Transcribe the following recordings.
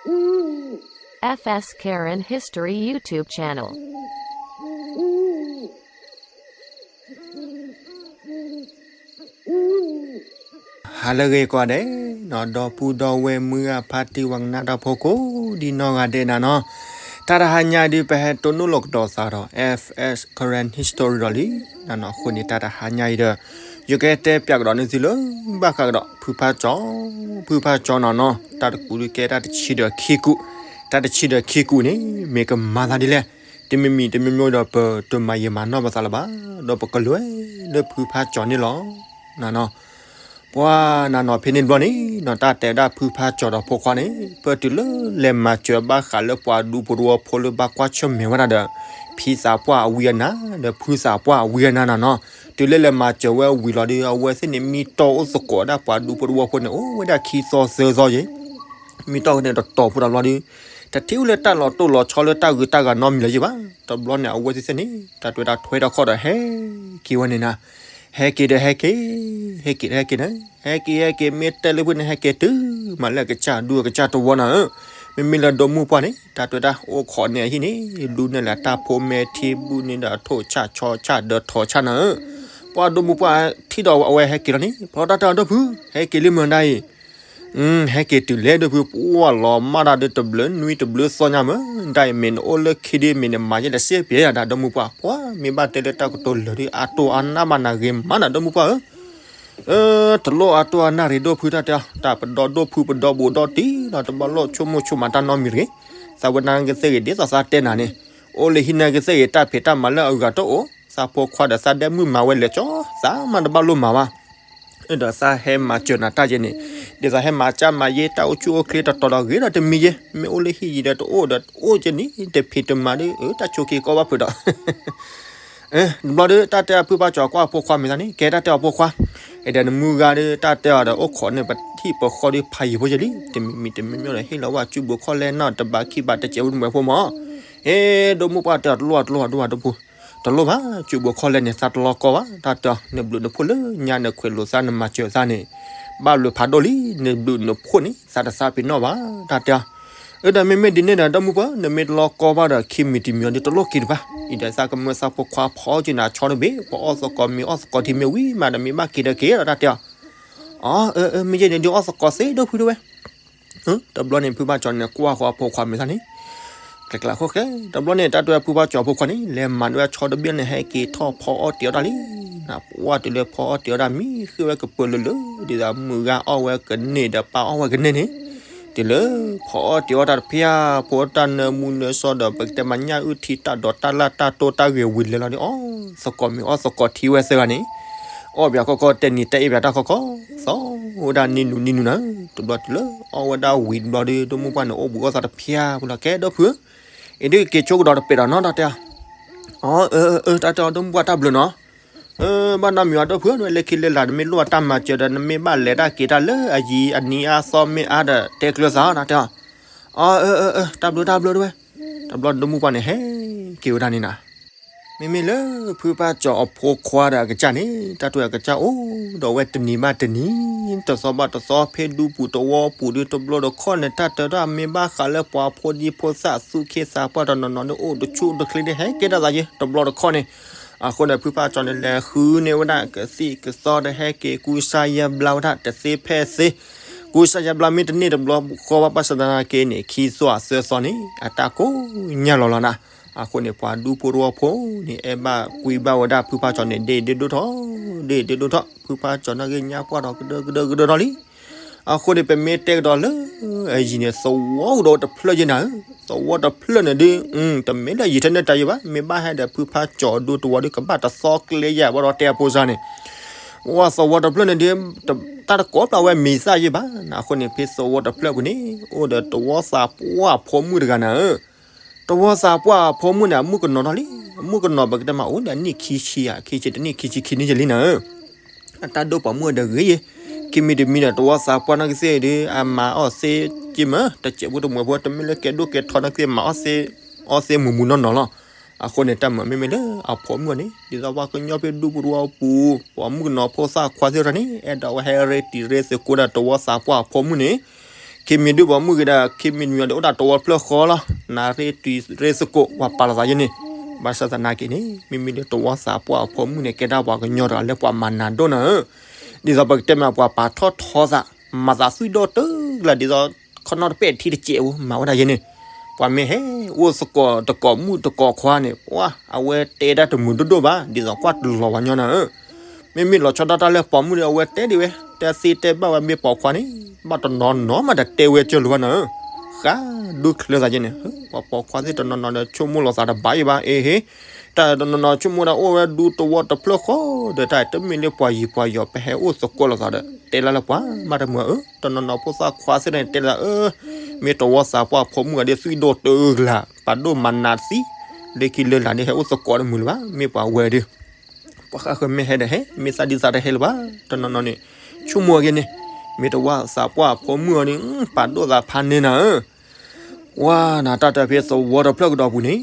F S Karen History YouTube channel. ဟါလၢအဂ့ၤကိးဂၤဒဲးနီၤ, ဒီပုၢ်ဒီဝဲၢ်မုၢ်ဂၤဖါတံၢ်ဝဲကနၣ်တၢ်ဖိကိးဒ်နီၢ်ဂၤဒဲးနၤနီၤ, တၢ်တဟါညါဒုး ပဟဲတိၢ်နီၣ်လီၤကဒီးသးဒီး F S Karen History ဒီးလံနၤနီၤ. အဃိန့ၣ် တၢ်တဟါညါအံၤဒီး ယကဟဲတဲပၠးကဒီးန့ၢ်သုလၢ ဘၣ်ဃးကဒီး ဖုဖါကၠီၤ, ဖုဖါကၠီၤနၤနီၤ, တၢ်တကူးဒုးကဲတၢ်တဆံဒီးခံကူး, တၢ်တဆံဒီးခံကူးန့ၣ် မ့ၢ်ကမၤသးဒ်လဲၣ်, တမံၤမံၤတမံၤမံၤဒီး ပတမၤယံာ်မၤနီၢ်ပသးလၢၤဘၣ်, ဒီးပကလဲၤလၢဖုဖါကၠီၤန့ၣ်လီၤ နၤနီၤ. ပှၤနၤနီၤ ဖဲန့ၣ်တဘျီန့ၣ်နီၤ, တၢ်တဲဝဲဒၣ်ဖုဖါကၠီၤဒီးဖိခွါန့ၣ် ဖဲတုၤလၢလဲၤမၤစၢၤဘၣ်ဃးလၢပှၤဒူဖိတဝီဖိလၢဘၣ်ကွၢ်ဆၢၣ်မဲာ်ဝဲဒၣ်ဒီး ဖံသးပှၢ်အဝံအနါ ဒီးဖုသးပှၢ်အဝံအနါနၤနီၤ, တုၤလၢလဲၤမၤစၢၤဝဲဝံၤလီၤဒီး အဝဲသ့ၣ်န့ၣ် မံတီၢ်အိၣ်သကိးဒၣ်ပှၤဒူဖိတဝီဖိန့ၣ် အိၣ်ဝဲဒၣ်ခံသီသၢသီယဲၢ်, မံတီၢ်န့ၣ်တတီၤဖိတဘျီဒီး တထံၣ်အိၣ်လၢတၢ်လီၤတိၢ်လီၤဆီလၢတၢ်ဂုၤတၢ်ဂၤနီတမံၤလၢၤယဲၢ်ဘၣ်. တဘျီန့ၣ် အဝဲသ့ၣ်သ့ၣ်န့ၣ် တၢ်တွဲတၢ်ထွဲတၢ်ခီၣ်ဒီးဟဲက့ၤဝဲန့ၣ်နၤ, ဟဲက့ၤဒီးဟဲက့ၤ, ဟဲက့ၤဒီးဟဲက့ၤန့ၣ်, ဟဲက့ၤဟဲက့ၤ မ့ၢ်တဲလၢဖုန့ၣ် ဟဲက့ၤတုၤမးလၢအကစၢ်ဒူအကစၢ်တဝီနၤဧၢ, မ့မ့ၢ်လၢဒီမုၢ်ပှၢ်န့ၣ် တၢ်တွဲတၢ်အိၣ်ခိးန့ၣ်အဟံၣ်န့ၣ် လူန့ၢ်လၢတၢ်ဖိမဲာ်ထံဘူၣ်န့ၢ်ဒီးအထိၣ်ဆၣ်ဆီဆၣ်ဒၢထီဆၣ်နၤဧၢ, ပှၤဒီမုၢ်ပှၢ်ထံၣ်ဒီးအဝဲဟဲက့ၤလီၤန့ၣ် ဖျီတၢ်တဲအီၤဒီဖု ဟဲက့ၤလံမ့ၢ်ဒၣ်အံၤ ဟဲက့ၤတုၤလဲၣ်ဒီဖု ပှၤလီၤမၢ်ဒၣ်ဒီးတဘျုးနွံတဘျုးသီညါမ့ၢ်ဒၣ်အံၤ မ့ၢ်နအိၣ်လၢခံဒု မ့ၢ်နမၤယဲၢ်တစ့ပျဲယၤဒၣ်ဒီမုၢ်ပှၢ် ပှၤမ့ၢ်ဘၣ်တဲလၢတၢ်ကတိၤလၢာ်ဒီး အတိၢ်အနၢ်ဘၣ်နၤဂ့ၤမးနၤဒီမုၢ်ပှၢ်ဧၢ, တလိၣ်အတိၢ်အနၢ်ရ့ဒိၣ်ဖုတၢ်တဲအီၤ တၢ်ပဒီဒိၣ်ဖုပဒီဘူးဒီတံၢ်ဒီး တဘၣ်လိၣ်ဆိကမိၣ်ဆိမးတၢ်နီတမံၤတဂ့ၤ, သးဝဲဒၣ်ကသ့ၣ်ဂ့ၤဒ်သိးသးတဲနၤန့ၣ်, အိၣ်လၢဟံးန့ၢ်ကသ့ၣ်ဂ့ၤတၢ်ဖံးတၢ်မၤလၢအဂၤတအိၣ်, သးဖိခွါဒီးသးဒဲမုၣ်မၤဝဲလဲၤကၠီ သးမးတဘၣ်လိၣ်မၤဘၣ် ဒီးသးဟဲမၤစၢၤနၤတၢ်ယဲန့ၣ်, ဒ်သိးဟဲမၤကၢ်မၤယဲတၢ်အိၣ်ဆူၣ်အိၣ်ချ့တတီၤဒီး ဂ့ၤဒီးတမံၤယဲ, မ့ၢ်အိၣ်လၢဟံၣ်ယံၤဒီးတအိၣ်ဒီးအိၣ်ကဲန့ၣ် တဖံးတမၤဒီး တၢ်ဆိးက့ၤကီဘၣ်ဖုးဒီး တဘျီဒီး တၢ်တဲအဖုဖါကၠီၤကွၢ်အဖိခွါမ့ၢ်သးန့ၣ် ကဲတၢ်တဲအီၤဖိခွါ, အဲၣ်ဒိးနမုၢ်ဂၤဒီး တၢ်တဲအီၤဒီးအိၣ်ခိးန့ၣ် ပထံၣ်ပဃီဒီးဖးယံၤဖိယဲလံ, တမံၤမံၤတမံၤမံၤဒီး ဟ့ၣ်လီၤဝဲစုဘိခီၣ်လဲၣ်နီၢ်တဘးခံဘးတစဲးဖိတမှဲၤဖိမး, ဟ့ၣ် ဒိၣ်မုၢ်ပှၢ်တဲအီၤ တလိၣ်အတလိၣ်အဒိၣ်အဒိၣ် တလိၣ်ဘၣ် စုဘိခီၣ်လဲၣ်န့ၣ် သးတလီၤကီဘၣ် တၢ်တဲအီၤ နဘျုးနဖှိၣ်လၢညါနခွဲးလိာ်သးနမၤစၢၤသးန့ၣ် ဘၣ်ဘျုးဖးဒိၣ်လံ နဘျုးနဖှိၣ်န့ၣ် သးတသးပ့ၤနီၣ်ဘၣ် တၢ်တဲအီၤ, အၢ ဒီးမ့မ့ၢ်ဒ်န့ၣ်ဒီး ဒီမုၢ်ပှၢ် နမ့ၢ်တလီၤကီဘၣ်ဒီး ခံမံၤတမံၤအံၤဒီး တလိၣ်က့ၤတဘၣ် အံၤဒီးသးကမၢသးဖိခွါဖီက့ၤနၤဆီတဘ့ၣ် ပှၤအီၣ်သကိးမ့ၤအီၣ်သကိးထံမ့ၢ်ဝံၤမးဒီး မ့ၢ်ဘၣ်က့ၤဒီးက့ၤဒီး တၢ်တဲအီၤ, အၢ အၢ မ့ၢ်ယဲန့ၣ်ဒုးအီၣ်သကိးသ့ဒိၣ်ဖုဒိၣ်ဝဲ တဘျီန့ၣ် ဖုဘၣ်ကၠီၤန့ၣ် ကွၢ်ဃီအဖိခွါမ့ၢ်သးန့ၣ် ကျဲကျဲဃိဃဲ တဘျီန့ၣ် တၢ်တဲဖုဘၣ်ကၠီၤအဖိခွါန့ၣ် လဲၤမၤဒၣ်ဝဲဆီတဘ့ၣ်န့ၣ် ဟဲက့ၤထီၣ်ဖီအီၣ်တ့ၤအီၣ်တၢ်လံ, နပှၢ်တုၤလၢဖီအီၣ်တ့ၤအီၣ်တၢ်မံဃ့ဝဲကပၢၤလၢာ်လၢာ် ဒ်သိးမုၢ်ဂၤအီၣ်ဝဲကန့ၢ်ဒီးပၢ်အီၣ်ဝဲကန့ၢ်န့ၣ်, တုၤလၢဖီအီၣ်တ့ၤအီၣ်တၢ်တဖၣ် ဖိတၢ်နၢမူနၢဆှီဒီး ပကတဲမၤညၣ်အုၣ်ထံတၢ်ဒိးတၢ်လၢ်တၢ်တိၢ်တၢ်ဂဲၤဝံၤလဲၤလီၤဒီး အီၣ်သကိးမ့ၤအီၣ်သကိးထံဝဲသၢဂၤန့ၣ် အီၣ်ပၠးခီခီ တဲနံၤတဲအ့ၣ်ပၠးတၢ်ခီခီ သီဝဲဒၣ်နံၤနုၤနံၤနုၤနၤ, တဘျီတုၤလၢအီၣ်ဝဲဒၣ်ဝံၤတဘျီဒီး ဒိၣ်မုၢ်ပှၢ်န့ၣ် အိၣ်ဘှံးအီၣ်သးတဖၣ်ပူၤလီၤ ကဲဒိၣ်ဖုဧၢ, အံၤဒုးက့ၤဆိကဒီးတပဲာ်ဒီးနီတၢ်တဲအီၤ, အၢ အၢ တၢ်တဲအီၤ ဒိၣ်မုၢ်ပှၢ်တၢ်ဘျုးနီၤ, ဘၣ်နီတမံၤအီၤဒိၣ်ဖုဧၢ နဝဲလၢခံလၢလာ် နမ့ၢ်လိၣ်အတၢ်မၤစၢၤဒီး နမ့ၢ်ဘၣ်လဲၤတၢ်က့ၤတၢ်လၢအယံၤအနံၤအါသီမ့ၢ်အါဒီး တဲကျၢၤသးတၢ်တဲအီၤ, အၢ အၢ အၢ တၢ်ဘျုးတၢ်ဘျုးတဝဲ, တဘျီဒိၣ်မုၢ်ပှၢ်န့ၣ် ဟဲက့ၤဝဲဒၣ်န့ၣ်နၤ မ့မ့ၢ်လၢဖုဘၣ်ကၠီၤအဖိခွါဒီးအကစၢ်န့ၣ် တၢ်တဲအကစၢ်အိၣ်ဒီးဝဲတနံၤဘၣ်တနံၤ တသီဘၣ်တသီ ဖဲဒူပူၤတဝီပူၤဒီး တဘျီတခီၣ်န့ၣ် တၢ်တဲဒၣ်မ့ၢ်ဘၣ်ဃးလၢပှၤဖိဒံဖိသၣ်သူၣ်က့သးပှၢ်တနီၤနီၤဒီး အိၣ်တဆူၣ်တချ့န့ၣ် ဟဲကဲထီၣ်သးယဲ တဘျီတခီၣ်န့ၣ်, အဃိန့ၣ် ဖုဘၣ်ကၠီၤန့ၣ် လဲၤဃုန့ၢ်ဝဲဒၣ်ကသံၣ်ကသီဒီး ဟဲက့ၤကူစါယါဘျါဝဲဒၣ်တသ့ဖဲသ့ ကူစါယါဘျါမ့ၢ်တန့ၢ်တဘျီဃီဘၣ် ဘၣ်ဆၣ်သနာ်က့န့ၣ် ခံသီသၢသီန့ၣ် အတၢ်ကိးညါလီၤလီၤနၤ, အဃိန့ၣ် ပှၤဒူဖိတဝီဖိန့ၣ် အဲၣ်ဘၣ်ကွံဘၣ်ဝဲဒၣ်ဖုဘၣ်ကၠီၤန့ၣ် ဒ့ဒ့ဒိၣ်ထီၣ် ဒ့ဒ့ဒိၣ်ထီၣ် ဖုဘၣ်ကၠီၤနာ်က့ညါပှၢ်ဒီးကဒၢကဒၢကဒၢထီၣ်လံ, အဃိန့ၣ် ပမ့ၢ်တဲကဒီးလၢ အယံၤန့ၣ် သဝီကဒီးတဖျၢၣ်ယဲနၤဧၢ, သဝီတဖျၢၣ်န့ၣ်ဒုး တမ့ၢ်လၢယံၤထဲန့ၣ်တၢ်ယဲဘၣ် မ့ၢ်ဘၣ်ဟဲဒီးဖုဘၣ်ကၠီၤအဒူတဝီဒီး ကဘၣ်တသီကျဲယဲဘၣ်ဒီးတဲအဖိစါန့ၣ် ဝဲသဝီတဖျၢၣ်န့ၣ်ဒုး တၢ်တကိးပျၢ်ဝဲမံၤသၣ်ယဲဘၣ်, အဃိန့ၣ် ဖဲသဝီတဖျၢၣ်ပူၤန့ၣ် အိၣ်ဒီးတဝီသးပှၢ်ဖိမုၣ်တဂၤနၤဧၢ, တဝီသးပှၢ်ဖိမုၣ်န့ၣ် အမုၣ်ကနီၤထီၣ်လံ, အမုၣ်ကနီၤပကတဲမးအိၣ်ဒီးအနံၣ်ခံဆံဧါ ခံဆံတနံၣ်ခံဆံခံနံၣ်ယဲလံနၤဧၢ, အတၢ်ဒိၣ်ပိာ်မုၣ်ဒီးဂ့ၤယဲ, ခံမံၤတမံၤဒီး တဝီသးပှၢ်နာ်ကသ့ၣ်ဒီး အမၤအီၣ်သ့က့မၢ တစဲးဖိတမှဲၤဖိ တမ့ၢ်လၢကဲဒိၣ်ကဲထီနာ်ကသ့ၣ် မၤအီၣ်သ့ အီၣ်သ့မုာ်မုာ်နီၢ်နီၢ်လီၤ, အဃိန့ၣ် တၢ်မၤမ့မ့ၢ်လၢအဖိမုၣ်န့ၣ် ဒ်သိးပှၤကညီဖဲဒူပူၤတဝီပူၤ ပှၤမုၣ်ကနီၤဖိသၣ်ခွါသ့ၣ်တဖၣ်န့ၣ် အဲၣ်ဒိးဝဲဟဲရ့တံၤရ့သကိးဒီးတဝီသးပှၢ်အဖိမုၣ်န့ၣ်, ခ့မ့ၢ်ဒုးပိာ်မုၣ်ဂ့ၤဒီး ခ့မ့ၢ်နွံအီၤဒီး အိၣ်ဒၣ်တဝီဖျၢၣ်ဃီလီၤ. နရ့ၣ်တုၤရ့ၣ်သကိး ပှၤပာ်လိာ်သးယဲန့ၣ်, ဘၣ်ဆၣ်သနာ်က့န့ၣ် မ့မ့ၢ်လၢတဝီသးပှၢ်အဖိမုၣ်န့ၣ် ကဲဒၣ်ပှၤကညီတဂၤလၢပှၤမၤနးဒိၣ်နၤဧၢ, ဒ်သိးပကတဲမး ပှၤပာ်ထီၣ်ထီသး, မၤသးသွံၣ်ဒိၣ်တုၤလၢ ဒ်သိးခီနီၣ်တပဲာ်ထံတစဲးဧိၤ မၤဝဲဒၣ်ယဲန့ၣ်, ပှၤမ့ၢ်ဟဲအိၣ်သကိးတကိးမုၣ်တကိးခွါန့ၣ် ပှၤအဝဲတဲဒၣ်တမုာ်ဒိၣ်ဒိၣ်ဘၣ်, ဒ်သိးကွၢ်တလီၤဝဲညီနၤဧၢ. မ့မ့ၢ်လီၤဆီဒၣ်တၢ်လၢပိာ်မုၣ်ဒီး အဝဲတဲဒံးဝဲ, တဲသ့တဲဘၣ်ဝဲ မ့ၢ်ပိာ်ခွါန့ၣ် ဘၣ်တနီၤနီၤမး တတဲဝဲကၢၢ်လၢၤဘၣ်နၤဧၢ. ဃးဒုးချၢသးယဲန့ၣ်, ပှၤပိာ်ခွါသ့ၣ်တနီၤနီၤဒီး ဆိကမိၣ်လိာ်သးတဘၣ်အံၤဘၣ်, အ့ဟ့, တၢ်တနီၤနီၤဆိကမိၣ်ဒၣ်အိၣ်ဝဲဒူတဝီတဖျၢၣ်ဃီဒီး တၢ်တမ့ၢ်လၢပှၤယံၤပှၤယီၤ ပဟဲအိၣ်သကိးလိာ်သးဒီး တဲလၢ်လၢပှၤမးတမုာ်ဧၢ. တနီၤနီၤဖိသၣ်ခွါသ့ၣ်န့ၣ် တဲလၢ်အၢ, မ့ၢ်တဝီသးပှၢ်ဖိမုၣ်အဒ့သွံၣ်ဒိၣ်တုၤလၢ် ပာ်ဒိၣ်မၤနးသံ, လၢခံလၢလာ်ဒ်ဟဲအိၣ်သကိးတမုာ်လၢၤဘၣ်, မ့ၢ်ပှၤဝဲဒုး ပှၤဃၣ်ဃၢၤမ့ၢ်ဟဲဒီးဟဲ, မ့ၢ်သးဒ်သးတဟဲလၢၤဘၣ်, တနီၤနီၤန့ၣ် ဆိကမိၣ်အဂ့ၢ်န့ၣ်, မ့ၢ်တဝီသးပှၢ်ဖိမုၣ်အီၤန့ၣ် ပာ်ဒိၣ်သးဖးန့ၢ်နၤဧၢ. ဝါနၤတၢ်တဖဲသဝီတဖျၢၣ်ကဒီးပူၤန့ၣ်,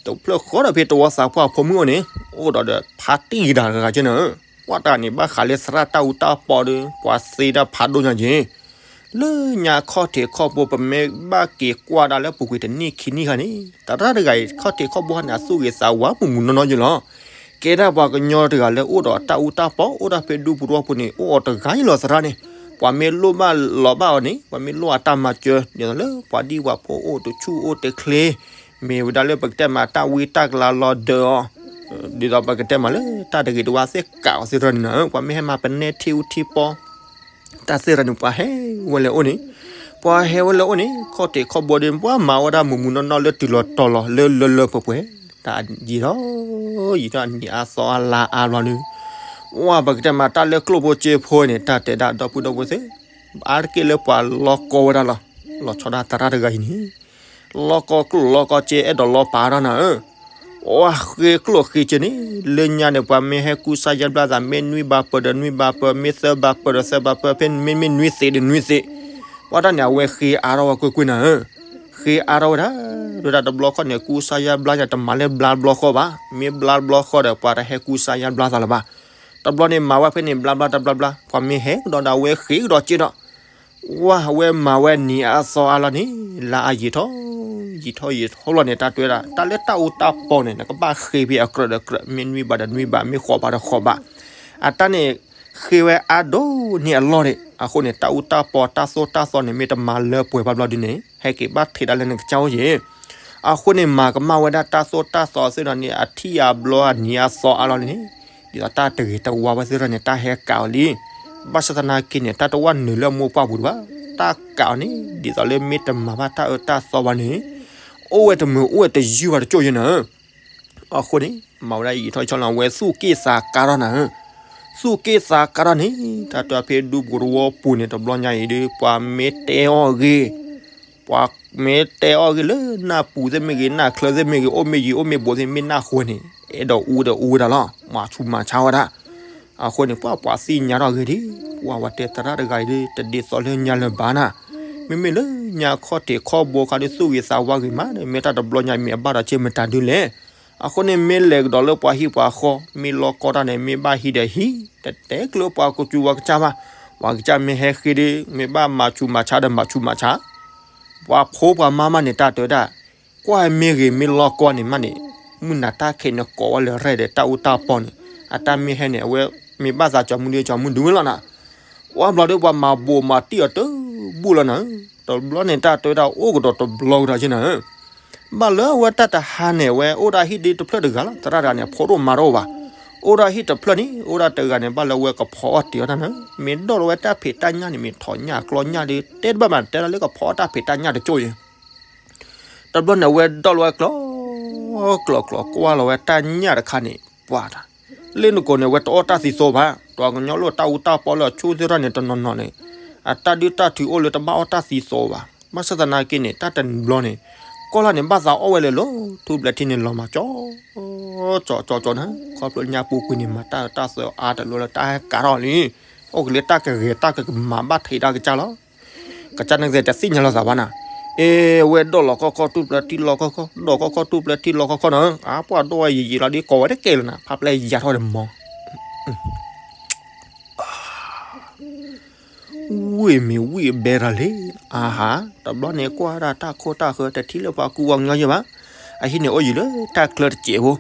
တဖျၢၣ်ဃီဒီးဖဲတဝီသးပှၢ်ဖိမုၣ်အီၤန့ၣ်, အိၣ်ဒီးဒီးဖါတံၢ်တဂၤကဲနၤဧၢ, ပှၤတဂၤန့ၣ် ဘၣ်ဃးလၢသရၣ်တၢ်အူတၢ်ပီဒီး ပှၤသ့ဒၣ်ဖးဒိၣ်ညါက့ၤ လၢညါခီၣ်ထံးခီၣ်ဘိ ပမ့ၢ်ဘၣ်က့ၤကွၢ်ဒၣ်လၢပူၤကွံာ်တနံၣ်ခံနံၣ်ခါန့ၣ်, သရၣ်တဂၤအံၤ ခီၣ်ထံးခီၣ်ဘိခါန့ၣ် အသူၣ်ဂ့ၤသးဝါမုာ်မုာ်နီၢ်နီၢ်ယဲလီၤ. ကဲဒၣ်ပှၤကညီတဂၤလၢအိၣ်ဒီးတၢ်အူတၢ်ပီ အိၣ်ဒၣ်ဖဲဒူပူၤတဝီပူၤန့ၣ် အိၣ်အီၤတဂၤအံၤလီၤသရၣ်န့ၣ်, ပှၤမ့ၢ်လိၣ်ဘၣ်လီၤဘၣ်အီၤန့ၣ် ပှၤမ့ၢ်လိၣ်အတၢ်မၤစၢၤ ဒ်သိးလၢပှၤဒံၣ်ပှၤဖိအိၣ်တဆူၣ်အိၣ်တချ့, မ့ၢ်ဝဲဒၣ်လၢပကတဲမးတၢ်ဝံတၢ်ကလၤလီၤဒၢးအီၤ, ဒ်သိးပကတဲမးလၢတၢ်တဂ့ၤတဝါသ့ၣ်ကးအီၤသ့ၣ်တဖၣ်န့ၣ်နၤဧၢ, ပှၤမ့ၢ်ဟဲမၤပနဲထံအူထံပီ တၢ်သ့ၣ်တဖၣ်န့ၣ် ပှၤဟဲဝဲလၢအိၣ်န့ၣ်, ပှၤဟဲဝဲလၢအိၣ်န့ၣ် ခီၣ်ထံးခီၣ်ဘိဒီး ပှၤမၤဝဲဒၣ်မုာ်မုာ်နီၢ်နီၢ်လၢတုၤလီၤတီၤလီၤ လၢလၢလၢပှဲၤပှဲၤ, တၢ်ယံာ်ထီၣ်ယံာ်ထီၣ် နံၣ်အါသီအါလါအါဘျီန့ၣ်, ပှၤပကတဲမးတၢ်လၢကျိၣ်ဖိစ့ဖိန့ၣ် တၢ်တဲဒၣ်ဒီပုၢ်ဒီဝဲၢ်သ့ၣ်, အါတက့ၢ်လၢပှၤလီၤကီဝဲဒၣ်လီၤ, လီၤဆီဒၣ်သရၣ်တဂၤအံၤန့ၣ် လီၤကီကျိၣ်လီၤကီစ့ အဲၣ်ဒိးလီၤပာ်တၢ်နၤဧၢ, ပှၤဃ့ကျိၣ်ဃ့စ့န့ၣ် လၢညါန့ၣ် ပှၤမ့ၢ်ဟဲကူစါယါဘျါသး မ့ၢ်နွံဘးပၢၢ်ဒီးနွံဘးပၢၢ် မ့ၢ်သၢဘးပၢၢ်ဒီးသၢဘးပၢၢ် ဖဲမ့မ့ၢ်နွံသ့းဒီးနွံသ့း, ပှၤတၢ်န့ၣ် အဝဲဃ့အါထီၣ်ဝဲကွ့ၢ်ကွ့ၢ်နၤဧၢ, ဃ့အါထီၣ်ဝဲဒၣ်, ဒ်တၢ်တဘျီခီၣ်န့ၣ် ကူစါယါဘျါယါ တမၤလၢဘျါဘျီဃီဘၣ်, မ့ၢ်ဘျါဘျီဃီဒီး ပှၤတဟဲကူစါယါဘျါသးလၢၤဘၣ်, တဘျီန့ၣ် မၤဝဲဖဲန့ၣ် ဘျါဘျါတဘျါဘျါ ပှၤမ့ၢ်ဟဲကဒီးဒီး အဝဲဃ့ကဒီးစ့ဒီး ဝဲဝဲမၤဝဲနံၤအါသီအါလီၤန့ၣ်, လါအယံာ်ထီၣ်, ယံာ်ထီၣ်ယံာ်ထီၣ်လီၤန့ၣ် တၢ်တဲဝဲဒၣ် တၢ်လၢတၢ်အူတၢ်ပီန့ၣ် နကဘၣ်ဃ့ဖဲအကြၢးဒီးကြၢး မ့ၢ်နွံဘးဒီးနွံဘး မ့ၢ်ဃိးဘးဒီးဃိးဘး, အတၢ်န့ၣ် ဃ့ဝဲအါဒိၣ်န့ၢ်အလီၢ်န့ၣ်, အဃိန့ၣ် တၢ်အူတၢ်ပီတၢ်သိၣ်တၢ်သီန့ၣ် မ့ၢ်တမၤလၢပှဲၤဘၣ်ဘျီဒုန့ၣ် ဟဲက့ၤဘၣ်ထံးဒၣ်လၢနကစၢ်အိၣ်ယဲၢ် အဃိန့ၣ် မၤကမၣ်ဝဲဒၣ်တၢ်သိၣ်တၢ်သီသ့ၣ်ဒီးန့ၣ် အထံၣ်အါဘျီအနံၤအါသီအါလီၤန့ၣ်, ဒ်သိးတၢ်တဂ့ၤတဝါဝဲသ့ၣ်ဒီးန့ၣ် တၢ်ဟဲကးအီၤလံ. ဘၣ်ဆၣ်သနာ်က့န့ၣ် တၢ်တဝၢ်နုာ်လၢမိၢ်ပှၢ်ပူၤတဘၣ်, တၢ်ကးအီၤန့ၣ် ဒ်သိးလၢမ့ၢ်တမၤဘၣ်တၢ်အၢတၢ်သီဘၣ်န့ၣ် အိၣ်ဝဲတမုာ်အိၣ်ဝဲတယုၢ်ဘၣ်တကၠိၢ်ယဲၢ်နၤ. အဃိန့ၣ် မၤဝဲဒၣ်ယံာ်ထီၣ်ယံာ်ထီၣ်လီၤ အဝဲသူၣ်က့ၣ်သးကါထီၣ်နၤဧၢ, သူၣ်က့ၣ်သးကါထီၣ်န့ၣ် တၢ်တဲဖဲဒူပူၤတဝီပူၤန့ၣ် တဘျီညါအံၤဒီး ပှၤမ့ၢ်တဲအီၣ်ဂ့ၤ ပှၤမ့ၢ်တဲအီၣ်ဂ့ၤလၢနၢ်ပူၤသ့ၣ်မ့ၢ်ဂ့ၤ နၢ်ချၢသ့ၣ်မ့ၢ်ဂ့ၤ အိၣ်မ့ၢ်ယံၤအိၣ်မ့ၢ်ဘူးသ့ၣ် မ့ၢ်နၢ်ဃိန့ၣ် အဲၣ်ဒိးအူဒီးအူဝဲဒၣ်လီၤ, မၤဆူးမၤဆါဝဲဒၣ်. အဃိန့ၣ် ပှၤပှၤသ့ၣ်ညါထီၣ်ဂ့ၤဒံး ပှၤဝဲတဲသရၣ်တဂၤအံၤဒီး တဒ်သိးလၢညါလၢၤဘၣ်နၤ, မ့မ့ၢ်လၢညါခီၣ်ထံးခီၣ်ဘိခါဒီး သူၣ်ဂ့ၤသးဝါဂ့ၤမးဒီး မ့ၢ်တၢ်တဘျီညါမ့ၢ်အဘၣ်ဒီး က့မတၤဒုလဲၣ်. အဃိန့ၣ် မ့ၢ်လဲၤကဒီးလၢပှၤဟံၣ်ပှၤဃီ မ့ၢ်လီၤကီတၢ်န့ၣ် မ့ၢ်ဘၣ်ဟံးဒီးဟံး တတဲကျၢၤပှၤကစူၤပှၤကစၢ်ဘၣ်, ပှၤကစၢ်မ့ၢ်ဟဲဃ့ဒီး မ့ၢ်ဘၣ်မၤဆူးမၤဆါဒီးမၤဆူးမၤဆါ ပှၤဖိပှၤမါမးန့ၣ် တၢ်တဲဝဲဒၣ် ကွၢ်မ့ၢ်ဂ့ၤမ့ၢ်လီၤကီန့ၣ်မးန့ၣ်, မုၢ်နၤတၢ်ခဲန့ၣ်ကိးဝဲလၢရဲၣ်ဒီးတၢ်အူတၢ်ပီန့ၣ်, အတၢ်မ့ၢ်ဟဲန့ၣ် အဝဲမ့ၢ်ဘၣ်သးကၠီမုၢ်ဒုကၠီမုၢ်ဒုဝဲလီၤနၤ. ပှၤဘျီဒီးပှၤမၤဘိးမၤတံၢ်အီၤတဘူၣ်လီၤနၤ. တဘျီန့ၣ် တၢ်တဲဝဲဒၣ်အိၣ်ကဒီးတဘျီကဒီးက့နၤဧၢ ဘၣ်လၢအဝဲတၢ်တဟါန့ၣ် အဝဲအိၣ်ဒၣ်ဟံၣ်ဒ်တဖျၢၣ်တဂၤလီၤ. သရၣ်တဂၤန့ၣ် အဖိတအိၣ်မါတအိၣ်ဘၣ်. အိၣ်ဒၣ်ဟံၣ်တဖျၢၣ်န့ၣ် အိၣ်ဒၣ်တဂၤန့ၣ် ဘၣ်လၢအဝဲကဖီအီၣ်တ့ၤအီၣ်တၢ်န့ၣ်, မ့ၢ်ဒိၣ်လီၤဝဲတၢ်ဖံးတၢ်ညၣ်န့ၣ် မ့ၢ်ထိးညၣ်ကျီညၣ်ဒီး တဲတဘၣ်မး တဲဒၣ်လၢကဖီအီၣ်တၢ်ဖံးတၢ်ညၣ်တကၠိၢ်အံၤ. တဘျီန့ၣ် အဝဲဒိၣ်လီၤဝဲကျီ ကျီကျီ ကွၢ်လီၤဝဲတၢ်ညၣ်တခါန့ၣ် ပှၤတၢ် လၢနကိာ်န့ၣ် အဝဲတအီၣ်တၢ်သံသိဘၣ်. ပှၤကညီလၢတၢ်အူတၢ်ပီလၢအဆူၣ်သ့ၣ်တဖၣ်န့ၣ် တနီၤနီၤန့ၣ် အတၢ်ဒုးတၢ်ထုးအိၣ်လၢတဘၣ်အီၣ်တၢ်သံသိဘၣ်. ဘၣ်ဆၣ်သနာ်က့န့ၣ် တၢ်တဘျီန့ၣ် ကီၢ်လၢ်န့ၣ် ဘၣ်သးအီၣ်ဝဲလၢာ်လီၤ. ထူပျဲၢ်ထံန့ၣ် လီၤမးကၠီ ကၠီကၠီကၠီနၤ, ခီဖျိလၢညါပူၤကွံာ်န့ၣ် မၤတၢ်အၢတၢ်သီအါတလၢလၢတၢ်ဟဲကးထီၣ်လံ. အိၣ်က့ၤလၢတၢ်ကဂဲၤတၢ်ကမၤဘၣ်ထံးတၢ်ကစၢ်လီၤ. ကစၢ်န့ၣ်ကသ့ၣ်တသ့ၣ်ညါလိာ်သးဘၣ်နၤ. အ့ အဝဲဒိၣ်လီၤခီခီထူပျဲၢ်ထံလီၤခီခီ ဒိၣ်ခီခီထူပျဲၢ်ထံလီၤခီခီနၤ, အပှၤဒိၣ်ဝဲယံာ်ယံာ်လီၤဒ်ကိးဝဲတကဲလၢၤနၤ, ဖးပျဲယၤထီၣ်ဒီးမီၤ ဝံၣ်မ့ၢ်ဝံၣ်ဘဲရၤလံ, အဟါ, တဘျီန့ၣ်ကွၢ်ဒၣ်တၢ်ခိၣ်တၢ်ဃၢၤ တထံၣ်လၢပှၤကူပှၤကညီယဲဘၣ်, အဟံၣ်န့ၣ်အိၣ်ယံၤလၢတၢ်ချၢတစဲးဖိ,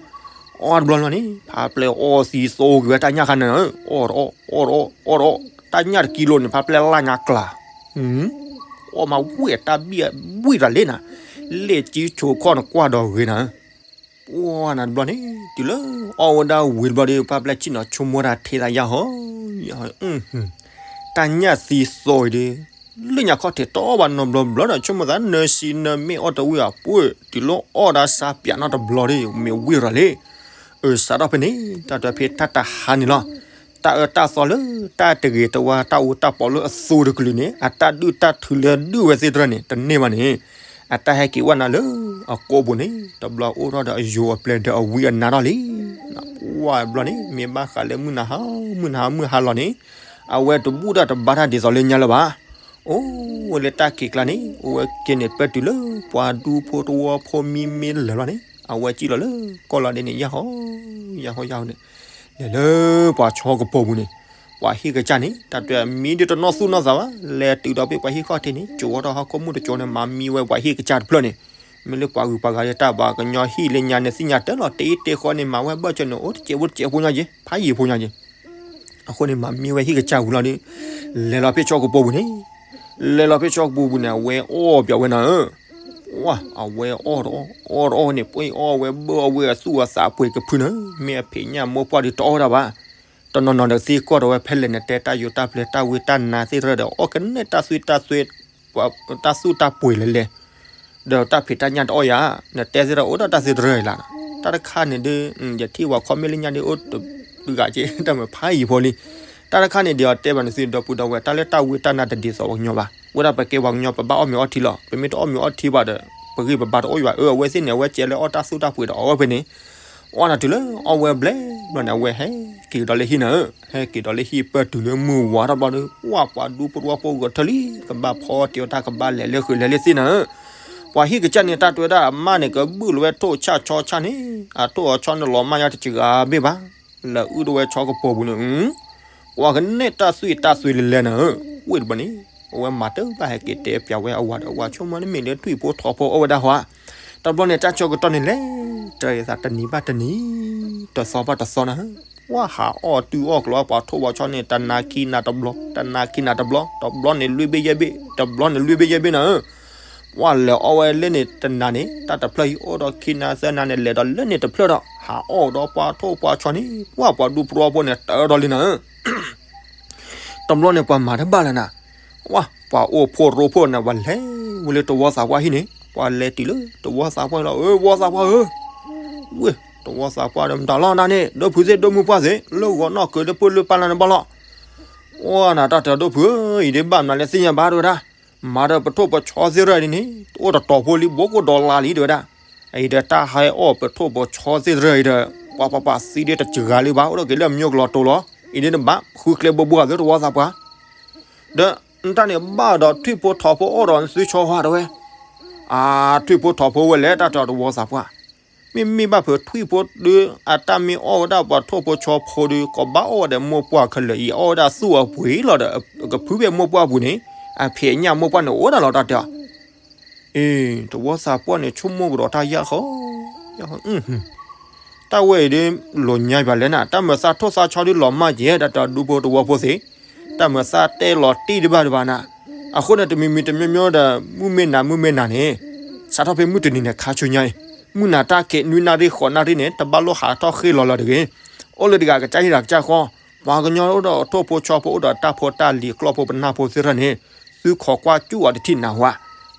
အီၣ်တဘျီလီၤန့ၣ် ဖးပျဲၢ်အီၣ်သံသိက့ၤဝဲတၢ်ညၣ်ခါန့ၣ်, အီၣ်တအီၣ် အီၣ်တအီၣ် အီၣ်တအီၣ်, တၢ်ညၣ်တကံလိန့ၣ် ဖးပျဲၢ်လၢညါကျါ, အီၣ်မးဝံၣ်တၢ်ဘံၣ်ဝံၣ်ရၤလံနၤ, လ့ၣ်ကံဆိခီၣ်န့ၣ်ကွၢ်ဒီးဂ့ၤနၤ ပှၢ်နၤတဘျီန့ၣ် တုၤလၢအီၣ်ဝဲဒၣ်ဝံၤတဘျီဒီး ဖးပျဲၢ်ဆ့ၣ်နီၤဆိကမိၣ်တၢ်ထဲသးယါဟီ, ယါဟီ, တၢ်ညၣ်သံသိအံၤဒီး လၢညါခီၣ်ထံးတအီၣ်ဘၣ်နီတဘျီဘျီဒီး ဆိကမိၣ်သးနၢၤစံနၢၤမ့ၢ်အီၣ်တဝံၣ်အပှၢ် တုၤလၢအီၣ်ဒၣ်စၢ်ပၠးနီတဘျီဒီး မ့ၢ်ဝံၣ်ရၤလံ, အၢ စးထီၣ်ဖဲန့ၣ် တၢ်တဲဖဲတၢ်တဟါန့ၣ်လီၤ. တၢ်အၢတၢ်သီလၢတၢ်တဂ့ၤတဝါ တၢ်အူတၢ်ပီးလၢအသိတကလုာ်န့ၣ် အတၢ်ဒုၣ်တၢ်ထုးလၢဒုၣ်ဝဲသ့ၣ်တဖၣ်န့ၣ် တန့ၢ်ဘၣ်န့ၣ် အတၢ်ဟဲက့ၤဝဲနၤလၢအကိးပူၤန့ၣ် တဘျီအိၣ်ထီၣ်ဒီးအယိၤအပျဲၢ်ဒီးအဝံအနါထီၣ်လံ. ပှၢ်တဘျီန့ၣ် မ့ၢ်ဘၣ်ဃးလၢမုၢ်နၤဟါ မုၢ်နၤဟါမုၢ်ဟါလီၤန့ၣ် အဝဲတဘူၣ်တၢ်တဘါတၢ်ဒ်သိးလၢညါလၢၤဘၣ်. အိၣ်ဝဲလၢတၢ်ခံးကျါန့ၣ် အိၣ်ဝဲက့ၤန့ၣ် ပၢၢ်တုၤလၢပှၤဒူဖိတဝီဖိမံမ့ၢ်လၢာ်လီၤန့ၣ် အဝဲစံၣ်လီၤလၢကီၢ်လီၤဒ်န့ၣ် ယါဟီ ယါဟီယါဟီန့ၣ် လဲၤလၢပှၤဆီကပီၤပူၤန့ၣ် ပှၤဟံၣ်ကစၢ်န့ၣ် တၢ်တဲမံဒ်တနီၣ်သူၣ်နီၣ်သးဘၣ် လဲၤတုၤဒီးပှၤဟံၣ်ခီၣ်ထံးန့ၣ် ကၠိဝဲဒီးဟီၣ်ခိၣ်မုၢ်တကၠိန့ၣ် မၤမံဝဲပှၤဟံၣ်ကစၢ်တဖျၢၣ်န့ၣ် မ့ၢ်လၢပှၤဂုၤပှၤဂၤလၢတၢ်ဘၣ်ကညီဟံၣ်လၢညါန့ၣ် သ့ၣ်ညါတၢ်လီၤ တအ့ၣ်တ့ၢ်ဃီန့ၣ် မၤဝဲဘၢၣ်စၢၤန့ၣ် အိၣ်တစဲးဖိတစဲးဖိညါက့ၤ ဖးယံာ်ဖိညါက့ၤ အဃိန့ၣ် မၤမံဝဲဟံၣ်ကစၢ်ဝံၤလီၤဒီး လဲၤလီၤဖဲဆီကပီၤပူၤန့ၣ် လဲၤလီၤဖဲဆီကပီၤပူၤန့ၣ် အဝဲအီၣ်ပၠးဝဲနၤဧၢ, အဝဲအီၣ်တအီၣ် အီၣ်တအီၣ်န့ၣ် ပှ့ၤအီၣ်ဝဲဘၢၣ်အီၣ်ဝဲအသူၣ်အသးပှ့ၤကဖုနၤ, မ့ၢ်အဖံးညၣ်မိၢ်ပှၢ်ဒီးတအီၣ်ဝဲဒၣ်ဘၣ်, တနီၤနီၤဒီးသံကွၢ်ဒီးဝဲဖဲလဲၣ်နတဲတၢ်ယိၤတၢ်ပျဲၤတၢ်ဝံတၢ်နါသ့ၣ်တဖၣ်ဒီး အီၣ်ကနဲၣ်တၢ်သွံၣ်တၢ်သွဲ တၢ်သူၣ်တၢ်ပှ့ၤလဲၤလဲၤ ဒီးတၢ်ဖံးတၢ်ညၣ်တအီၣ်ယၤ, နတဲသ့ၣ်ဒီးအိၣ်ဒီးတၢ်သ့တရၢၢ်လီၤ, တၢ်တခါန့ၣ်ဒီး ယထံၣ်ဝဲ comment လၢညါဒီးအိၣ်တဂၤက့ တၢ်မၤဖးယံာ်ဖိလံ, တၢ်တခါန့ၣ်ဒီးအတဲဘၣ်နသုဒီပုၢ်ဒီဝဲၢ် တၢ်လၢတၢ်ဝံတၢ်နါတဒ်သိးပှၤကညီဘၣ်, ဝဲဒၣ်ပကဲပှၤကညီပဘၣ်အီၣ်မ့ၤအီထံလီၤ, ပမ့ၢ်တအီၣ်မ့ၤအီထံဘၣ်ဒီး ပဂံၢ်ပဘါတအိၣ်ယၤဘၣ်, အၢ အဝဲသ့ၣ်န့ၣ် အဝဲကဲလၢအီၣ်တၢ်သူၣ်တၢ်ပှ့ၤဒီးအီၣ်ဝဲဖဲန့ၣ် အီၣ်နၤတုၤလၢအီၣ်ဝဲဘျဲၣ်ဘျီန့ၣ် အဝဲဟဲက့ၤကဒီးလၢဟံၣ်နၤဧၢ, ဟဲက့ၤဒီးလၢဟံၣ်ပၢၢ်တုၤလၢမုၢ်ဝါထီၣ်ဘျီဒီး ပှၢ်ပှၤဒူဖိတဝီဖိဂီၤထၢလံ, ကဘၣ်ဖီတ့ၢ်တၢ်ကဘၣ်လဲၤလၢဃုာ်လဲၤလၢသ့ၣ်နၤဧၢ, ပှၤဟံၣ်ကစၢ်န့ၣ် တၢ်တဲဝဲဒၣ်အမါန့ၣ် ကဘုၣ်လီၤဝဲထိၣ်ဆၣ်ဆီဆၣ်န့ၣ် အထိၣ်အဆီန့ၣ်လီၤမၢ်ညါတစှၤဘ့ၣ်ဘၣ်, လဲၤအုၣ်ဒိၣ်ဝဲဆီကပီၤပူၤန့ၣ် ကွၢ်ကနဲၣ်တၢ်သွံၣ်တၢ်သွဲလဲၤလဲၤနၤဧၢ, ဝ့ၢ်တဘျီန့ၣ် အဝဲမၤတဘၣ်ဟဲက့ၤတဲပၠးဝဲအဝၤဒီး အဝၤဆိကမိၣ်န့ၣ်မ့ၢ်လၢထွံၣ်ဖိထိးဖိအီၣ်ဝဲဒၣ်ဟီဧါ, တဘျီန့ၣ် တၢ်ဆၢကတီၢ်န့ၣ်လဲၤ တၢ်သးတနံၤဘၣ်တနံၤ တသီဘၣ်တသီနၤဧၢ, ပှၢ်ဟးအီၣ်တုၤအီၣ်ကျိၤပှၤထိၣ်ပှၤဆီန့ၣ် တနၤခံနၤတဘျီ တနၤခံနၤတဘျီ တဘျီန့ၣ်လွံၢ်ဘ့ၣ်ယဲၢ်ဘ့ၣ် တဘျီန့ၣ်လွံၢ်ဘ့ၣ်ယဲၢ်ဘ့ၣ်နၤဧၢ ပှၢ်လဲၤအီၣ်ဝဲလၢန့ၣ်တနၤန့ၣ် တၢ်တဖျၢၣ်အံၤအိၣ်ဒီးခံနၤသၢနၤန့ၣ် လဲၤဒီးလၢန့ၣ်တဖျၢၣ်ဒီး ဟးအီၣ်ဒီးပှၤထိၣ်ပှၤဆီန့ၣ် ပှၢ်ပှၤဒူဖိတဝီဖိန့ၣ် တၢၢ်ဒီးလံနၤဧၢ, တဘျီန့ၣ်ပှၤမၤတဘၣ်လၢၤနၤ, ပှၢ်ပှၤအိၣ်ဖိရိဖိန့ၣ် ပှၤလဲၤဝဲလၢတဝီသးပှၢ်ဟံၣ်န့ၣ် ပှၤလဲၤတုၤလၢတဝီသးပှၢ်လီၤ အၢ ဝီသးပှၢ်ဧၢ ဝ့ၢ် တဝီသးပှၢ်ဒီးမတၤလီၤနၤန့ၣ် ဒီဖုသ့ၣ်ဒိၣ်မုၢ်ပှၢ်သ့ၣ် လၢဂီၤနီၣ်ကၢၤလၢပၢၢ်လၢပၢ်လၢနဘၣ်လီၤ, အီၣ်နၤတၢ်တၢၤဒိၣ်ဖုဧၢ အံၤဒ့ဘၣ်မနုၤလဲၣ်သ့ၣ်ညါဘၣ်တဲဝဲဒၣ်, မၤဒီးပထိၣ်ပဆီသ့ၣ်တဖၣ်ဒ်န့ၣ် အိၣ်တတီၤဖိလံ ဘိၣ်ကိၣ်ဒီလါလံတဲဝဲဒၣ်, အံၤဒီးတၢ်ဟဲအီၣ်ပထိၣ်ပဆီသ့ၣ်တဖၣ်အံၤဒီး ပှၤပှၤပှၤသံဒ်တစှၤလံဘၣ် အိၣ်ဒီးက့ၤလၢအမံၤကလီၤတိၤလီၤ, အံၤဒ့နဘၣ် ဃုကျဲဘိဘိအသ့ၣ်တဝီသးပှၢ် ဒီးနတၢ်န့ၣ်ဘၣ်ဒီးထွံၣ်ဖိထိးဖိအီၣ်ဒီးနသုဆီဟါတဲဝဲ, အထွံၣ်ဖိထိးဖိဝဲလဲၣ်တၢ်တၢၤတဝီသးပှၢ်, မ့မ့ၢ်ဘၣ်ဖုးထွံၣ်ဖိဒီး အတၢ်မ့ၢ်အီၣ်ဝဲဒၣ်ပှၤထိၣ်ဖိဆီဖိဒီး ကဘၣ်အီၣ်ဝဲဒီးမိၢ်ပှၢ်ခဲလၢာ်အံၤ အီၣ်ဝဲဒၣ်သူၣ်အပှ့ၤလီၤဒီး ကဖုဖဲမိၢ်ပှၢ်ပူၤန့ၣ် အဖံးအညၣ်မိၢ်ပှၢ်န့ၣ်အိၣ်ဒၣ်လီၤတၢ်တဲအီၤ အ့ တဝီသးပှၢ်န့ၣ် ဆိကမိၣ်ကဒီးတၢ်ယၢ်ဃီ, တၢ်ဝဲအံၤဒ် လီၤညါယၤလဲၣ်နၤ တၢ်မၤသးထိၣ်သးဆီဒ်လီၤမၢ်က့ၤ တၢ်တၢၤဒူဖိတဝီဖိသ့ၣ်, တၢ်မၤသးတဲလီၤတံၢ်တဘၣ်တဘၣ်နၤ, အဃိန့ၣ် တမံၤမံၤတမံၤမံၤဒီး မုၢ်မ့ၢ်နၤမုၢ်မ့ၢ်နၤန့ၣ်, စးထီၣ်ဖဲမုၢ်တနံၤန့ၣ် ခါဆူညါအံၤ, မုၢ်နၤတၢ်ခံးနွံနၣ်ရံၣ်ဃိးနၣ်ရံၣ်န့ၣ် တဘၣ်လိၣ်ဟးထီၣ်ဃ့ၢ်လီၤလၢၤတဂ့ၤ, အိၣ်လၢတဂၤကစၢ်ဟံၣ်တဂၤကစၢ်ဃီ, ပှၤကညီအိၣ်ဒီးထိၣ်ဖိဆီဖိအိၣ်ဒီးတၢ်ဖိတၢ်လံၤကျီၢ်ဖိပနၢ်ဖိသ့ၣ်တဖၣ်န့ၣ်, သုခိးကွၢ်ကၠူၣ်အီၤတထံၣ်နၤဟါ,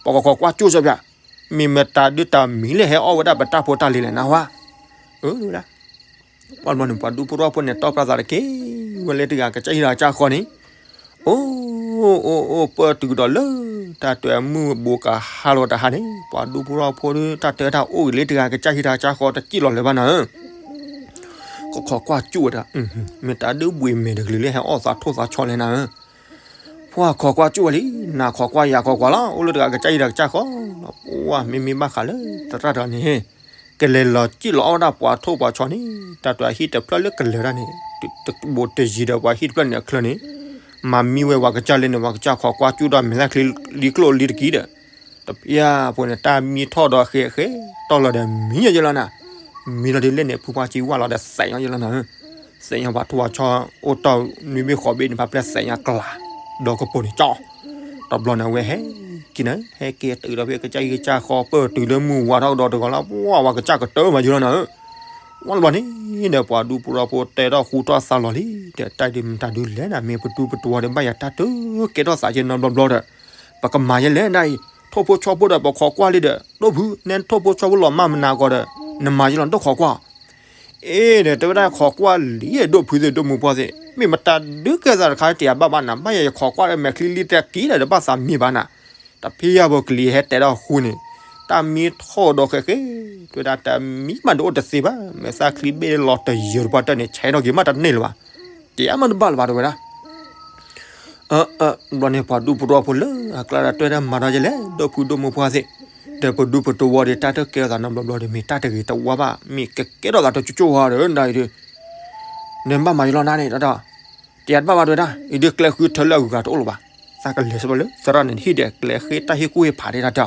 ပှၤကခိးကွၢ်ကၠူၣ်စၢ်ပၠး, မ့ၢ်မတၤဒုးတၢ်မံၤလၢဟဲအီၣ်ဝဲဒၣ်ပတၢ်ဖိတၢ်လံၤလဲၣ်နၤဟါ, အၢ ဝဲဒၣ် ပှၤတဘျီန့ၣ် ပှၤဒူဖိတဝီဖိန့ၣ် တီၢ်ပြၢသးတက့ၢ်, ဝဲလၢတဂၤကစၢ်ဟံၣ်တဂၤကစၢ်ဃီန့ၣ်, အိၣ်အိၣ်အိၣ် ပၢၢ်တုၤကဒီးလၢ တၢ်တၢၤမုၢ်ဘူးကဟါလီၤတဟါန့ၣ် ပှၤဒူဖိတဝီဖိဒီး တၢ်တဲတၢ်အိၣ်ဂ့ၤလၢတဂၤကစၢ်ဟံၣ်တဂၤကစၢ်ဃီတစံၣ်လီၤလၢၤဘၣ်နၤဧၢ, ကခိးကွၢ်ကၠူၣ်ဝဲဒၣ်, မ့ၢ်တၢ်ဒုးဘှံးမဲာ်တကလုာ်လၢဟဲအီၣ်သးထိၣ်သးဆီလဲၣ်နၤဧၢ ပှၤခိးကွၢ်ကၠူၣ်ဝဲလံ, နၤခိးကွၢ်ယၤခိးကွၢ်လီၤ, အိၣ်လၢတဂၤကစၢ်ဟံၣ်တဂၤကစၢ်ဃီ, ပှၤမ့မ့ၢ်ဘၣ်ဃးလၢသရၣ်တဂၤန့ၣ်, ကလဲၤလီၤစံၣ်လီၤအီၣ်ဝဲဒၣ်ပှၤထိၣ်ပှၤဆီန့ၣ်, တၢ်တၢၤဟံၣ်တဖျၢၣ်လၢကလဲၤဒၣ်န့ၣ်, တဘိးတယံၤဒီးပှၤဟံၣ်တဖျၢၣ်န့ၣ်အချၢန့ၣ်, မၤမံဝဲပှၤကစၢ်လဲၣ်န့ၣ် ပှၤကစၢ်ခိးကွၢ်ကၠူၣ်ဒီးမဲာ်သၣ်ချံလံကျိၣ်လံတကံဒီး, တပျၢ်ဖိန့ၣ် တၢ်မံထီၣ်ဒီးဃဲးဃဲးတီၢ်လီၤဒီးမံညီညီလီၤနၤ, မံလီၤဒ်လဲၣ်န့ၣ် ဖုပှၢ်ကံဝၢ်လီၤဒီးသဲးညီညီလီၤနၤ, သဲးညီပှၤထိၣ်ပှၤဆီအိၣ်တီၢ်နွံဘ့ၣ်ဃိးဘ့ၣ်န့ၣ် ဖးပျဲၢ်သဲးညီကျါ, ဒီးကပိာ်န့ၣ်ကၠီ, တဘျီန့ၣ်အဝဲဟဲက့ၤန့ၣ် ဟဲက့ၤတုၤဒီးဖဲကစၢ်ဟံၣ်ကစၢ်ဃီပၢၢ်တုၤလၢမုၢ်ဝါထီၣ်ကဒီးတဂီၤလီၤ, ပှၤပှၤကစၢ်ကတၢၢ်မးယိလီၤနၤ, ဝံၤတဘျီန့ၣ်ဒီး ပှၤဒူဖိထီဖိတဲထီၣ်ဃူထီၣ်သါလီၤလံ, တဲတၢ်ဒုးမတၤဒုးလဲၣ်နၤ မ့ၢ်ပဒူပတဝီဒီးဘၣ်ယၤတၢ်တကဲထီၣ်သးယဲနီတဘျီဘျီဒီး, ပကမၤယဲလဲၣ်ဒၣ်အံၤ, ထိၣ်ဖိဆီဖိဒီးပခိးကွၢ်လံဒီး ဒိၣ်ဖု နဲထိၣ်ဖိဆီဖိလီၤမၢ်မနၤကီးဒီး, နမၤယဲလီၤနတခိးကွၢ် အ့ဒီး တဲဝဲဒၣ်ခိးကွၢ်လံ ဒိၣ်ဖုသ့ၣ်ဒိၣ်မုၢ်ပှၢ်သ့ၣ် မ့ၢ်မတၤဒုးကဲသးတခါတယၤဘၣ်ဘၣ်နၤ ဘၣ်ယၤယခိးကွၢ်ဒီးမဲာ်ချံလံတကံဒီး တဘၣ်သးမံဘၣ်နၤ, တဖဲယၤပကလံၤဟဲတဲထီၣ်ဃူန့ၣ်, တၢ်မံထီၣ်ဒီးဃဲးဃဲး, တဲဝဲဒၣ်တၢ်မံမးဒုးအိၣ်တသ့ဘၣ် မဲာ်သၣ်ချံဘ့ၣ်လီၤတယၢၤတပှၢ်တၢၢ်န့ၣ် ဆဲးထီၣ်က့ၤမးတန့ၢ်လၢၤဘၣ်, တယၤမးတဘၣ်လၢၤဘၣ် တဲဝဲဒၣ် ဘျီန့ၣ်ပှၤဒူဖိထီဖိလၢအကျါဒီး တဲတၢ်မၤဒီးယဲလဲၣ် ဒိၣ်ဖုဒိၣ်မုၢ်ပှၢ်သ့ၣ်, ဒီးပဒူပတဝီဒီး တၢ်တကဲထီၣ်သးနီတဘျီဘျီဒီး မ့ၢ်တၢ်တဂ့ၤတဝါဘၣ် မ့ၢ်ကကဲထီၣ်သးတကၠိၣ်ကၠိၣ်ဝါဒီး နဒၣ်အံၤဒုး နဘၣ်မၤယလီၤနၤန့ၣ် တၢ်တယၤတဘၣ်ဘၣ် တဲဝဲဒၣ် အံၤဒုးကျဲဃုထၢလၢအဂုၤအဂၤတအိၣ်လၢၤဘၣ်, သးကလဲၤစ့ၢ်ကီးလၢသရၣ်န့ၣ် ဟံၣ်ဒီးကျဲဃ့တၢ်ဟ့ၣ်ကူၣ်ဟ့ၣ်ဖးဒၣ်တၢ်တ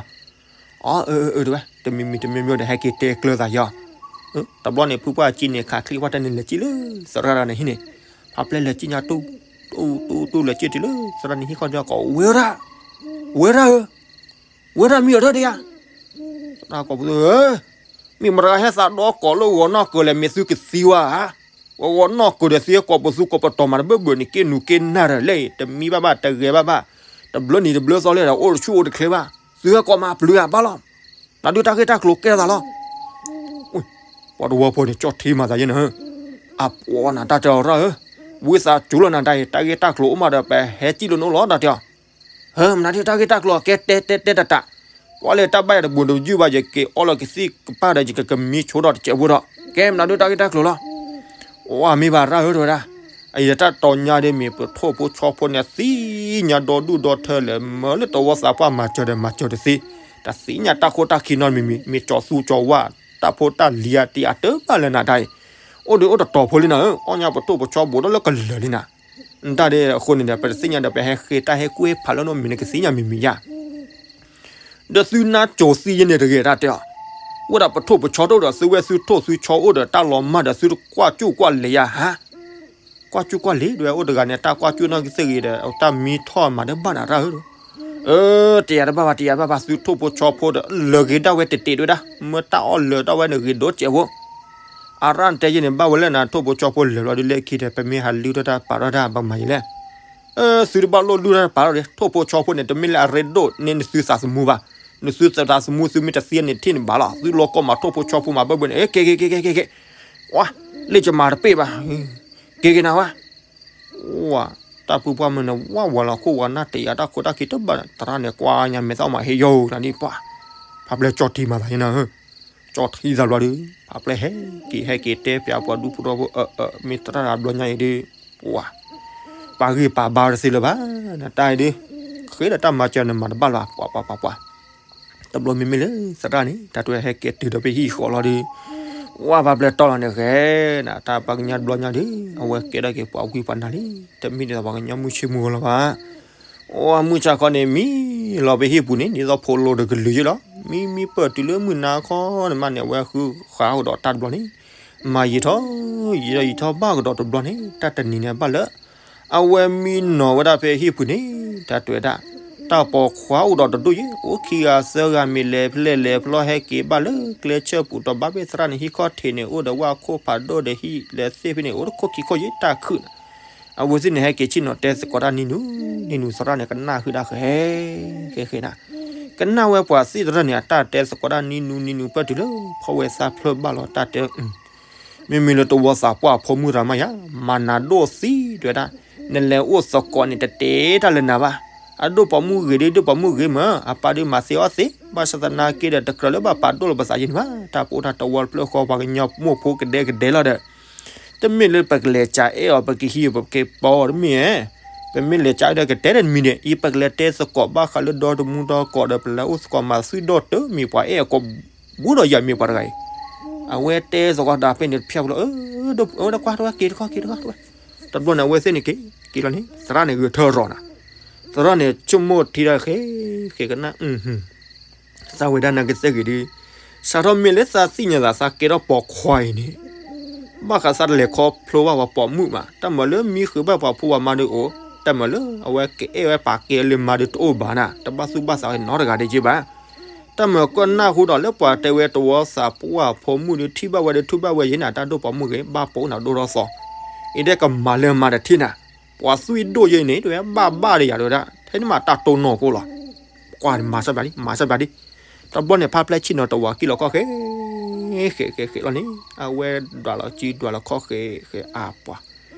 ဲအီၤ အၢ အၢ တဲဝဲ တမံၤမံၤတမံၤမံၤဒီး ဟဲက့ၤတဲကျၢၤသးယီၤ, တဘျီန့ၣ် ဖုပှၢ်ကံန့ၣ် ခးချံပှၢ်တၢ်န့ၣ် လဲၤကံၣ်လၢသရၣ်တဂၤန့ၣ်ဟံၣ်န့ၣ်, ဖးပျဲၢ်လဲၤကံၣ်ညါတူၢ်, တူၢ် တူၢ် တူၢ် လဲၤကံၣ်တုၤလၢသရၣ်န့ၣ်ဟံၣ်ခီၣ်ဒီးကိး ဝဲဒၣ်, ဝဲဒၣ်ဧၢ, ဝဲဒၣ်မံၤအီၤဒၢဒံးဧါ, သရၣ်ကိးပသူဧၢ, မ့ၢ်မတၤဂၤဟဲသးဒီးကိးလၢဂီၤနီၢ်ကၢၤလဲၣ် မ့ၢ်သုကသံဝဲဧါ, ပှၤဂီၤနီၢ်ကၢၤဒီးသုဟဲကိးပသူကိးပတီၤမးတဘၢၣ်ဘၢၣ်န့ၣ် က့နူၤက့နၢ်ဒီးလဲၣ် တမံဘၣ်ဘၣ် တဂဲၤဘၣ်ဘၣ်, တဘျၢနံၤတဘျၢသီလဲၣ်ဒီး အိၣ်တဆူၣ်အိၣ်တချ့ဘၣ်, သုဟဲကိးမးအပျုၤဧါ ဘၣ်လီၤ, နဒုးတၢ်ဂ့ၢ်တၢ်ကျိၤကဲထီၣ်သးလီၤ ပှၤတဝီဖိန့ၣ် ကၠီၣ်ထံမၤသးယဲန့ၣ်, အပှၤနၤတၢ်တဲအီၤရၣ်ဧၢ, ဝံသးစူၤလီၤနၤတၢ်အံၤ တၢ်ဂ့ၢ်တၢ်ကျိၤအိၣ်မးဒီး ပဟဲစံၣ်လိာ်နအိၣ်လီၤ တၢ်တဲအီၤ, ဟၢ မနုၤဒုးတၢ်ဂ့ၢ်တၢ်ကျိၤ ကဲတဲတဲတဲတၢ်တၢ်, ပှၤလၢတၢ်ဘၣ်ယၤတဘူးတယုၢ်ဘၣ် ယက့ၤအီၣ်လီၤကသံၣ်ကပၢ်ဒီး ယကကမံဆိဒီးတစဲးဖိဒီး ကဲ မနုၤဒုးတၢ်ဂ့ၢ်တၢ်ကျိၤလီၤ အိၣ်မ့ၢ်ဘၣ်ရၣ်ဧၢ တဲဝဲဒၣ်, အအံၤတၢ်တီညါဒ်မ့ၢ်ပထိၣ်ဖိဆီဖိန့ၣ် သံညါဒီဒူၣ်ဒီထၢလဲၣ် မၢလၢတဝီသးပှၢ်မၤစၢၤဒီးမၤစၢၤတသ့, တၢ်သံညါတၢ်ခိၣ်တၢ်ခံနီတမံၤမံၤ မ့ၢ်ကၠီၤသူကၠီၤဝါ, တၢ်ဖိတၢ်လံၤဧါ တယၤတၢ်ဘၣ်လၢနၤတၢ်အံၤ, အိၣ်ဒီးအိၣ်တတီၤဖိလံနၤဧၢ, အီၣ်ညါပထိၣ်ပဆီဘူးဒီးလၢကလၢာ်လံနၤ, နတၢ်ဒ်အဃိန့ၣ်ဒီး ပတသ့ၣ်ညါဒီး ပဟဲဃ့တၢ်ဟ့ၣ်ကူၣ်ဟ့ၣ်ဖးလၢနအိၣ်မ့ၢ်နကသ့ၣ်ညါမံၤမံၤယါ ဒီးသုနါစိၤသံယဲန့ၣ်တဂ့ၤ တၢ်တဲအီၤ, ဝဲဒၣ်ပထိၣ်ပဆီတအိၣ်ဒီး သုဝဲသုထိၣ်သုဆီအိၣ်ဒီးတၢ်လီၤမၢ်ဒီး သုတကွၢ်ကူၣ်ကွၢ်လဲၤယါဟါ, ကွၢ်ကူၣ်ကွၢ်လဲၤ ဒ်ဝဲအိၣ်တဂၤန့ၣ် တၢ်ကွၢ်ကူၣ်နီၣ်ဂံၢ်သ့ၣ်ဂ့ၤဒီး တၢ်မံထီၣ်မးဒီးဘၣ်နၤရၣ်ဧၢ, အၢ တယၤတဘၣ်ဘၣ် တယၤဘၣ်ဘၣ် သုထိၣ်ဖိဆီဖိဒီး လၢာ်ဂ့ၤဒၣ်ဝဲတတဲာ်တဲာ်ဒၣ် မ့ၢ်တၢ်အီၣ်လၢာ်ဒၣ်ဝဲန့ၣ်ဂ့ၤဒိၣ်စဲးဖိ အရၣ်နတဲယဲန့ၣ် ဘၣ်ဝဲလၢနထိၣ်ဖိဆီဖိလၢာ်လီၤဒ်လဲၣ်ခံဒီး ပမ့ၢ်ဟးလုၢ်ထီၣ်တၢ်ပာ်ထီၣ်တၢ် ပမၤယလဲၣ်, သုတဘၣ်လိၣ်လုၢ်ထီၣ်တၢ်ပာ်ထီၣ်ဒီး ထိၣ်ဖိဆီဖိန့ၣ် တမ့ၢ်လၢအရ့ဒိၣ်န့ၢ်နသုသးသမူဘၣ်, နသုသးသမူသုမ့ၢ်တသ့န့ၣ် ထံၣ်န့ၣ်ဘၣ်လီၤ သုလီၤကီမးထိၣ်ဖိဆီဖိမးဘၣ်ဘၣ်န့ၣ် ကဲကဲကဲကဲကဲကဲ, ဝါ, လ့ၣ်ကမၤတပ့ၢ်ဘၣ်, ကဲကဲနၤဝါ ဝါ, တၢ်ဖုပှၢ်မုၢ်န့ၣ် ဝါဝါလီၤခိၣ်ဝါနၢ်တယၤတၢ်ခိၣ်တၢ်ခံတဘၣ် သရၣ်န့ၣ် ကွၢ်ညါမဲာ်သၣ်မးဟ့ၣ်ယိာ်နၤဒ်ပှၤ, ဖးပျဲၢ်ကၠီၣ်ထံမၤသးယဲနၤ, ကၠီၣ်ထံသးဘျီဒီး ဖးပျဲၢ်ဟဲက့ၤဟဲက့ၤတဲပျးပှၤဒူဖိထီဖိ အၢ အၢ မ့ၢ်သရၣ်တဂၤဘျီညါအံၤဒီး, ပှၤ, ပှၤဂ့ၢ်ပှၤဘါတသ့လၢၤဘၣ်, နတၢ်အံၤဒီး, ဃ့ဒီးတၢ်မၤစၢၤန့ၣ်မၤတဘၣ်လၢၤဘၣ် ပှၤပှၤပှၤပှၤ တဘျီမ့မ့ၢ်လၢသရၣ်န့ၣ် တၢ်တဲဟဲက့ၤတုၤဒီးဖဲဟံၣ်ဃီလီၤဒီး, ဝါဖးပျဲၢ်တီၢ်လီၤန့ၣ်ဂ့ၤ, နတၢ်ပှၤကညီတဘျီညါဒီး အဝဲကဲထီၣ်က့ၤပှၤဝံပှၤနါလံ, တမ့ၢ်ဒ်သိးပှၤကညီမုၢ်ဆ့မုၢ်ဂီၤလီၤဘၣ်, အိၣ်မုၢ်ဆါခီန့ၣ် မံလီၤဖဲဟံၣ်ပူၤန့ၣ် ဒ်သိးဖိလိၤတကလုာ်ယဲလီၤ, မံမံပၢၢ်တုၤလၢမုၢ်နၤခီန့ၣ်မးန့ၣ် အဝဲဃုဃာ်အိၣ်ဒီးတၢ်တဘျီန့ၣ်, မၤယံာ်ထီၣ်, ယံာ်ထီၣ်ယံာ်ထီၣ်ဘၣ်ကဒီးတဘျီန့ၣ် တၢ်တနံၤန့ၣ်ဘၣ်လၢ အဝဲမံနီၤဝဲဒၣ်ဖဲဟံၣ်ပူၤန့ၣ် တၢ်တဲဝဲဒၣ်, တၢ်ပိာ်ခွါအိၣ်ဒီးတဒူၣ်ယဲ, အိၣ်ခံဂၤသၢဂၤမ့ၢ်လဲၤဖျဲၣ်လဲၤဖျီဟဲက့ၤဘၣ်လၢကျဲဆၢပူၤဒီးဘၣ်ဖဲသရၣ်န့ၣ်ဟံၣ်ခီၣ်ထံးန့ၣ် အိၣ်ဒီးဝၣ်ခိၣ်ဖးဒိၣ်ဒီးဟံၣ်လဲၤသ့ၣ်ဖဲန့ၣ် အိၣ်တခိၣ်ခံခိၣ်ယဲတၢ်ခုၣ်န့ၣ်, အဝဲသ့ၣ်န့ၣ်ဟဲက့ၤဆ့ၣ်နီၤတဲသကိးတၢ်နံၤနူၤ, နံၤနူၤသရၣ်န့ၣ် ကနၣ်ဃုာ်ဒၣ်ဃဲ, ဃဲဃဲနၤ, ကနၣ်ဝဲပှၤသ့ၣ်သရၣ်န့ၣ် အတၢ်တဲသကိးတၢ်နံၤနူၤနံၤနူၤပၢၢ်တုၤလၢ ဖီဝဲသးဖျၢၣ်ဘၣ်လီၤတၢ်တဲ မ့မ့ၢ်လၢတဝီသးပှၢ်အဖိမုၣ်တဂၤမးယၤ, မၤနၤဒိၣ်သံတဲဝဲဒၣ်, နလဲၤအိၣ်သကိးန့ၣ် တတဲတၢ်လၢနၤဘၣ်, အဒိၣ်ပိာ်မုၣ်ဂ့ၤဒီး ဒိၣ်ပိာ်မုၣ်ဂ့ၤမး, အပၢ်ဒုးမၤသ့အီၣ်သ့, ဘၣ်ဆၣ်သနာ်က့ဒီး တကြၢးလၢဘၣ်ပာ်ဒိၣ်လီၤပသးယဲန့ၣ်ဘၣ်, တၢ်ပအိၣ်တၢ်တဝီတဖျၢၣ်ဃီပှၤကညီမိၢ်ဖိကဒဲကဒဲလီၤဒီး တမ့ၢ်လၢပကလဲၤကးအဲၣ်အီၤ ပကဟံးအီၤ ပကပီအီၤတမ့ၢ်ဧါ, ပမ့ၢ်လဲၤကးဒီးကတဲတမံၤန့ၣ် အံၤပကလဲၤတဲသကိးဘၣ်ဃးလၢဒီတမူဒီကီးဒီး ပလဲၤအိၣ်သကိးမၤသုဒီတၢ်မ့ၢ်ပှၤအဲၣ်အကိးဘူးဒီးယၤမ့ၢ်ပှၤတဂၤအံၤ, အဝဲတဲသကိးတၢ်ဖဲန့ၣ်တဖျၢၣ်ဖိလီၤ, အၢ ဒီးအဝဲဒၣ်ကွၢ်တဝဲက့ၤတခီက့ၤတခီတဝဲ, တဘျီန့ၣ် အဝဲသ့ၣ်န့ၣ်က့ၤ က့ၤလီၤန့ၣ် သရၣ်န့ၣ်ဂဲၤထၢၣ်ရီၤနၤ, သရၣ်န့ၣ်ဆိကမိၣ်ထံဒီး ဃဲ ဃဲကနၣ် သးဝဲဒၣ်နာ်က့သ့ၣ်ဂ့ၤဒီး စးထီၣ်မ့ၢ်လၢသးသ့ၣ်ညါသး သးကဲထီၣ်ပိာ်ခွါအံၤန့ၣ် ဘၣ်ဃးသးတလဲၤခီဖျိဘၣ်ပှၤပိာ်မုၣ်ဘၣ်, တၢ်မၤလၢမံဃုာ်ဘၣ်ပှၤဖိပှၤမါဒီးအိၣ်, တၢ်မၤလၢအဝဲကအဲၣ်ဝဲပာ်ကဲလၢမါဒီးတအိၣ်ဘၣ်နၤ, တဘၣ်သူၣ်ဘၣ်သးနီတဂၤဒံးက့ဘၣ်. တၢ်မၤကနၣ်ဟူဒီးလၢပှၤတဲဝဲတဝီသးပှၢ်ဖိမုၣ်ဒီး ထံၣ်ဘၣ်ဝဲဒီးထူၣ်ဘၣ်ဝဲယဲနၤ, တၢ်ဒိၣ်ပိာ်မုၣ်ဂ့ၤ ဘၣ်ပိာ်နၤဒိၣ်ထီၣ်သီ, အံၤဒဲးကမၤလၢမါတထံၣ်နၤ, ပှၤသွံၣ်ဒိၣ်ယဲန့ၣ် တဝဲဘၣ်ဘၣ်ဒီးယၤတဝဲဒၣ် ထဲန့ၣ်မးတၢ်တိၢ်နီၢ်ခိလီၤ. ကွၢ်မၤစၢၤဘၣ်ဒံး မၤစၢၤဘၣ်ဒံး. တဘျီန့ၣ် ဖါဖျဲၣ်ဆ့ၣ်နီၤတဝီကံၣ်လီၤခီၣ်ဃဲ ဃဲဃဲလီၤန့ၣ် အဝဲဒွးလီၤစုဒွးလီၤခီၣ်ဃဲဃဲအါပှၤ,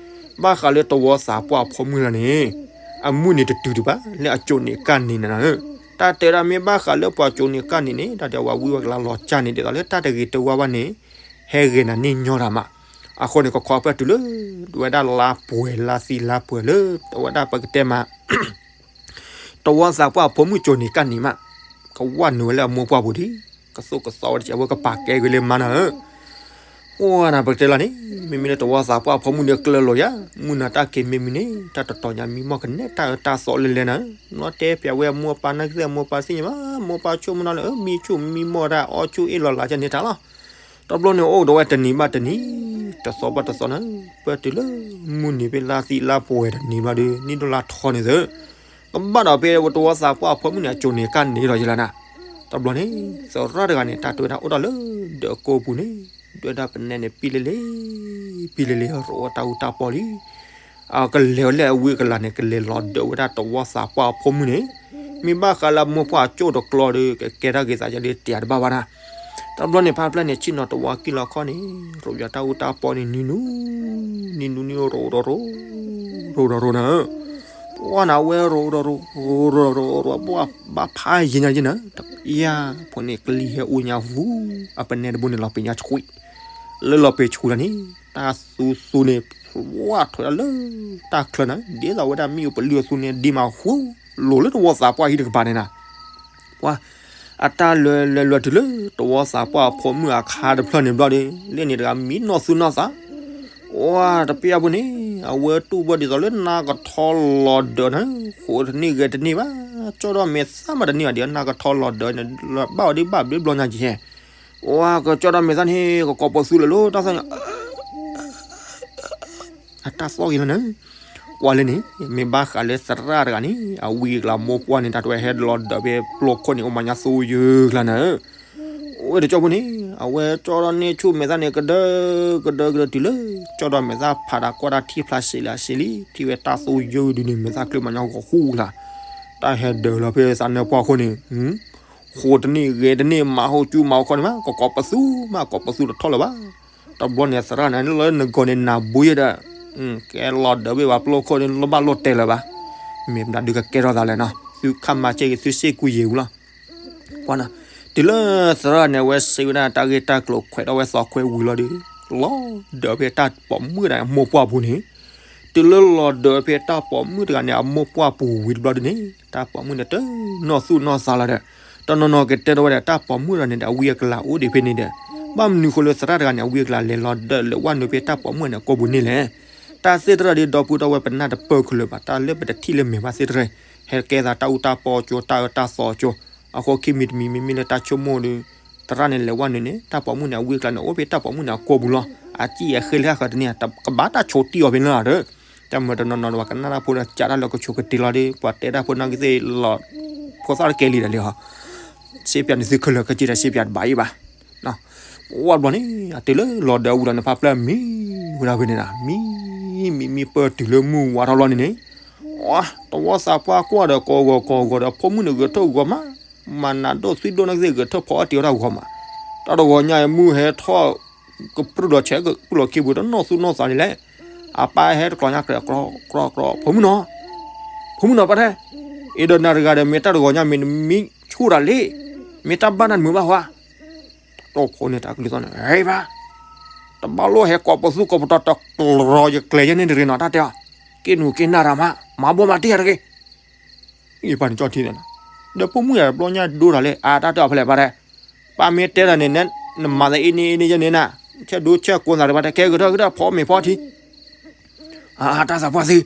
ဘၣ်ဃးလၢတဝီသးပှၢ်အဖိမုၣ်လီၤန့ၣ် အမုၢ်န့ၣ်တတုၤတဘၣ် လၢအကၠိၣ်န့ၢ်ကၢ်န့ၢ်နၤ, တၢ်တဲဒၣ်မ့ၢ်ဘၣ်ဃးလၢပှၤကၠိၣ်န့ၢ်ကၢ်န့ၢ်န့ၣ် တၢ်တဲဝဲဝံဝဲကလါလီၤကၢ်န့ၣ် ဒ်သိးလၢတၢ်တဂ့ၤတဝါဘၣ်န့ၣ် ဟဲဂဲၤနၤန့ၢ်ညီတၢ်မး. အဃိန့ၣ် ကခီပၢၢ်တုၤလၢ ဝဲဒၣ်လါပှဲၤလါသံလါပှဲၤလၢ အဝဲဒၣ်ပကတဲမး တဝီသးပှၢ်အဖိမုၣ်ကၠိၣ်န့ၢ်ကၢ်န့ၢ်မး, ကဝဲနုာ်ဝဲလၢအမိၢ်ပှၢ်ပူၤဒံး, ကသိၣ်ကသီဝဲတကဲဝဲကပာ်ကဲက့ၤလၢမါနၤဧၢ. အိၣ်နၤပကတဲလီၤန့ၣ် မ့မ့ၢ်လၢတဝီသးပှၢ်အဖိမုၣ်န့ၣ်ကျၢၤလိာ်ယၤ, မုၢ်နၤတၢ်က့ၤမ့ၢ်မုၢ်န့ၣ် တၢ်တတီၤညါမံမီၢ်ကနဲတၢ်အၢတၢ်သီလၢလဲၤနၤဧၢ, နီၢ်တဲပျးဝဲအမိၢ်ပၢ်နာ်က့သ့ၣ်အမိၢ်ပၢ်သ့ၣ်ညါဘၣ်, မိၢ်ပၢ်ဆိကမိၣ်နီၤလၢ မံဆူၣ်မံမီၢ်တၢ်အီဆူၣ်အ့ၣ်လီၤလးကန့ၢ်တၢ်လီၤ. တဘျီန့ၣ်အိၣ်ဒီးဝဲတနံၤဘၣ်တနံၤ, တသီဘၣ်တသီနၤ, ပၢၢ်တုၤလၢ မုၢ်နံၤဖဲလါသံလါပှဲၤတနံၤဘျီဒီး နံၣ်ဒိၣ်လါထီန့ၣ်သၢ ကဘၣ်ဒီးဖဲတဝီသးပှၢ်အဖိမုၣ်န့ၣ် အကၠိၣ်န့ၢ်ကၢ်န့ၢ်ဒီးယလီၤနၤ. တဘျီန့ၣ် သရၣ်တဂၤန့ၣ် တၢ်တဲဝဲဒၣ်အိၣ်ဒီးလၢဒၢးကိးပူၤန့ၣ် ဒွဲဒၣ်ပနဲန့ၣ် ပံလ့လ့, ပံလ့လ့ ရိးဝဲတၢ်အူတၢ်ပီလံ. အကလဲၤဝဲလၢအဝံအကလၤန့ၣ် ကလဲၤလီၤဒၢးဝဲဒၣ်တဝီသးပှၢ်အဖိမုၣ်န့ၣ်, မ့ၢ်ဘၣ်ဃးလၢအမိၢ်ပှၢ်အကၠိၣ်တကျီဒီး ကကဲထီၣ်က့ၤသးယၤဒီးတယၤတဘၣ်ဘၣ်နၤ. တဘျီန့ၣ် ဖါဖျဲၣ်န့ၣ် ဆ့ၣ်နီၤတဝီကံၣ်လီၤခီၣ်န့ၣ် ရိးယၤတၢ်အူတၢ်ပီန့ၣ် နံၤနူ နံၤနူနံၤရိးဒီးရိး, ရိးဒီးရိးနၤ, ပှၢ်နၤဝဲရိးဒီးရိး, ရိးဒီးရိး, ပှၢ်ဘၣ်ဖးယံၤညါယံၤနၤ, ယၤဖိန့ၣ်ကလံၤဟဲအိၣ်ညါဟူ, အပနဲတဘိန့ၣ်လီၤပ့ၤညါဆှံ, လၢလီၤပ့ၤဆှံလီၤန့ၣ် တၢ်သူသူန့ၣ် ဝၢ်ထွဲဒၣ်လၢ တၢ်ချၢနၤ, ဒ်သိးဝဲဒၣ်မ့ၣ်အူပလုၢ်အသူန့ၣ် ဒ့မးဟူ, လိၤလၢတဝီသးပှၢ်ဟံၣ်တကပၤန့ၣ်နၤ, ပှၢ် အတၢ်လဲၤလဲၤလဲၤတုၤလၢ တဝီသးပှၢ်အဖိမုၣ်အခါတဖျၢၣ်န့ၣ်ဘျီဒီး လၢန့ၣ်တဂၤမံနီၢ်သူၣ်နီၢ်သး, ဝၢ် တပျၢ်ဖိန့ၣ် အဝဲတူၢ်ဘၣ်ဒ်သိးလၢနါကထီလီၤဒၢးနၤ, ဃိးတန့ၢ်ဂဲၤတန့ၢ်ဘၣ်, ကၠီၣ်ဒီးမဲာ်သၣ်မးတန့ၢ်ဘၣ်ဒီး နါကထီလီၤဒၢးန့ၣ် ဘၣ်အီၤဒ်ဘၣ်ဘျ့ဘျီညါက့ၤဟဲ, ဝၢ် ကကၠီၣ်ဒီးမဲာ်သၣ်န့ၣ် ကကိးပိာ်သူလၢာ်လၢတၢ်သီၣ်န့ၣ် အတၢ်သီၣ်ဂ့ၤလီၤနၤ, ကွၢ်လၢန့ၣ် မ့ၢ်ဘၣ်ဃးလၢသရၣ်တဂၤန့ၣ် အဝံအကလၤမိၢ်ပှၢ်န့ၣ် တၢ်တဝဲဟဲလီၤဒၢးဖဲပျိခိၣ်န့ၣ် အိၣ်မၤညါသူယုၢ်ကျါနၤ, အိၣ်ဝဲတကၠီၣ်ဖိန့ၣ် အဝဲကၠီၣ်ဒီးန့ၢ်ဆူၣ်မဲာ်သၣ်န့ၣ် ကဒၢ ကဒၢကဒၢတုၤလၢ ကၠီၣ်ဒီးမဲာ်သၣ်ဖးဒၣ်ကွၢ်တၢ်ထံၣ်ဖျါစံးလၢအစံးလံ ထံၣ်ဝဲတၢ်သူယုၢ်ဒုးန့ၣ် မဲာ်သၣ်ကျၢၢ်မၤညါဂီၤဃူကျါ, တၢ်ဟဲဒၢးလီၤဖဲသးနၢ်ပှၢ်ခိၣ်န့ၣ် ဃိးတန့ၢ်ဂဲၤတန့ၢ် မၤဟိၣ်ကၠူမၤဟိၣ်ခီၣ်န့ၣ်မး ကကိးပိာ်သူမး ကိးပိာ်သူတထီၣ်လၢၤဘၣ်, တဘျီန့ၣ်သရၣ်န့ၣ် လၢနဂီၢ်န့ၣ်နၢ်ဘိယဲဒီး ကဲလီၤဒၢးဘ့ၣ်ဘၣ်ပျိခိၣ်န့ၣ် လၢဘၣ်လိၣ်တဲလၢၤဘၣ်, မ့ၢ်မနုၤဒုးကကဲထီၣ်သးလဲၣ်နီၤ သုခါမၤစဲက့ၤ သုစ့ၢ်ကီးယံာ်ဝံၤလီၤ ပှၤနီၤ, တုၤလၢသရၣ်န့ၣ် အဝဲစံးဝဲဒၣ်တၢ်ဂ့ၢ်တၢ်ကျိၤခွဲးထီၣ်ဝဲသီခွဲးဝံၤလီၤဒီး လီၤဒၢးဖဲတၢ်ပိာ်မုၣ်တဂၤန့ၣ် အမိၢ်ပှၢ်ပူၤန့ၣ်, တုၤလၢလီၤဒၢးဖဲတၢ်ပိာ်မုၣ်တဂၤန့ၣ် အမိၢ်ပှၢ်ပူၤဝံၤတဘျီဒုန့ၣ် တၢ်ပိာ်မုၣ်န့ၣ် တနီၢ်သူၣ်နီၢ်သးလီၤဒီး တနီၤနီၤကတဲထီၣ်ဝဲဒၣ် တၢ်ပိာ်မုၣ်တဂၤန့ၣ်ဒီး အဝံအကလၤအိၣ်ဒံးဖဲန့ၣ်ဒီး ဘၣ်မနုၤဃိလၢသရၣ်တဂၤန့ၣ် အဝံအကလၤလဲၤလီၤဒၢးလဲၤဝဲနုာ်ဖဲတၢ်ပိာ်မုၣ်န့ၣ် အကိာ်ပူၤန့ၣ်လဲၣ်. တၢ်သ့ၣ်တဖၣ်ဒီး ဒီပုၢ်ဒီဝဲၢ်ပနၢ်တပၢၢ်ခဲလၢာ်ဘၣ် တၢ်လၢပတထံၣ်လၢမဲာ်ဘၣ်သ့ၣ်တဖၣ် ဟဲကဲသးတၢ်အူတၢ်ပီကၠိ တၢ်အၢတၢ်သီကၠိ, အဃိခံမံၤတမံၤ မ့မ့ၢ်လၢတၢ်ဆိကမိၣ်ဒီး သရၣ်န့ၣ်လဲၤဝဲနုာ်န့ၣ် တၢ်ပိာ်မုၣ်န့ၣ် အဝံအကလၤန့ၣ် အိၣ်ဖဲတၢ်ပိာ်မုၣ်န့ၣ်အကိာ်ပူၤလီၤ. အစံၣ်အဃ့လၢဟးဃၢၤတန့ၢ် ကဘၣ်တၢ်ဆိးတံၢ်အီၤဖဲန့ၣ်လီၤဒီး တၢ်မၤတနီၤနီၤဒီး ပှၤကနၣ်တၢ်ဖိဒီး ကးတၢ်လၢကဆိးကတ့ၤလီၤဒီး ပှၤတဲတၢ်ဖိနာ်က့သ့ၣ်လီၤ ဖိသၣ်တကဲလံဒီးလံဟီ စ့ပၠးန့ၣ်သုခဲလၢာ်ကစၢ်ဒီးစ့ပၠးတဘၣ်အံၤဘၣ်. ဝဲဘျီန့ၣ် အတုၤလၢလီၤဒၢးဝံၤလီၤန့ၣ် ဖါဖျၢၣ်မံဝဲဒၣ်ဖဲန့ၣ်ဒီး မံ မံ မံပၢၢ်တုၤလၢမုၢ်ဝါထီၣ်ဘျီန့ၣ်န့ၣ် တဝီသးပှၢ်ကွၢ်ဒီးကိးဂီၤကိးဂီၤဒီး ဖိမုၣ်န့ၣ်ဂဲၤထၢၣ်ဂီၤမး မၤနးဒိၣ်သွံၣ်ဒိၣ်နာ်က့သ့ၣ်ဂဲၤထၢၣ်ဖီအီၣ်တ့ၤအီၣ်တၢ်ဂီၤမး တၢ်တဂီၤညါအံၤမုၢ်ဟဲထီၣ် ကပြုၢ်လီၤဆဲးကပြုၢ်လီၤခံပူၤ တနီၢ်သူၣ်နီၢ်သးန့ၣ်လဲၣ်. အပၢ်ဟဲတကျီၤညါကြဲး ကြီကြီ ဖိမုၣ်နီၤ ဖိမုၣ်နီၤ ပၢ်ထဲ အံၤဒီးနၤတဂၤဒီး မ့ၢ်တၢ်တဂီၤညါ မ့ၢ်နမံဆူၣ်တၢ်လံ မ့ၢ်တၢ်ဘၣ်နၤနမုာ်ဘၣ်ဟါ တၢ်ဖိန့ၣ်တၢ်ကလုၢ်သီၣ်န့ၣ် ဟဲဘၣ် တဘၣ်လိၣ်ဟဲကိးပသူကိးပတီၤ တကျီၤယကျဲၤယဲန့ၣ်တဂ့ၤနီၤ တၢ်တဲအီၤ က့ၤနူၤက့ၤနၢ်တၢ်မး မၤဘီမၤတ့ၢ်ယၤတဂ့ၤ အံၤပၢ်န့ၣ်ကၠီထံန့ၣ်နီၤ ဒီးဖိမုၣ်ယၤတဘျီညါဒိတၢ်လဲၣ် အါတၢ်တဲအီၤဖဲလဲၣ်ပၢ်တဲ ပၢ်မ့ၢ်တဲတၢ်န့ၣ် နမၤသးအံၤန့ၣ်အံၤန့ၣ်ယဲန့ၣ်နၤ ဆဲးဒိဆဲးကိးနၤတပၢ်တဲ ကဲဂဲၤထၢၣ်ဂဲၤထၢၣ်ဖီမ့ၤဖီထံ အါ တၢ်သးပှၢ်သ့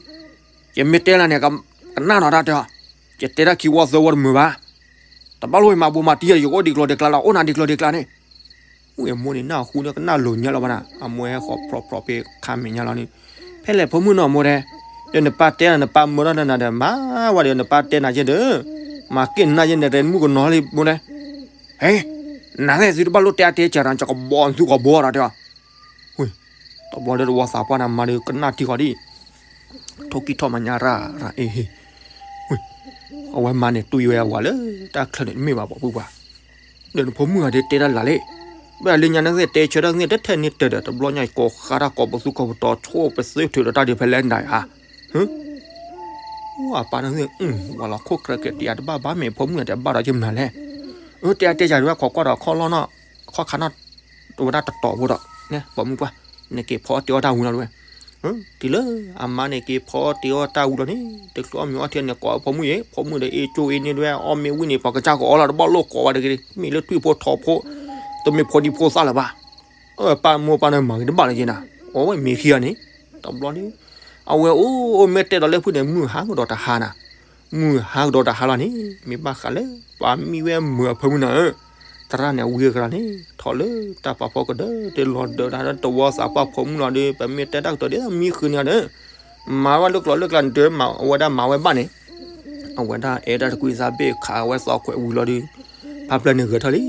ယမ့ၢ်တဲလၢန့ၣ် ကနၣ်နီၤတၢ်တဲအီၤ, ယတဲတၢ်ခံဝီသၢဝီတမုာ်ဘၣ်. တဘၣ်လိၣ်ယမၤဘိးမၤတံၢ်ယၤ ယအိၣ်ဒံးကျိၤဒံးကျါလီၤ, အိၣ်နၤဒံးကျိၤဒံးကျါန့ၣ်. ဝဲမိၢ်န့ၣ် နၢ်ဟူန့ၣ် ကနၣ်လိၤညါလီၤဘၣ်နၤ, အမိၢ်ဟဲဃီၤဖြီဖြီဖဲခါမဲာ်ညါလီၤန့ၣ်, ဖဲလဲၣ်ဖိမုၣ်နီၤမိၢ်တဲ, ဒီးနပၢ်တဲနၤ နပၢ်မၢထီၣ်နၤဒီး မၤဝဲဒီးနပၢ်တဲနၤယဲဒီး, မၤက့ၢ်နၤယဲန့ၣ် ရဲမုၣ်ကနီၤလံမိၢ်တဲ. ဟဲ, နၤသ့ၣ်သုတဘၣ်လိၣ်တဲအါတဲစှၤဒီး ကဘီသုကဘီဒီးတဲအီၤ. တဘျီဒီးတဝီသးပှၢ်န့ၣ် မၤဒီးကနၣ်ထံဃီၤဒံး, ထိၣ်ကံၢ်ထီၣ်မၤညါရၤရၤအ့ဟ့, အဝဲမၤန့ၣ် တွံၢ်ဝဲအဝၤလၢတၢ်ချၢန့ၣ် တမ့ၢ်ဘၣ်ပိာ်ပှၢ်ပှၢ်, ဒီးနဖိမုၣ်ဂၤဒ်တဲတၢ်လၢ်လံ, ဘၣ်လၢညါန့ၣ်သ့ၣ်တဲဆၢတၢ်သ့ၣ်တထဲန့ၣ်တၢ်ဒီး တဘျီညါအံၤကိးဃါတၢ်ကိးပသူကိးပတီၤဆိပသ့ထုးဒီးတၢ်ဒ်ဖဲလဲၣ်နၤဧါ. အပၢ်န့ၣ်သ့ၣ်, ဝဲလီၤခိၣ်ကြၢးကဲတံၤအတဘၣ်ဘၣ် မ့ၢ်ဖိမုၣ်ဂၤတဲဘၣ်ဒီးယမနုၤလဲၣ်. အၢ တဲအါတဲစှၤဒ်ဝဲခိးကွၢ်ဒီးခီၣ်လီၢ်နီၢ်, ခီၣ်ခါနီၢ်, တဝဲဒၣ်တတီၤဖိဒီး, ပိာ်မုၣ်ပှၢ်, နက့ၤဖီအီၣ်တ့အီၣ်တၢ်ဝံၤလီၤတဝဲ တုၤလၢအမါန့ၣ်က့ၤဖီအီၣ်တ့အီၣ်တၢ်ဝံၤလီၤန့ၣ် တချုးအီၣ်မ့ၤအီထံန့ၣ် ကိးဖိမုၣ်အံၤ, ဖိမုၣ်ဒီးအ့ၣ်ကၠိအ့ၣ်န့ၢ်ဒွဲ အီၣ်မ့ၤဝံၤန့ၣ် ပှၤကစၢ်ကအီၣ်လီၤ တဘၣ်လိၣ်ကိးဝဲတဂ့ၤ, မ့ၢ်လၢထွံၣ်ဖိထိးဖိ, တမ့ၢ်ဖိဒံဖိသၣ်လၢၤဘၣ်. ပၢ်မိၢ်ပၢ်န့ၣ်မၤဂ့ၤတဘၣ်လၢၤက့ၤနၤ, အီၣ်ဝဲမ့ၤခံဂၤန့ၣ်, တဘျီန့ၣ်, အဝဲအိၣ်အိၣ်မ့ၢ်တဲဒီးလၢဖုန့ၣ် မုၢ်ဟါကဒီးတဟါနၤ, မုၢ်ဟါကဒီးတဟါလီၤန့ၣ် မ့ၢ်ဘၣ်ဃးလၢ ပှၤမံဝဲမုာ်အဖိမုၣ်နၤဧၢ, သရၣ်န့ၣ်ဝံအကရၢန့ၣ် ထီၣ်လၢတၢ်ပာ်ဖှိၣ်ကဒၢ တလီၤဒၢးတၢ်ဒီးတဝီသးပှၢ်ဖိမုၣ်လီၤဒီး ပမ့ၢ်တဲတၢ်ကတိၤဒ်မံဃုာ်န့ၣ်ဒီး, မၤဝဲလၢကျိၤလၢကျါန့ၣ် အဝဲဒၣ်မၤဝဲဘၣ်န့ၣ်, အဝဲဒၣ်အဲၣ်ဒၣ်တကွံသးဘ့ၣ်ခးဝဲသီခွဲးဝံၤလီၤဒီး, ဖးဖျၢၣ်န့ၣ်ဂဲၤထၢၣ်လံ,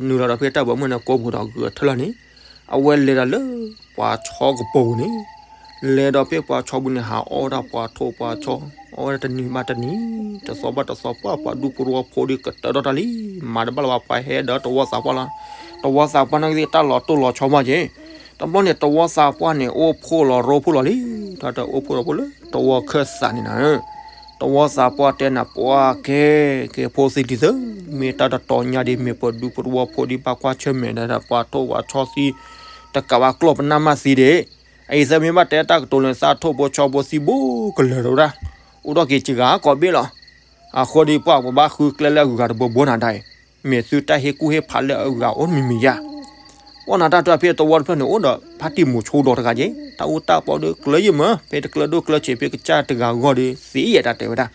နုာ်လီၤဒီးဖဲတၢ်ဘီမုၢ်န့ၣ်ကိးပူၤဒီးဂဲၤထၢၣ်လီၤန့ၣ်, အဝဲလဲၤဒီးလၢ ပှၤဆီကပိာ်ပူၤန့ၣ်, လဲၤဒီးဖဲပှၤဆီပူၤန့ၣ် ဟးအီၣ်ဝဲဒၣ်ပှၤထိၣ်ပှၤဆီ, အီၣ်ဝဲဒၣ်တနံၤဘၣ်တနံၤ, တသီဘၣ်တသီ ပှၢ်ပှၤဒူပရိဝီဖိဒီးကတၢၢ်ထီၣ်တၢ်လံ, မၤတဘၣ်လၢၤဘၣ် ပှၤဟဲဒီးတဝီသးပှၢ်လီၤ, တဝီသးပှၢ်န့ၣ်က့ၤတၢ်လီၤတိၢ်လီၤဆီမးက့ၤ, တဘျီန့ၣ် တဝီသးပှၢ်န့ၣ် အိၣ်ဖှိၣ်လီၤရိဖှိၣ်လီၤလံ, တၢ်တအိၣ်ဖှိၣ်လီၤဖိလၢတဝီခၢၣ်သးန့ၣ်နၤဧၢ, တဝီသးပှၢ်တဲနၤ ပှၤကဲ, ကဲဖိသံတံၤသၢ, မ့ၢ်တၢ်တတီၤညါဒ် မ့ၢ်ပဒူပရိဝီဖိဒ်ဘၣ်ကွၢ်ဆၢၣ်မဲာ်ဒီး ပှၤထိၣ်ပှၤဆီသံ, တကးဘၣ်ကျီၢ်ပနၢ်မးသံဒံး, အအံၤသၢမ့ၢ်ဘၣ်တဲတၢ်ကတိၤလၢသးထိၣ်ဖိဆီဖိသံဘိကလၢာ်တဝဲဒၣ်, အိၣ်ဒီးက့ၤစှၤကိးဘ့ၣ်လီၤ, အဃိဒီးပှၢ် ပဘၣ်ဃုကျဲလၢအဂၤတဘိဘိနၤဒၣ်အံၤ, မ့ၢ်သုတၢ်ဟ့ၣ်ကူၣ်ဟ့ၣ်ဖးလၢအဂၤအိၣ်တမံၤမံၤယါ ပှၢ်နၤတၢ်တဖၣ်ဖဲတဝီတဖျၢၣ်န့ၣ် အိၣ်ဒီးဖါတံၢ်မိၤဆိဒီးတဂၤက့ၤ, တၢ်အူတၢ်ပီဒီးကျၢၤယံာ်မး, ဖဲတကျၢၤဒိၣ်ကျၢၤဆံးဖဲကစၢ်တဂၤဂီၢ်ဒီး သံယဲၢ်တၢ်တဲဝဲဒၣ်,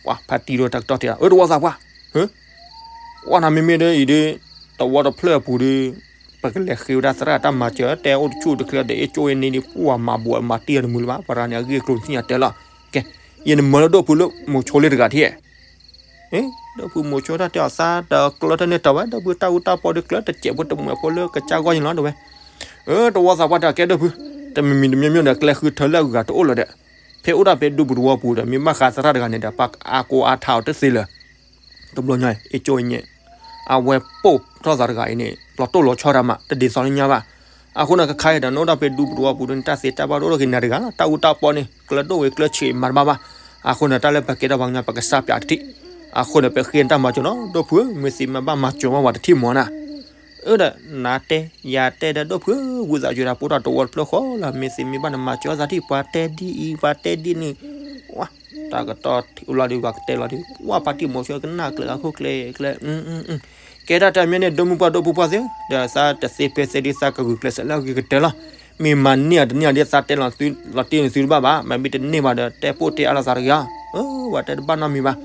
ပှၢ်ဖါတံၢ်ဒီးတၢ်ကတီၢ်တဲဒၣ် အၢ တဝီသးပှၢ်, ပှၢ်နၤမ့မ့ၢ်ဒီးအံၤဒီး, တဝီတဖျၢၣ်အပူၤဒီး, ပကလဲၤဃ့ဝဲဒၣ်သရၣ်တၢ်မၤစၢၤ တဲအိၣ်တဆူၣ်တချၢဒီး အ့ၣ်ကၠိအ့ၣ်န့ၢ်ဒံး ပှၢ်မၤဘိးမၤတံၢ်အီၤတမုာ်လၢၤဘၣ်, ပှၤရၤန့ၣ် အဂ့ၢ်အကျိၤသ့ၣ်ညါတဲလီၤ, ကဲ, ယနမၢလၢဒိၣ်ဖုလၢမိၤဆိလံတဂၤထံၣ် ဒိၣ်ဖုမိၤဆိတၢ်တဲအီၤသးဒီးကျၢၤထၢၣ်န့ၢ်တၢ်ဝဲ ဒိၣ်ဖုတၢ်အူတၢ်ပီဒီးကျၢၤတစဲးဖိတမှဲးဖိလၢကစၢ်ဂီၢ်န့ၣ်လီၤတဲဝဲ, အၢ တဝီသးပှၢ်တဲအီၤကဲဒိၣ်ဖု, တမံၤမံၤတမံၤမံၤဒီးကျဲဃုထၢလၢအဂၤတအိၣ်လၢၤဒီး, ဖဲအိၣ်ဒၣ်ဖဲဒူပူၤတဝီပူၤဒီး မ့ၢ်ဘၣ်ဃးသရၣ်တဂၤန့ၣ်ဒီး ပှၤအါကိးအါထးအီၤတသ့လၢၤ တဘျီညါ အ့ၣ်ကၠိအ့ၣ်န့ၣ်, အဝဲပိာ်ထီၣ်သးတဂၤအံၤန့ၣ် လီၤတိၢ်လီၤဆီတၢ်မး တဒ်သိးလၢညါဘၣ်, အဃိန့ၣ် ကခါအံၤဒီး နအိၣ်ဒၣ်ဖဲဒူပူၤတဝီပူၤဒီး နတၢ်သ့တၢ်ဘၣ်တအိၣ်ဒီးက့ၤနၤတဂၤလီၤ, တၢ်အူတၢ်ပီန့ၣ် ကျၢၤဒိၣ်ဝဲကျၢၤဆံးမၤတဘၣ်ဘၣ်, အဃိန့ၣ် တၢ်လၢပကဲထီၣ်ပှၤကညီပကစၢ်ပၠးတထံၣ်, အဃိန့ၣ် ပဃ့နတၢ်မၤစၢၤနီၤ ဒိၣ်ဖုဧၢ, မ့ၢ်သ့မ့ၢ်ဘၣ်မၤစၢၤမးပှၤတထံၣ်မးနၤ အၢဒီး နၤတဲ ယၤတဲဒီး ဒိၣ်ဖုဧၢ, ဝံသးစူၤဒၣ် ပိာ်ထီၣ်တဝီတဖျၢၣ်ဃီလီၤ, မ့ၢ်သ့မ့ၢ်ဘၣ်နမၤစၢၤအသးထံၣ် ပှၤတဲဒ်အံၤ ပှၤတဲဒ်န့ၣ်, ဝါ, တၢ်ကတီၢ်ထံၣ်အိၣ်လီၤဒီး ပှၤကတဲလီၤဒီး ဝါ ဖါတံၢ်မိၤဆိကနၣ်ကျဲၤဂၤခိၣ်ကျဲၤကျဲၤ, ကဲဒၣ်တၢ်မ့ၢ်န့ၣ် ဒိၣ်မုၢ်ပှၢ်ဒိၣ်ဖုပှၢ်သ့ၣ်, ဒီးသးတသ့ဖဲသ့ဒ်သးကဂုာ်ကျဲးစၢးလၢအဂ့ၤကတၢၢ်လီၤ, မ့ၢ်မၤန့ၢ်အီၤတန့ၢ်အီၤဒ်သးတဲလီၤတ့ၢ်န့ၢ်သုတဘၣ်ဘၣ်, မ့မ့ၢ်တန့ၢ်ဘၣ်ဒီး တဲပိာ်တဲအါလိာ်သးတဂ့ၤဧါ, ဝဲတဲတဘၣ်နီတမံၤဘၣ်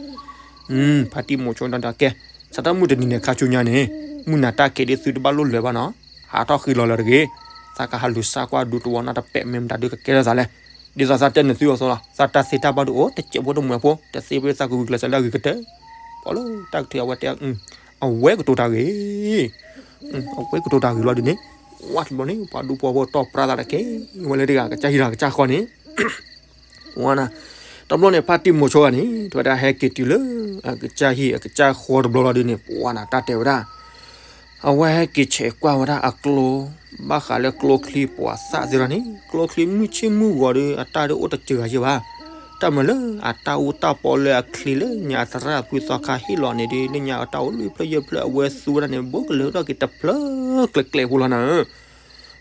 ဖါတံၢ်မိၤဆိဒီးကဲ, စးထီၣ်မုၢ်တနံၤန့ၣ် ခါဆူညါန့ၣ်, မုၢ်နၤတၢ်ကဲဒ်သုတဘၣ်လိၣ်လၢၤဘၣ်နီၤ, ဟးထီၣ်ဃံလီၤလၢၤတဂ့ၤ, သးကဟးလူၤဆါကွၢ်ဒူတဝီနီတပဲာ် မ့ၢ်မတၤဒုးကကဲထီၣ်သးလဲၣ်, ဒ်သိးသးတဲန့ၢ်သုအီၤသိးလီၤ, သးတၢ်သ့တၢ်ဘၣ်ဒုးအိၣ် တစဲးဖိတမှဲးဖိ တသ့ဖဲသးကဂုာ်ကျဲးစၢးလၢအဂ့ၤကတၢၢ်, ပှၤလၢတၢ်ကထုးအဝဲတဲ, အဝဲကတိၤတၢ်ဂ့ၤ အဝဲကတိၤတၢ်ဂ့ၤလီၤဒ်န့ၣ်, ဝါတဘျီန့ၣ် ပှၤဒူဖိဖိတီၢ်ပြၢသးတက့ၢ်, ဝဲလၢတဂၤကစၢ်ဟံၣ်ဒီးကစၢ်ဃီန့ၣ် ဝါနၤ, တဘျီန့ၣ် ဖါတံၢ်မိၤဆိဂၤန့ၣ် တဲဝဲဒၣ်ဟဲက့ၤတုၤလၢ အကစၢ်ဟံၣ်အကစၢ်ဃီတဘျီလီၤဒ်န့ၣ် ပှၤနၤတၢ်တဲဝဲဒၣ်, အဝဲဟဲက့ၤဆဲးကွၢ်ဝဲဒၣ်အကျိ, ဘၣ်ဃးလၢကျိချံပှၤသၣ်သ့ၣ်လီၤန့ၣ် ကျိချံမုၢ်ဆ့ၣ်မုၢ်ဂီၤဒီး အတၢ်ဒုးအိၣ်တစှၤဂၤယဲၢ်ဘၣ်, တၢ်မၤလၢအတၢ်အူတၢ်ပီလၢအချံလၢညါအသရၣ်ဖုသီခါဟ့ၣ်လီၤန့ၣ်ဒီး လၢညါအတၢ်အိၣ်လွံၢ်ဖျၢၣ်ယဲၢ်ဖျၢၣ်အဝဲသူဝဲဒၣ်န့ၣ် ဘူးကလၢၤထီၣ်က့ၤတဖျၢၣ်ကျဲးကျဲးဖိလီၤနၤဧၢ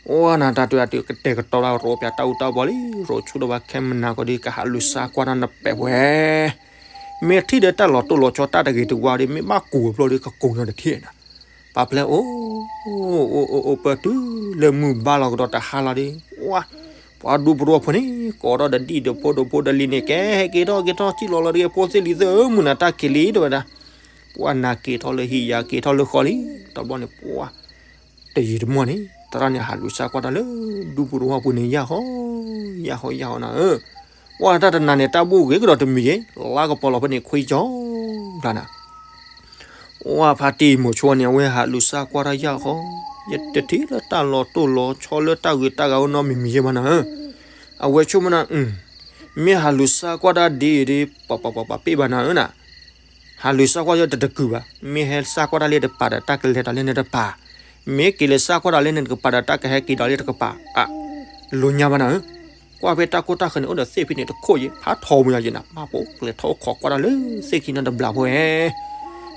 အိၣ်နၤတၢ်တဝဲဒၣ် ကတဲာ်ကတီၤတၢ်ရိးပၠးတၢ်အူတၢ်ပီလံ, ရိးဆူၣ်ဒီးဘၣ်ခဲမနၤကီးဒီး ကဟးလူၤစါကွၢ်တၢ်နပဲာ်ပှဲၤ, မ့ၢ်ထံၣ်ဒီးတၢ်လီၤတိၢ်လီၤဆီတၢ်တဂ့ၤတဝါဒီး မ့ၢ်ဘၣ်ကိးဖျိဒီး ကကိးညီတထံၣ်နၤ, ပာ်ဖျဲအိၣ်, အိၣ်အိၣ်အိၣ်ပၢၢ်တုၤလၢမုၢ်ဘၣ်လီၤကဒီးတဟါလီၤဒီး, ဝါ, ပှၤဒူပရိဝီဖိန့ၣ် ကိးထီၣ်ဒီးဒံၣ်ဒီးဖိဒီးဖိဒီးလံၤန့ၣ် ကဲဟဲက့ၤထီၣ်က့ၤထီၣ် စံၣ်လီၤလီၤတဂ့ၤ ဖိသ့ၣ်လံၤသ့ၣ်ဧၢ မုၢ်နၤတၢ်ခံးလံ တဲဝဲဒၣ်. ပှၤနၤက့ၤထီၣ်လၢဟံၣ်ယၤက့ၤထီၣ်လၢဃီလံ. တဘျီန့ၣ် ပှၤ တယံာ်တမီၢ်န့ၣ် သရၣ်န့ၣ်ဟးလူၤစၢ်ကွၢ်တၢ်လၢ ဒူပရိဝီပူၤန့ၣ် ယၢ်ဟီ ယၢ်ဟီ ယၢ်ဟီနၤဧၢ. ပှၤတၢ်တနၤန့ၣ် တၢ်ဘူၣ်ဂ့ၤကဒီးတမံၤယဲ လါကပီၤလီၤဖဲန့ၣ် ခွံကၠီကျါနၤ ဝဲဖါတံၢ်မိၤဆိန့ၣ် အဝဲဟးလူၤစၢ်ကွၢ်တၢ်ယၢ်ဃီ, ယတထံၣ်လၢတၢ်လီၤတိၢ်လီၤဆီလၢတၢ်ဂ့ၤတၢ်ဂၤအိၣ်နီတမံၤမံၤယဲဘၣ်နၤဧၢ. အဝဲဆိကမိၣ်နၤ, မ့ၢ်ဟးလူၤစၢ်ကွၢ်တၢ်ဒ်အံၤဒီး ပှၤပှၤပှၤပှၤပ့ၢ်ဘၣ်နၤဧၢနၤ. ဟးလူၤစၢ်ကွၢ်ယဲတတကုာ်ဘၣ်, မ့ၢ်ဟဲစၢ်ကွၢ်တၢ်လၢတပာ်ဒီးတၢ်ကလဲၤဒီးလၢနတပာ်, မ့ၢ်က့ၤလဲၤစၢ်ကွၢ်တၢ်လၢနတကပၤဒီးတၢ်ကဟဲက့ၤဒီးလၢတကပၤ, အလိၤညါဘၣ်နၤဧၢ. ကွၢ်ဖဲတၢ်ကိၢ်တၢ်ဃၢၤန့ၣ် အိၣ်ဒီးသ့ၣ်ဖဲန့ၣ်တခိၣ်ယဲ ဖးထီဝဲယၤယဲနၤ, ပၢ်ဖိကျဲၤထီၣ်အိၣ်ခိးကွၢ်တၢ်လၢသ့ၣ်ခံနီတဘျီဖိဧဲ.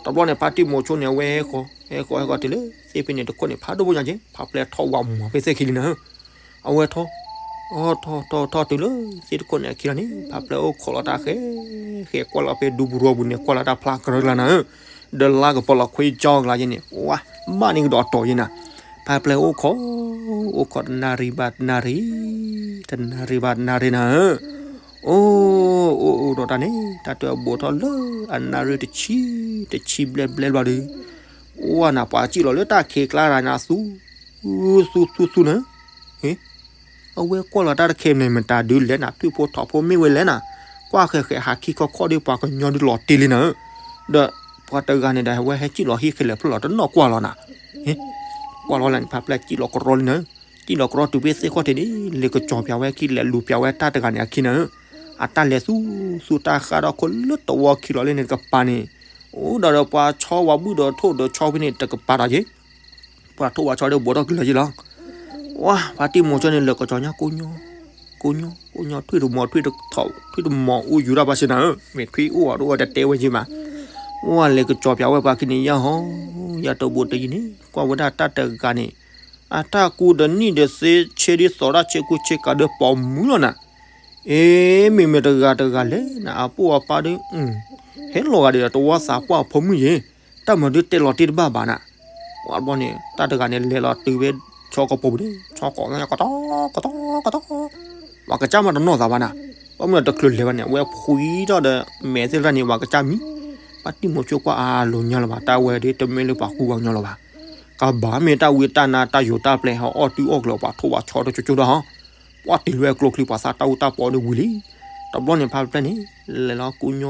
တဘျီန့ၣ် ဖါတံၢ်မိၤဆိန့ၣ် အဝဲဟဲဃီၤ ဟဲဃီၤ ဟဲဃီၤတုၤလၢသ့ၣ်ဖဲန့ၣ်တခိၣ်န့ၣ် ဖးဒိၣ်ဖိညါယဲ ဖးပျဲၢ်ထီၣ်ဝးမွှၤဖဲသ့ၣ်ခံလံနၤဧၢ. အဝဲထီၣ် ထီၣ်ထီၣ်ထီၣ်တုၤလၢသ့ၣ်တခိၣ်န့ၣ်အခံလီၤန့ၣ် ဖးပျဲၢ်အိၣ်ခိးလီၤတၢ်ဃဲ ဃဲကွၢ်လီၤဖဲဒူပရိဝီပူၤန့ၣ် ကွၢ်လီၤတၢ်ဖျါကရၢကလါနၤဧၢ. ဒီးလါကပီၤလီၤခွံကၠီကျါယဲန့ၣ် ဝါဘၣ်န့ၣ်ကဒီးတီၤယဲနၤ. ဖးပျဲၢ်အိၣ်ခိး အိၣ်ခိးတနၣ်ရံၣ်ဘၣ်တနၣ်ရံၣ် တနၣ်ရံၣ်ဘၣ်တနၣ်ရံၣ်နၤဧၢ. အိၣ် အိၣ်အိၣ်ဒီးတၢ်န့ၣ် တၢ်တဘိးထီၣ်လၢအနၣ်ရံၣ်တဆံ တဆံဘျဲၣ်ဘျဲၣ်ဘျီဒီး ဝါနၤ ပှၤစံၣ်လီၤလၢတၢ်ခံးကျါရၤနၤ သူ သူသူသူသူနၤ. အဝဲကွၢ်လီၤတၢ်တခဲန့ၣ် မတၤဒုးလဲၣ်နၤ ထွံၣ်ဖိထိးဖိမ့ၢ်ဝဲလဲၣ်နၤ. ကွၢ်ဃဲးဃဲးဟးခံခီခီဒီး ပှၤကညီဒုးလီၤတ့ၢ်လံနၤဧၢ. ဒီးပှၤတဂၤန့ၣ်ဒီး အဝဲဟဲစံၣ်လီၤဟံၣ်ခဲလၢာ်ဖျၢၣ်လီၤတနီၣ်ကွၢ်လီၤနၤ. ကွၢ်လီၤလၢန့ၣ် ဖးပျဲၢ်စံၣ်လီၤကရီလံနၤဧၢ. စံၣ်လီၤကရီတုၤဖဲသ့ၣ်ခီၣ်ထံးန့ၣ် လဲၤကစီၤပၠးဝဲခံ လဲၤလူၤပၠးဝဲတၢ်တဂၤန့ၣ်အခံနၤဧၢ. အတၢ်လဲၤသူသူတၢ်ဃၣ်ဒီး ခိၣ်လၢတဝီခံလီၤလၢန့ၣ်တကပၤန့ၣ် အိၣ်ဒီးဒီးပှၤဆီဝၤဘုၣ်ဒီးထိၣ်ဒီးဆီဖဲန့ၣ်တကပၤဒီးယဲ ပှၤထိၣ်ဝၤဆီဒီးဘိးထီၣ်ကလၢာ်ယဲလီၤ. ဝါ ဖါတံၢ်မိၤဆိန့ၣ် လဲၤကစီၤညါကိညီ ကိညီ ကိညီ ထွံၣ်တမီၤ ထွံၣ်တထီး ထွံၣ်တမီၤအိၣ်ယူၤတၢ်ဘၣ်စ့ၢ်နၤဧၢ. မ့ၢ်ထွံၣ်အိၣ်အီၤတအိၣ်တတဲဝဲယဲမး. ဝါ လဲၤကစီၤပၠးဝဲပှၤခံန့ၣ် ယၢ်ဟီ ယၢ်တဘိးတယံၤန့ၣ် ကွၢ်ဝဲဒၣ်တၢ်တဂၤန့ၣ် အတၢ်ကူဒီးနံၣ်ဒီးသ့ ဆ့ဒ်သိးတၢ်ဆ့ကူဆ့ကၤဒီးပိာ်မုၣ်လီၤနၤ. အ့ မ့မ့ၢ်တဂၤတဂၤလဲၣ်နၤ အပိၢ်အပၢ်ဒီး ဟဲလီၤဂာ်ဒီးတဝီသးပှၢ်အဖိမုၣ်ယဲ တၢ်မၤဒုးတဲလီၤတ့ၢ်တဘၣ်ဘၣ်နၤ. ဝါဘျီန့ၣ် တၢ်တဂၤန့ၣ် လဲၤလီၤတုၤဝဲဆီကပီၤပူၤန့ၣ် ဆီကိးကီ ကတီကတီကတီ ပှၤကစၢ်မးတနီၣ်သးဘၣ်နၤ. ဘၣ်မနုၤတချုးလဲၤဘၣ်န့ၣ် အဝဲဖှံထီၣ်ဒီးမဲာ်သ့ၣ်တဖၣ်န့ၣ် ပှၤကစၢ်မံ. ဖါတံၢ်မိၤဆိကွၢ်အါလိၤညါလၢၤဘၣ် တၢ်ဝဲဒၣ်တမ့ၢ်လၢပှၤကူပှၤကညီလၢၤဘၣ်. ကဘၣ်မ့ၢ်တၢ်ဝံတၢ်နါတၢ်ယိၤတၢ်ပျဲၤဟီ အီၣ်တုၤအီၣ်ကျၢၤ ပှၤထိၣ်ပှၤဆီတကၠိကၠိဒီးဟီ ပှၤတ့ၢ်လၢကျိချံ ပှၤသးတၢ်အူတၢ်ပီဒီးဝံၤလံ. တဘျီန့ၣ် ဖါပျဲၢ်န့ၣ် လဲၤလီၤကိညီ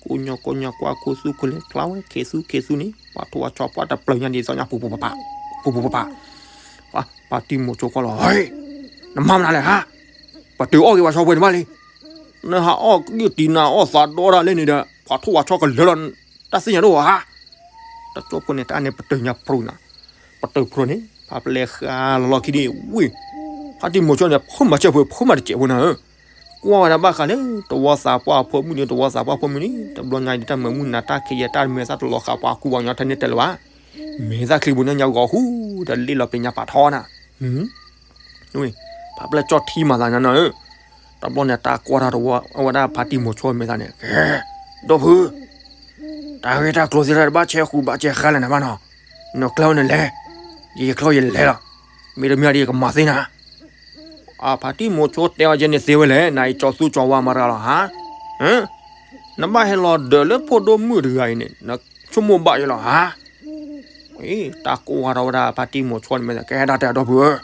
ကိညီ ကိညီ ကွၢ်ခူသူၣ်ခူလဲၤ ဖျါဝဲခ့သူၣ်ခ့သူၣ်န့ၣ် ပှၤထိၣ်ပှၤဆီ ပှၤတပျၢၤညါဒ်သိးညါ ပူၤပူၤပပၢ် ပူၤပူၤပပၢ်. ပှၤဖါတံၢ်မိၤဆိကွၢ်လီၤ နမၤမနုၤလဲၣ်ဧါ. ပတုာ်အီၣ်က့ၤပှၤဆီပှဲၤန့ၣ်ဘၣ်လံ. နဟးအီၣ်ကံၣ်တံၤနၤအီၣ်သးဒီတၢ်လဲၣ်န့ၣ်ဒီး ပှၤထိၣ်ပှၤဆီကလၢာ်လီၤ တၢ်သ့ၣ်ညါတအိၣ်ဧါ. တကၠိဖိန့ၣ် တၢ်န့ၣ်ပတုာ်ညါပြူၤနၤ. ပတုာ်ပြူၤန့ၣ် ဖါပျဲၢ်ဃါလီၤလီၢ်ခံဒံးဝံၤ ဖါတံၢ်မိၤဆိန့ၣ် ဖိမၤစၢၤဖိ ဖိမၤတစဲးဖိနၤဧၢ. ကွၢ်ဝဲဒၣ်ဘၣ်ဃးလၢ တဝီသးပှၢ်အဖိမုၣ်န့ၣ် တဝီသးပှၢ်အဖိမုၣ်န့ၣ် တဘျီညါဒ်တၢ်မၤမုၢ်နၤတၢ်ခံးယဲ တၢ်မဲာ်သၣ်တလီၤဃာ်ပှၤကူပှၤကညီထဲန့ၣ်တဲလၢၤဘၣ်. မဲာ်သၣ်ချံပူၤညါညါဂီၤဟူ ဒီးလ့ၣ်လီၤပျဲညါပာ်ထီနၤ. ဖါပျဲၢ်ကၠီထံမၤသးညါနၤဧၢ. တဘျီန့ၣ် တၢ်ကွၢ်တၢ်တဝီ အဝဲဒၣ်ဖါတံၢ်မိၤဆိမဲာ်သၣ်န့ၣ် ကဲ ဒီပုၢ် တၢ်ဂ့ၢ်တၢ်ကျိၤသ့ၣ်တဖၣ်တဘၣ်ဆဲးဃူဘၣ်ဆဲးဃါလဲၣ်နၤဘၣ်နီၤ. နကျဲဝဲန့ၣ်လဲၤ, ယကျဲယလဲၤလီၤ. မ့တမ့ၢ်ဒီးယကမၤသ့နၤ. အဖါတံၢ်မိၤဆိတဲအီၤယဲန့ၣ်သ့ဝဲလဲၣ်, နအံၤကၠီသူကၠီဝါမၤတဂၤလီၤဟါ. နဘၣ်ဟဲလီၤဒၢးလၢဖိဒိၣ်မုၣ်တဂၤအံၤန့ၣ် နဆိကမိၣ်ဘၣ်ယဲလီၤဟါ. အ့ တၢ်ကိးဂၤထီၣ်ဝဲဒၣ်ဖါတံၢ်မိၤဆိန့ၣ်မဲာ်သၣ် ကဲဒၣ်တဲအဒီပုၢ်ဧၢ,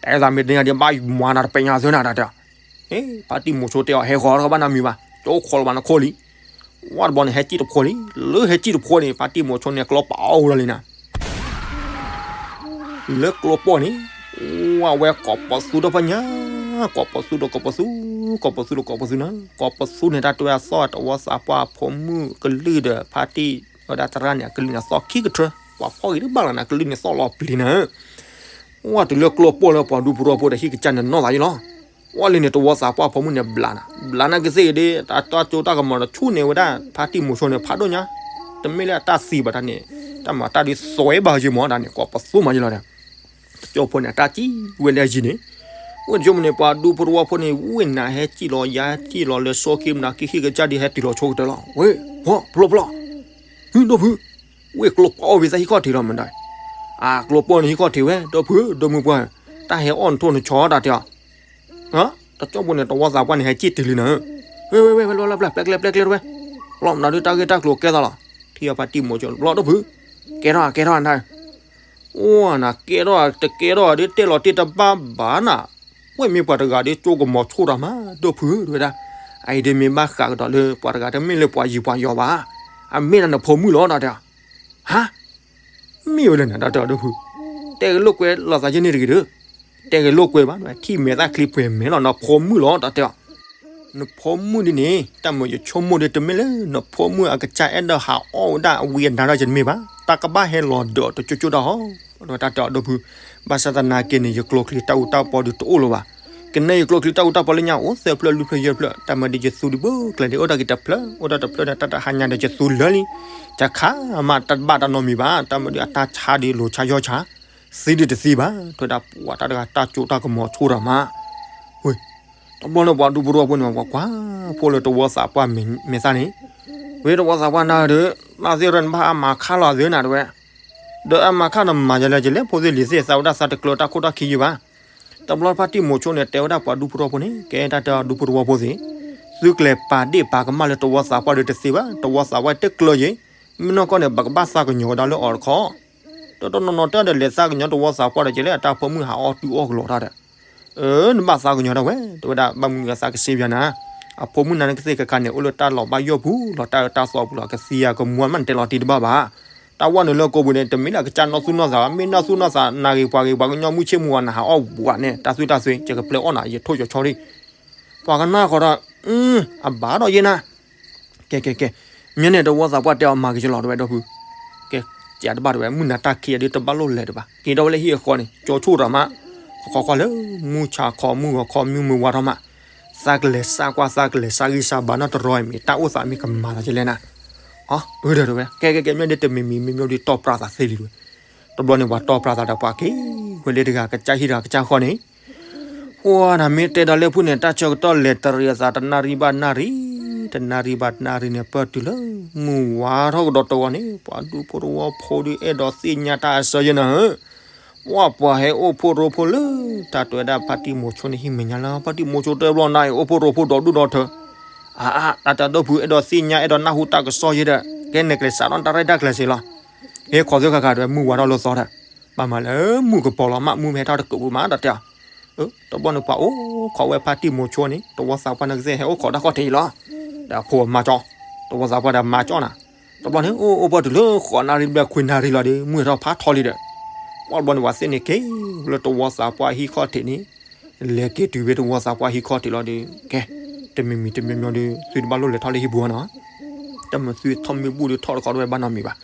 တဲသးမ့ၢ်တန့ၢ်ဒံးဘၣ်မၤနၤတပဲညါသ့နၤတၢ်တဲ. ဖါတံၢ်မိၤဆိတဲအီၤ ဟဲဃီၤတခီဘၣ်နၤမံၤဘၣ်, ကၠိခိးလီၤဘၣ်နခိၣ်လံ. ဝဲတဘျီန့ၣ် ဟဲစံၣ်တဖိလံ, လၢဟဲစံၣ်တဖိန့ၣ် ဖါတံၢ်မိၤဆိန့ၣ် ကျီပာ်အီၣ်ဝဲဒၣ်လံနၤ. လၢကျိပိာ်န့ၣ် ဝဲကိးပသူဒီးဖဲညါ, ကိးပသူဒီးကိးပသူ, ကိးပသူဒီးကိးပသူနၤ, ကိးပသူန့ၣ် တၢ်တဲဝဲအသီၣ်တဝီသးပှၢ်အဖိမုၣ်ကလုၢ်ဒီး ဖါတံၢ်ဝဲဒၣ်သရၣ်န့ၣ် အကလုၢ်န့ၣ်သီၣ်ခံကထၢ, ပှၤဖီၣ်ဂ့ၤတဘၣ်လီၤနၤ ကလုၢ်န့ၣ်သီၣ်လီၤပျံၤနၤ. ဝဲတုၤလၢကျိပိာ်လၢပှၤဒူဖိထီဖိဒီးဟံၣ်ကစၢ်န့ၣ်နီၢ်သးယဲလီၤ. ဝဲလၢန့ၣ် တဝီသးပှၢ်ဖိမုၣ်န့ၣ်ဘျးနၤ, ဘျးနၤကသ့ၣ်ဂ့ၤဒီး တၢ်တၢ်ကၠိတၢ်ကမီၤဒီးဆူၣ်န့ၢ်ဝဲဒၣ် ဖါတံၢ်မိၤဆိန့ၣ်ဖးဒိၣ်ညါ, တမ့ၢ်လၢအတၢ်သံဘၣ်တၢ်န့ၣ်, တၢ်မၤတၢ်ဒ်သိးဝဲဘၣ်ယဲမးတၢ်န့ၣ် ကိးပသူမးယဲလီၤဒီး တကၠိဖိန့ၣ် တၢ်စံၣ်ဝဲလၢယံၤန့ၣ်, ဝဲတကၠိဖိန့ၣ် ပှၤဒူဖိတဝီဖိန့ၣ် ဝ့ၢ်နၤဟဲစံၣ်လီၤ ယၤဟဲစံၣ်လီၤ လၢဆိခံမနၤခံဟံၣ်ကစၢ်ဒ်ဟဲတုၤလီၤဆိကတၢၢ်လီၤ. ဝ့ၢ် ဖျီဖျီ, ဟုဒီပုၢ်, ဝ့ၢ်ကျိပိာ်အီၣ်ဝံသးဟံၣ်ခီၣ်ထံးလီၤမးဒီး, အကျိပိာ်န့ၣ်ဟံၣ်ခီၣ်ထံးဝဲ ဒီပုၢ် ဒီမုၢ်ပှၢ်, တၢ်ဟဲအီၣ်နထိၣ်နဆီတၢ်တဲအီၤ, တကၠီၣ်ဖိန့ၣ် တဝီသးပှၢ်န့ၣ် ဟဲစံၣ်တုၤလံနၤဧၢ, ဝဲဝဲဝဲ ပျဲပျဲပျဲကျဲပျဲကျဲတဝဲ, ပျီမနုၤဒုးတၢ်ဂ့ၢ်တၢ်ကျိၤကဲသးလီၤ, ထံၣ်အီၤဖါတံၢ်မိၤဆိ ဘျီတဖု, ကဲထီၣ်ကဲထီၣ်နၤ အိၣ်နၤ ကဲထီၣ်တကဲထီၣ်ဒ်တဲလီၤတ့ၢ်တဘၣ်ဘၣ်နၤ, ဝဲမ့ၢ်ပှၤတဂၤဒ်ကၠိကမီၤဆိၣ်တၢ်မး ဒိၣ်ဖု တဝဲဒၣ်, အအံၤဒ်မ့ၢ်ဘၣ်ဃးကဒီးလၢ ပှၤတဂၤတမ့ၢ်လၢပှၤယံၤပှၤယီၤဘၣ်, အမ့ၢ်ဒၣ်နဖိမုၣ်လီၤ တၢ်တဲအီၤ, ဟါ မ့ၢ်ဝဲလၢနၤ တၢ်တဲအီၤဒိၣ်ဖု, တဲဂ့ၤလိာ်ကွဲလိာ်သးယဲၢ်န့ၣ်တဂ့ၤဒီး, တဲဂ့ၤလိာ်ကွဲဘၣ် ထံၣ်မဲာ်သၣ်ချံပှဲၤမဲာ်လီၤ နဖိမုၣ်လီၤ တၢ်တဲအီၤ နဖိမုၣ်ဒ်န့ၣ် တၢ်မုာ်ယဆိကမိၣ်ဒ်တမ့ၢ်လၢ နဖိမုၣ်အကစၢ်အဲၣ်ဒိးဟးအီၣ်ဝဲဒၣ်အဝံအနါထီၣ်က့ၤတမ့ၢ်ဘၣ်, တၢ်ကဘၣ်ဟဲလီၤဒၢးတကၠိကၠိတၢ်ဟီ, တၢ်တဲအီၤဒိၣ်ဖု, ဘၣ်ဆၣ်သနာ်က့န့ၣ် ယကျိချံတၢ်အူတၢ်ပီဒုးတအိၣ်လၢၤဘၣ်, ကနဲယကျိချံတၢ်အူတၢ်ပီလၢညါအိၣ်သၢဖျၢၣ်လွံၢ်ဖျၢၣ်ယဲၢ်ဖျၢၣ်, တၢ်မၤဒ်ယသူဒံးဘၣ်ကျဲဒ် အိၣ်တၢ်ဂ့ၤတဖျၢၣ် အိၣ်တၢ်တဖျၢၣ်ဒီး တၢ်တဟါညါဒီးယသူလၢာ်လံ, တခါမးတဘၣ်တၢ်နီတမံၤဘၣ်, တၢ်မၤဒ်အတၢ်ဆါဒ်လိၤဆါယီၢ်ဆါ သံဒ်တသံဘၣ်, တဝဲဒၣ်ပှၤတၢ်တဂၤတၢ်ကၠိတၢ်ကမီၤဆိၣ်တၢ်မး, ဝဲ, တဘျီန့ၣ်ပှၤဒူဖိတဝီဖိန့ၣ် ပှၤကွၢ်ဖိလၢတဝီသးပှၢ်မဲာ်သၣ်န့ၣ်, ဝဲတဝီသးပှၢ်နၤဒီး, ဘၣ်သ့ၣ်ရၢနဘၣ်အမၤခါလီၤသ့နၤတဝဲ, ဒီးအမၤခါနမၤယလဲၣ်ကလဲၣ် ဖိသ့ၣ်လံၤသ့ၣ်သးဝဲဒၣ်သးတကျၢၤတၢ်ခိၣ်တၢ်ခံယံၤဘၣ်, တဘျီဖါတံၢ်မိၤဆိန့ၣ် တဲဝဲဒၣ်ပှၤဒူဖိတဝီဖိန့ၣ် ကဲတၢ်တဲအီၤဒူဖိတဝီဖိသ့ၣ်, သုကျဲၤပာ်ဒ့ၣ်ပာ်ကမၣ်လၢတဝီသးပှၢ်ဒီးတသ့ဘၣ်, တဝီသးပှၢ်တကျၢၤယံၤ, မ့ၢ်နီၢ်ကီၢ်န့ၣ် ပကဘၣ်သးကညီၤဝဲဒၣ်လၢအီၤတခီ, တနီၤနီၤတဲဒီးလဲၤသးကညီၤတဝီသးပှၢ်ဒီးကလဲၣ် အတၢ်ဖိမုၣ်ဟးအီၣ်တုၤအီၣ်ကလီၤတၢ်ဒီး, အၢ နဘၣ်သးကညီၤတၢ်ဝဲ တဝဲဒၣ်ဘၣ်မနုၤအသးကစ့ပၠးနၤ, အဖိမုၣ်နၤန့ၣ်ကသ့ၣ်ခါခါန့ၣ် အိၣ်လၢတၢ်လီၤဘၣ်ယီၢ်ပူၤလီၤ တၢ်အၢတၢ်သီပူၤလီၤ ကသံယၤကမူၤမးနတဲလီၤတံၢ်တဘၣ်ဘၣ်, တၢ်ဝဲနုာ်လၢကိာ်ပူၤန့ၣ် တမ့ၢ်လၢအကစၢ်နီၢ်သူၣ်နီၢ်သး မ့ၢ်နီၢ်သူၣ်နီၢ်သး နၢ်ဂ့ၤပှၤဂ့ၤ ပှၤကညီမုၢ်ဆ့ၣ်မုၢ်ဝါနၤဟးအီၣ်ဝးန့ၣ် တၢ်သွံၣ်တၢ်သွံၣ် ယကပျဲအီၣ်နၤ ယထိၣ်ယဆီဒံး, ပှၤကနၣ်ဃီဒီး, အဘၣ်ဒီးယဲနၤ, ကဲကဲကဲ, မ့ၢ်န့ၣ်တဝီသးပှၢ်တဲအီၤမၤက့ၤကလီၤတဝဲဒီးဖု, ကဲ, ကးတဘၣ်တဝဲ မုၢ်နၤတၢ်ခံးအဒုးတဘၣ်လိၣ်လဲၤတဘၣ် က့ၤဒီးဝဲလၢဟံၣ်အဃီန့ၣ် ကၠီဆိၣ်တၢ်မး, ခီခီလၢ မုၢ်ဆါခီမုၢ်ဂီၤခီမုၢ်မုၢ်ဝါထီၣ်မး, သးကလဲၤစးကွၢ်သးကလဲၤစးဂံၢ်စးဘါနီတရီအံၤမ့ၢ် တၢ်အိၣ်သးမ့ၢ်ကမၤသးကလဲၣ်နၤ, အၢ ဒီးတဝဲ ကဲကဲကဲ မ့ၢ်ဒ်တမံၤမံၤမ့ၢ်မ့ၢ်ဒ်တီၢ်ပြၢ်သးသ့လံတဝဲ, တဘျီန့ၣ်ပှၤတီၢ်ပြၢ်သးဒီးပှၤက့ၤ, ဝဲလၢတဂၤကစၢ်ဟံၣ်တဂၤကစၢ်ဃီန့ၣ် ပှၤနၤမ့ၢ်တဲဒီးလၢဖုန့ၣ် တၢ်ဆၢကတီၢ်လဲၤတရံးအသးတနၣ်ရံၣ်ဘၣ်နၣ်ရံၣ်, တနၣ်ရံၣ်ဘၣ်တနၣ်ရံၣ်န့ၣ် ပၢၢ်တုၤလၢ မုၢ်ဝါထီၣ်ကဒီးတဝီန့ၣ် ပှၤဒူဖိတဝီဖိဒုးအဲၣ်ဒိးသ့ၣ်ညါတၢ်အဆၢယဲနၤဧၢ, ပှၤပှၤဟဲအိၣ်ဖှိၣ်ရိဖှိၣ်လၢ တၢ်တဲဝဲဒၣ်ဖါတံၢ်မိၤဆိန့ၣ်ဟံၣ်မဲာ်ညါလၢ ဖါတံၢ်မိၤဆိတဲဘျီနၤအံၤ အိၣ်ဖှိၣ်ရိဖှိၣ်ဒီဒူၣ်ဒီထၢ, အါအါ တၢ်တဲဒိၣ်ဖုအဲၣ်ဒိးသ့ၣ်ညါအဲၣ်ဒိးနၢ်ဟူတၢ်ကစီၣ်ယဲဒီး ကဲနကလဲၤစးထီၣ်တၢ်ရဲၣ်တၢ်ကျဲၤစ့လီၤ, ဟဲခီသ့ၣ်ခါခါဒီးမုၢ်ဝါထီၣ်လၢသီဒီး, ဘၣ်မၤလၢမုၢ်ကပီၤလီၤမး မုၢ်မ့ၢ်ဟဲထီၣ်တကုးပူၤမး တၢ်တဲအီၤ တဘျီန့ၣ်ပှၤအိၣ်ခိးဝဲဖါတံၢ်မိၤဆိန့ၣ် တဝီသးပှၢ်န့ၣ်ကသ့ၣ်ဟဲအိၣ်ခိးတၢ်ခီၣ်ထံးအံၤလီၤ, ဒီးအဖိအမါကၠီ, တဝီသးပှၢ်ဒီးမါကၠီနၤ, တဘျီန့ၣ် အိၣ်အိၣ်ပှၢ်တုၤလၢဃိးနၣ်ရံၣ်ဘျဲၣ်ခွံနၣ်ရံၣ်လီၤဒီး မုၢ်ဟဲထီၣ်ဖးထီလံဒီး, ပှၤတဘျီန့ၣ်ပှၤသ့ၣ်န့ၣ်က့ၤ လၢတဝီသးပှၢ်ဟံၣ်ခီၣ်ထံးန့ၣ်, လဲၤက့ၤတုၤဝဲတဝီသးပှၢ်ဟံၣ်ခီၣ်ထံးလီၤဒီး ကဲ, တမံၤမံၤတမံၤမံၤဒီး သုတဘၣ်လိၣ်လဲၤထီၣ်လၢဟံၣ်ပူၤနီၤ တမ့ၢ်သုထီၣ်မ့ၢ်ဘူၣ်ဒီးထီၣ်တခီတဝဲဘၣ်နီတမံၤဘၣ်,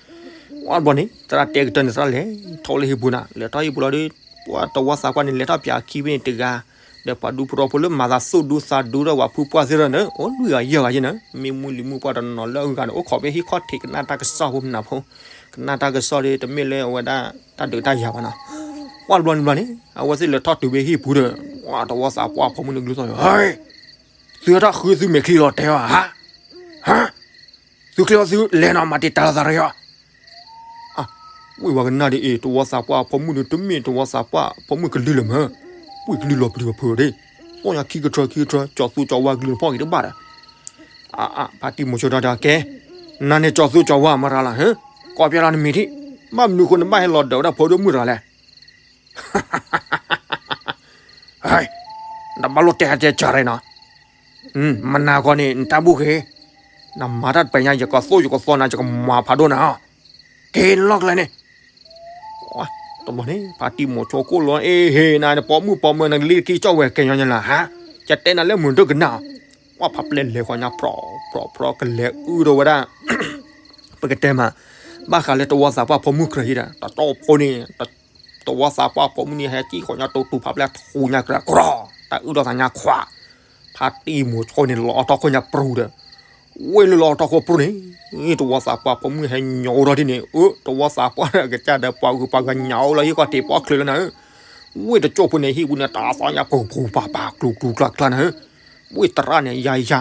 ပှၤတဘျီန့ၣ် သရၣ်တဲကတၢၢ်န့ၣ် သရၣ်လဲၤထီၣ်လၢဟံၣ်ပူၤနၤ လဲၤထီၣ်ဟံၣ်ပူၤလီၤဒီး, ပှၤတဝီသးပှၢ်န့ၣ် လဲၤထီၣ်ပၠးခံဖဲန့ၣ်တဂၤ, ဒီးပှၤဒူဖိတဝီဖိလၢမၤသးသူၣ်ဒူသးဒူဒီးပှၤဖုပှၢ်သ့ၣ်ဒီးန့ၣ် အိၣ်လွံၢ်ဂၤယဲၢ်ဂၤယဲၢ်န့ၣ် မ့ၢ်မုၢ်လံၤမုၢ်ပှၢ်တနီၤနီၤလၢအဂၤန့ၣ် အိၣ်ခိးဖဲဟံၣ်ခီၣ်ထံးကနၣ်တၢ်ကစီၣ်ဖိမနၤဖိ, ကနၣ်တၢ်ကစီၣ်ဒီး တမ့ၢ်လၢအဝဲဒၣ်တၢ်ဒုးတၢ်ယၤဘၣ်နီၤ, ပှၤတဘျီန့ၣ်ဘျီန့ၣ် အဝဲသ့ၣ်လဲၤထီၣ်တုၤဖဲဟံၣ်ပူၤဒီး, ပှၤတဝီသးပှၢ်ဖိမုၣ်န့ၣ်ကလုၢ်သီၣ်, ဟဲ, သုဟဲထီၣ်ဃုသုမဲာ်ချံလီၤတဲအီၤဧါ, ဟါ သုချ့ဝဲသုလဲၤနီၤ မၤတံာ်တာ်လီၤသးရ့အီၤ, ဝ့ၢ်ပှၤကနၣ်ဒ်အံၤ တဝီသးပှၢ်ဖိမုၣ်ဒီး တမ့ၢ်တဝီသးပှၢ်ဖိမုၣ်ကလုၢ်လၢၤမ့ၢ်, ဝ့ၢ်ကလုၢ်လီၤပျံၤပဖုးဒီး, သီၣ်ညါခံကထၢခံကထၢ ကၠီၤသူကၠီၤဝါကလုၢ်နဖီၣ်က့ၤတဘၣ်ဒီး, အါအါ ဖါတံၢ်မိၤဆိတၢ်တဲအီၤကဲ, နၤန့ၣ်ကၠီၤသူကၠီၤဝါမရၤလီၤဟၢ, ကိးပျဲလီၤနမံၤထံး, ဘၣ်မနုၤဃိနဘၣ်ဟဲလီၤဒၢးဝဲဒၣ်ဖိဒိၣ်မုၣ်တဂၤလဲၣ် ဟဲ, နဘၣ်လိၣ်တဲဟဲတဲကၢ်ရ့နီၤ, မနၤဃီန့ၣ် နတၢ်ဘူၣ်ဃ့, နမၤတၢ်တပညါ ယကသိၣ်ယကသီနၤ ယကမၤဖးဒိၣ်နၤ, က့ၤနလီၢ်ကျဲန့ၣ်, တဘျီန့ၣ် ဖါတံၢ်မိၤဆိကိၣ်လီၤ အ့ဟ့ၣ်နၤ နပိာ်မုၣ်ပိာ်မၢၤ နကလံၤကံကၠီၣ်ဝဲကဲညီညီလၢဟါ, ယတဲနၤလၢမုၢ်ဒိၣ်ကနၣ်, ပှၤဖးပျဲလဲၤဃီညါ ဖြီဖြီဖြီ ကလဲၤအုၣ်ဒီးဝဲဒၣ် ပကတဲမး, ဘၣ်ဃးလၢတဝီသးပှၢ်ဖိမုၣ်ကြၢးယဲဒီး တတီၢ်ဖိန့ၣ်, တဝီသးပှၢ်ဖိမုၣ်န့ၣ် ဟဲကံၣ်ဃီညါတိၤတူၤဖးပျဲထူညါကြၢးကြီ, တၢ်အုၣ်ဒီးသးညါခွါ, ဖါတံၢ်မိၤဆိန့ၣ် လီၤအီၣ်ထီၣ်ခိၣ်ညါပြူၤဒီး, ဝ့ၢ်လၢလီၤအီၣ်ထီၣ်ခိၣ်ပြူၤန့ၣ်, တဝီသးပှၢ်ဖိမုၣ်ဟဲညိးထီၣ်ဒ်န့ၣ်, အၢ တဝီသးပှၢ်ကစၢ်ဒီး ပှၤဂုၤပှၤဂၤညါအိၣ်လၢဟံၣ်ခီၣ်ထံးပှီၢ်ချၢလၢနၤဧၢ, ဝ့ၢ်တကၠိၢ်ဖိန့ၣ် ဟံၣ်ပူၤန့ၣ် တၢ်သီညါပူၤပူၤပၤပၤ ကျူၤကျူၤကျါကျါနၤဧၢ, ဝ့ၢ်သရၣ်န့ၣ် ယၤယၤ,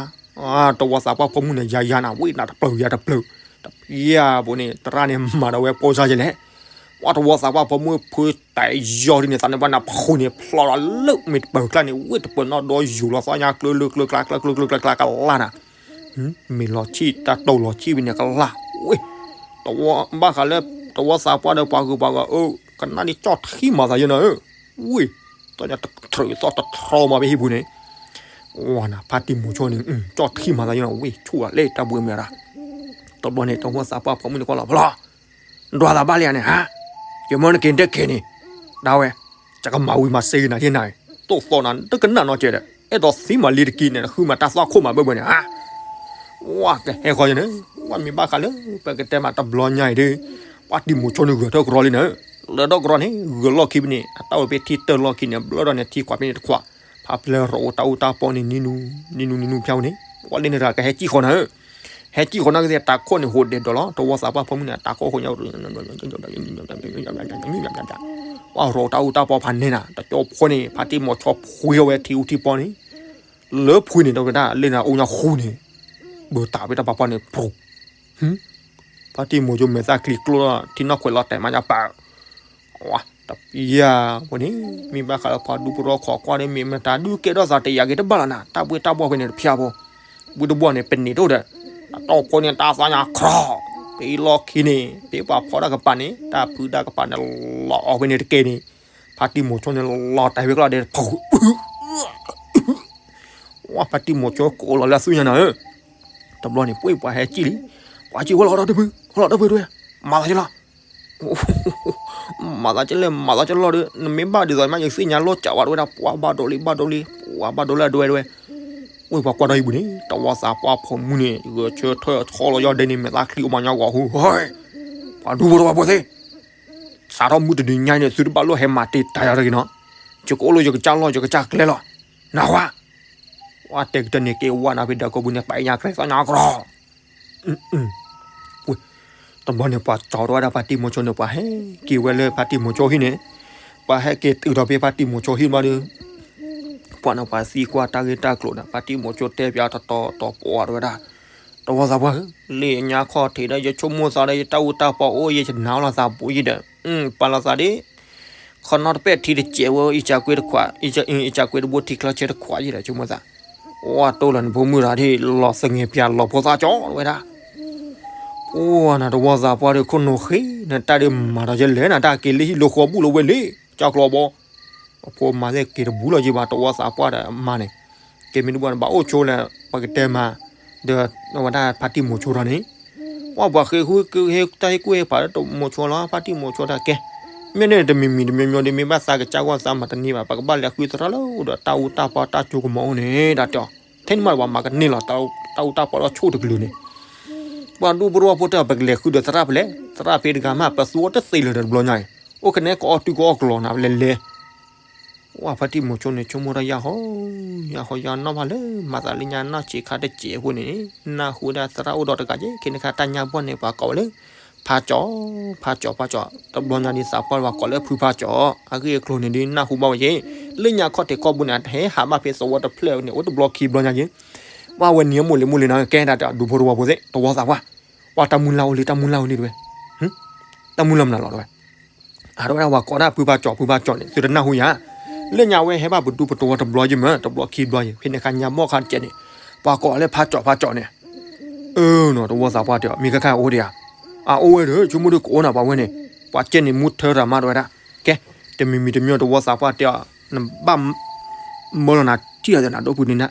တဝီသးပှၢ်ဖိမုၣ်န့ၣ် ယၤယၤနၤ ဝ့ၢ်နၤတပျၢၤယၤတပျၢၤ, တဖျၢၣ်ဘိန့ၣ် သရၣ်န့ၣ်မၤဒီးဝဲပိၢ်စၢ်ယဲလဲၣ်, ပှၤတဝီသးပှၢ်ဖိမုၣ်ဖိတၢ်ယီၤဒ်န့ၣ် သးန့ၣ်ပှၤနၢ်ဖှိၣ်န့ၣ် ဖျိးလီၤလၢမ့ၢ်တပၢၢ်ကျါန့ၣ် ဝ့ၢ်တပၢၢ်နီၣ်ဒီယူၤလီၤသီညါ ကျၢၤလၢကျၢၤကျါ ကျၢၤကျၢၤကျၢၤကျါကလါနၤ မ့ၢ်လီၤဆံၣ် တၢ်တိာ်လီၤဆံၣ်ဝဲန့ၣ်ကလါ ဝ့ၢ် တဝီဘၣ်ဃးလၢ တဝီသးပှၢ်ဒီးပှၤဂုၤပှၤဂၤဧၢ ကနၣ်ဒ်ကၠီၣ်ထံမၤသးယဲနၤဧၢ ဝ့ၢ် သီညါတထြၢးသီတထြီမၤဖဲဟံၣ်ပူၤန့ၣ် ဝၤနၤ ဖါတံၢ်မိၤဆိန့ၣ် ကၠီၣ်ထံမၤသးယဲနၤ ဝ့ၢ် ဆူၣ်လီၤလၢတၢ်ဘှံးမ့ၢ်ဒၣ် တဘျီန့ၣ် တဝီသးပှၢ်ဖိမုၣ်န့ၣ်ကွၢ်လီၤဖျီ ဒွးသးဘၣ်လံဧါန့ၣ်ဟါ ယမၢနက့ၤတက့ၤန့ၣ် ဒၣ်ဝဲ ယကမၤဝံၤမၤစ့က့ၤနၤဟ့ၣ်နၤ သိၣ်သီနၤ တကနၣ်နီတစဲးဒီး အဲၣ်ဒိးသံမၤလံတက့ၤန့ၣ် ဃုမၤတၢ်သွၣ်ခိၣ်မၤဘၢၣ်ဘၢၣ်န့ၣ်ဧါ ဝၤကဟဲဃီယန့ၣ် ဝၤမ့ၢ်ဘၣ်ဃးလၢ ပကတဲမးတဘျီညါအံၤဒီး ပှၤတံၢ်မိၤဆိန့ၣ်ဂၢၢ်ထီၣ်ကရီလံန့ၣ် လၢထီၣ်ကရီန့ၣ် ဂၢၢ်လီၢ်ခံဖဲန့ၣ် အတၢ်အိၣ်ဖဲထံတၢၢ်လီၢ်ခံန့ၣ် ဘျၢထီၣ်န့ၣ် ထံခွးဖဲန့ၣ်တခွး ဖးပျဲၢ်ရိၤအိၣ်တၢ်အူတၢ်ပီန့ၣ် နံၤနူနံၤနူဖျါဝဲန့ၣ် ဝၤလၢန့ၣ်တဂၤကဟဲစံၣ်ဃီနၤဧၢ ဟဲစံၣ်ဃီနၤကသ့ၣ် တၢ်ခိၣ်န့ၣ်ဟူးဒဲးဒီးလီၤ တဝီသးပှၢ်ဖိမုၣ်န့ၣ် တၢ်ခိၣ်ဃိညါ ပှၤရိၤတၢ်အူတၢ်ပီဖးန့ၢ်နၤ တကၠီဖိန့ၣ် ဖါတံၢ်မိၤဆိဖှံထီၣ်ဝဲထံအူထံပီန့ၣ် လၢဖှံန့ၣ် တဝဲဒၣ်လၢနၤအိၣ်ညါဃူန့ၣ် ဘၢတၢ်ဖဲတၢ်ပၤပီန့ၣ် ပြူၤ ဖါတံၢ်မိၤဆိမဲာ်သၣ်ချံကျိထီၣ် ထံနီၢ်ခွဲးလီၤတဲာ်မးညါပာ် တပျၢ်ဝဲန့ၣ် မ့ၢ်ဘၣ်ဃးလၢပှၤဒူဖိတဝီခိးကွၢ်ဒီး မ့ၢ်မတၤဒုးကဲထီၣ်သးတယာ်က့ၤတဘၣ်လီၤနၤ တၢ်ဘှ့ၣ်တၢ်ဘှီၣ်ဖဲန့ၣ်တဖျါဖိ ဘုတဘှီၣ်န့ၣ် ပန့ၢ်တအိၣ်ဒီး တၢ်တီၢ်ဖိန့ၣ် တၢ်သးညါခြီ ဖဲအံၤလီၢ်ခံန့ၣ် ဖဲပှၤဖီၣ်တၢ်ကပၤန့ၣ် တၢ်ဖုတၢ်ကပၤန့ၣ် လီၤအီၤဖဲန့ၣ်တက့ၢ်န့ၣ် ဖါတံၢ်မိၤဆိန့ၣ် လီၤတဲာ်ဖဲကျီဒီး ဖု ဝဲဖါတံၢ်မိၤဆိကအိၣ်လီၤလၢအသွံၣ်ညါနၤဧၢ တဘျီန့ၣ် ပှ့ၤပှၤဟဲစံၣ်လံ ပှၤစံၣ်ဝဲလီၤဒီပုၢ် ဝဲလီၤဒီပုၢ်တဝဲ မၤသးက့ၤလီၤ မၤသးက့ၤလဲၣ် မၤသးက့ၤလီၤဒီး နမ့ၢ်ဘၣ်ဒ်သိးမး ယသ့ၣ်ညါလီၤကးဝဲတဝဲဒၣ် ပှၤဘၣ်ဒိလံ ဘၣ်ဒိလံ ပှၤဘၣ်ဒိလၢအဒွဲတဝဲ ဝ့ၢ်ပှၤကွၢ်ထီၣ်ဟံၣ်ပူၤန့ၣ် တဝီသးပှၢ်ဖိမုၣ်န့ၣ် ဂဲၤဆၢထၢၣ်ဆီလီၤယီၢ်ဒဲန့ၣ် မဲာ်သၣ်ချံအိၣ်မးညီဂီၤဟူ ပှၤဒူဖိတဝီဖိသ့ၣ် စးထီၣ်မုၢ်တနံၤညါအံၤန့ၣ် သုတဘၣ်လိၣ်ဟဲမၤတ့ၢ်တၢ်ယၤတဂ့ၤနီၤ, ယကအိၣ်လၢယကစၢ်လီၢ်ယကစၢ်ကျဲလီၤ, နၢ်ဟူဧါ, ဝဲတဲကတၢၢ်န့ၣ် က့ၤဝဲနၤဖဲဒၢးကိးပူၤန့ၣ် ပာ်ညါကြဲးသီညါကရီ, တဘျီန့ၣ် ပှၤကၠီၤထီၣ်ဝဲဒၣ်ဖါတံၢ်မိၤဆိန့ၣ် ပှၤဟဲက့ၤဝဲလၢဖါတံၢ်မိၤဆိဟံၣ်န့ၣ်, ပှၤဟဲက့ၤတုၤဒီးဖဲဖါတံၢ်မိၤဆိဟံၣ်ဘျီဒီး ပှၤန့ၣ်ပှၤသံကွၢ်တၢ်ဂ့ၢ်တၢ်ကျိၤဒီး ဖါတံၢ်မိၤဆိတဲပၠးတတီၤတီၤပှၤဝဲဒၣ်, တဝီသးပှၢ်ဧၢ, လၢညါခီၣ်ထံးဒီး ယဆိကမိၣ်သးဒီး ယတၢ်အူတၢ်ပီအိၣ် ယကနၣ်လီၤသးဘူးယဒီး ပာ်လီၤသးဒ် ခီနီတပဲာ်ထံတစဲးဝဲ အံၤစၢကွ့တခွး, အံၤစၢကွ့တဘိထံချၢဆၢတခွးယဒီး ဆိကမိၣ်သး, အိၣ်တိၢ်လီၤနဖိမုၣ်တဂၤဒ် လီၤသငဲးပၠးလီၤဖိသၣ်ကၠီဝဲဒၣ်, အိၣ်နတဝီသးပှၢ်ဒီး ခိၣ်နူာ်ဃ့နတၢ်ဒ်မၤဒီးယလဲၣ်နတၢ်က့ၤလၢဟံၣ်လၢဃီဘူၣ်လၢဝဲလံ, ကၠီကျီဘီ အဖိမၤသ့ၣ်က့ၤတဘူးလီၤယဘၣ် တဝီသးပှၢ်ဒီးအမါန့ၣ်, ကဲမ့ၢ်တဘၣ်န့ၣ် ဘၣ်အိၣ်ဆိလၢ ပကတဲမး, ဒီးအဝဲဒၣ်ဖါတံၢ်မိၤဆိထီၣ်န့ၣ်, ပှၤပှၤဃ့ဃုဟ့တၢ်ဟ့ၣ်ကူၣ်ဟ့ၣ်ဖးဒီးတမိၤဆိလီၤ ဖါတံၢ်မိၤဆိတၢ်ကဲ, မ့ၢ်န့ၣ်တမံၤမံၤတမံၤမံၤဒ်မ့ၢ်ဘၣ်သးကစၢ်ဂီၢ်သးမၤတန့ၢ်ဘၣ် ပကဘၣ်လဲၤဃုသရၣ်လၢအိၣ်ဒီးတၢ်အူတၢ်ပီတၢ်စိကမီၤအိၣ်န့ၣ် တၢ်တဲအီၤ, ထဲန့ၣ်မးပှၤမၤကန့ၢ်လီၤ တၢ်အူတၢ်ပီတၢ်ဆိၣ်တကလုာ်န့ၣ် ပှၤဒူဖိတဝီဖိတဲအီၤ ပကလဲၤဃုဒီးသရၣ်ဖဲလဲၣ်, သရၣ်ဖဲတဂၤမး ပသူအီၤတသ့လၢၤဒီးတဘျီညါအံၤ, အိၣ်ကနဲကအီၣ်တုၤကအီၣ်ကလီၤနၤလဲၤလဲၤ, ဝဲဖါတံၢ်မိၤဆိန့ၣ် ဆိကမိၣ်တၢ်ယၢ်ဟီ, ယၢ်ဟီယၢ်နီၢ်မးလၢ မၤသးလၢညါနီၢ်ဆံးခါတစဲးအဃိန့ၣ်, နၢ်ဟူဝဲဒၣ်သရၣ်အိၣ်ဒီးတဂၤက့ ခဲန့ၣ်ခါတၢ်ညါဘီၣ်န့ၣ် ပှၤကိးဝဲလၢ ဖါကၠီ, ဖါကၠီ ဖါကၠီ, တဘျီညါဒ်သးပှၢ်ပှၤကိးလၢဖုဖါကၠီ, အဂ့ၢ်အကျိၤန့ၣ်ဒ်နၢ်ဟူဘၣ်ဝဲက့, လၢညါခီၣ်ထံးခီၣ်ဘိန့ၣ် အတဟဲဟးဘၣ်ဖဲသဝီတဖျၢၣ်န့ၣ် အိၣ်တဘျီခံဘျီညါက့, ပှၤဝဲနံၤအမိၢ်လံၤမိၢ်လံၤနီၤ ကဲဒၣ်ဒူဖိတဝီဖိသ့ၣ် တဝီသးပှၢ်, ပှၤတၢ်မုၢ်လၢ်အိၣ်လံ တၢ်မုၢ်လၢ်အိၣ်လံတဝဲ, တၢ်မုၢ်လၢ်မနုၤလီၤတဝဲ အတဝဲဒၣ်ပှၤကိးဒၣ်ဖုဖါကၠီ ဖုဖါကၠီန့ၣ် သုတနၢ်ဟူယၤ, လၢညါဝဲဟဲဘၣ်ပဒူပတဝီတဘျီယမၢ တဘျီခံဘျီယ ဖဲန့ၣ်ခါညါဘီၣ်ခါတစဲးန့ၣ်, ပှၤကိးအီၤလၢဖါကၠီ ဖါကၠီန့ၣ်, အၢနီၤ တဝီသးပှၢ်တဲအီၤ မ့ၢ်ခါခါအိၣ်ဒံးဧါ, အအိၣ်ဝဲဒီး ဆိကမိၣ်ဒ်ကအိၣ်နၤပှၤဝဲန့ၣ်, ပှၤကဲန့ၣ်မူထၢတၢ်မးတဝဲဒၣ်, ကဲ, တမံၤမံၤတမံၤတဝီသးပှၢ်တဲအီၤ, နဘၣ်မၢလီၤနၤထံၣ်အီၤသ့ၣ်နၤဒိၣ်ဖုန့ၣ်နၤ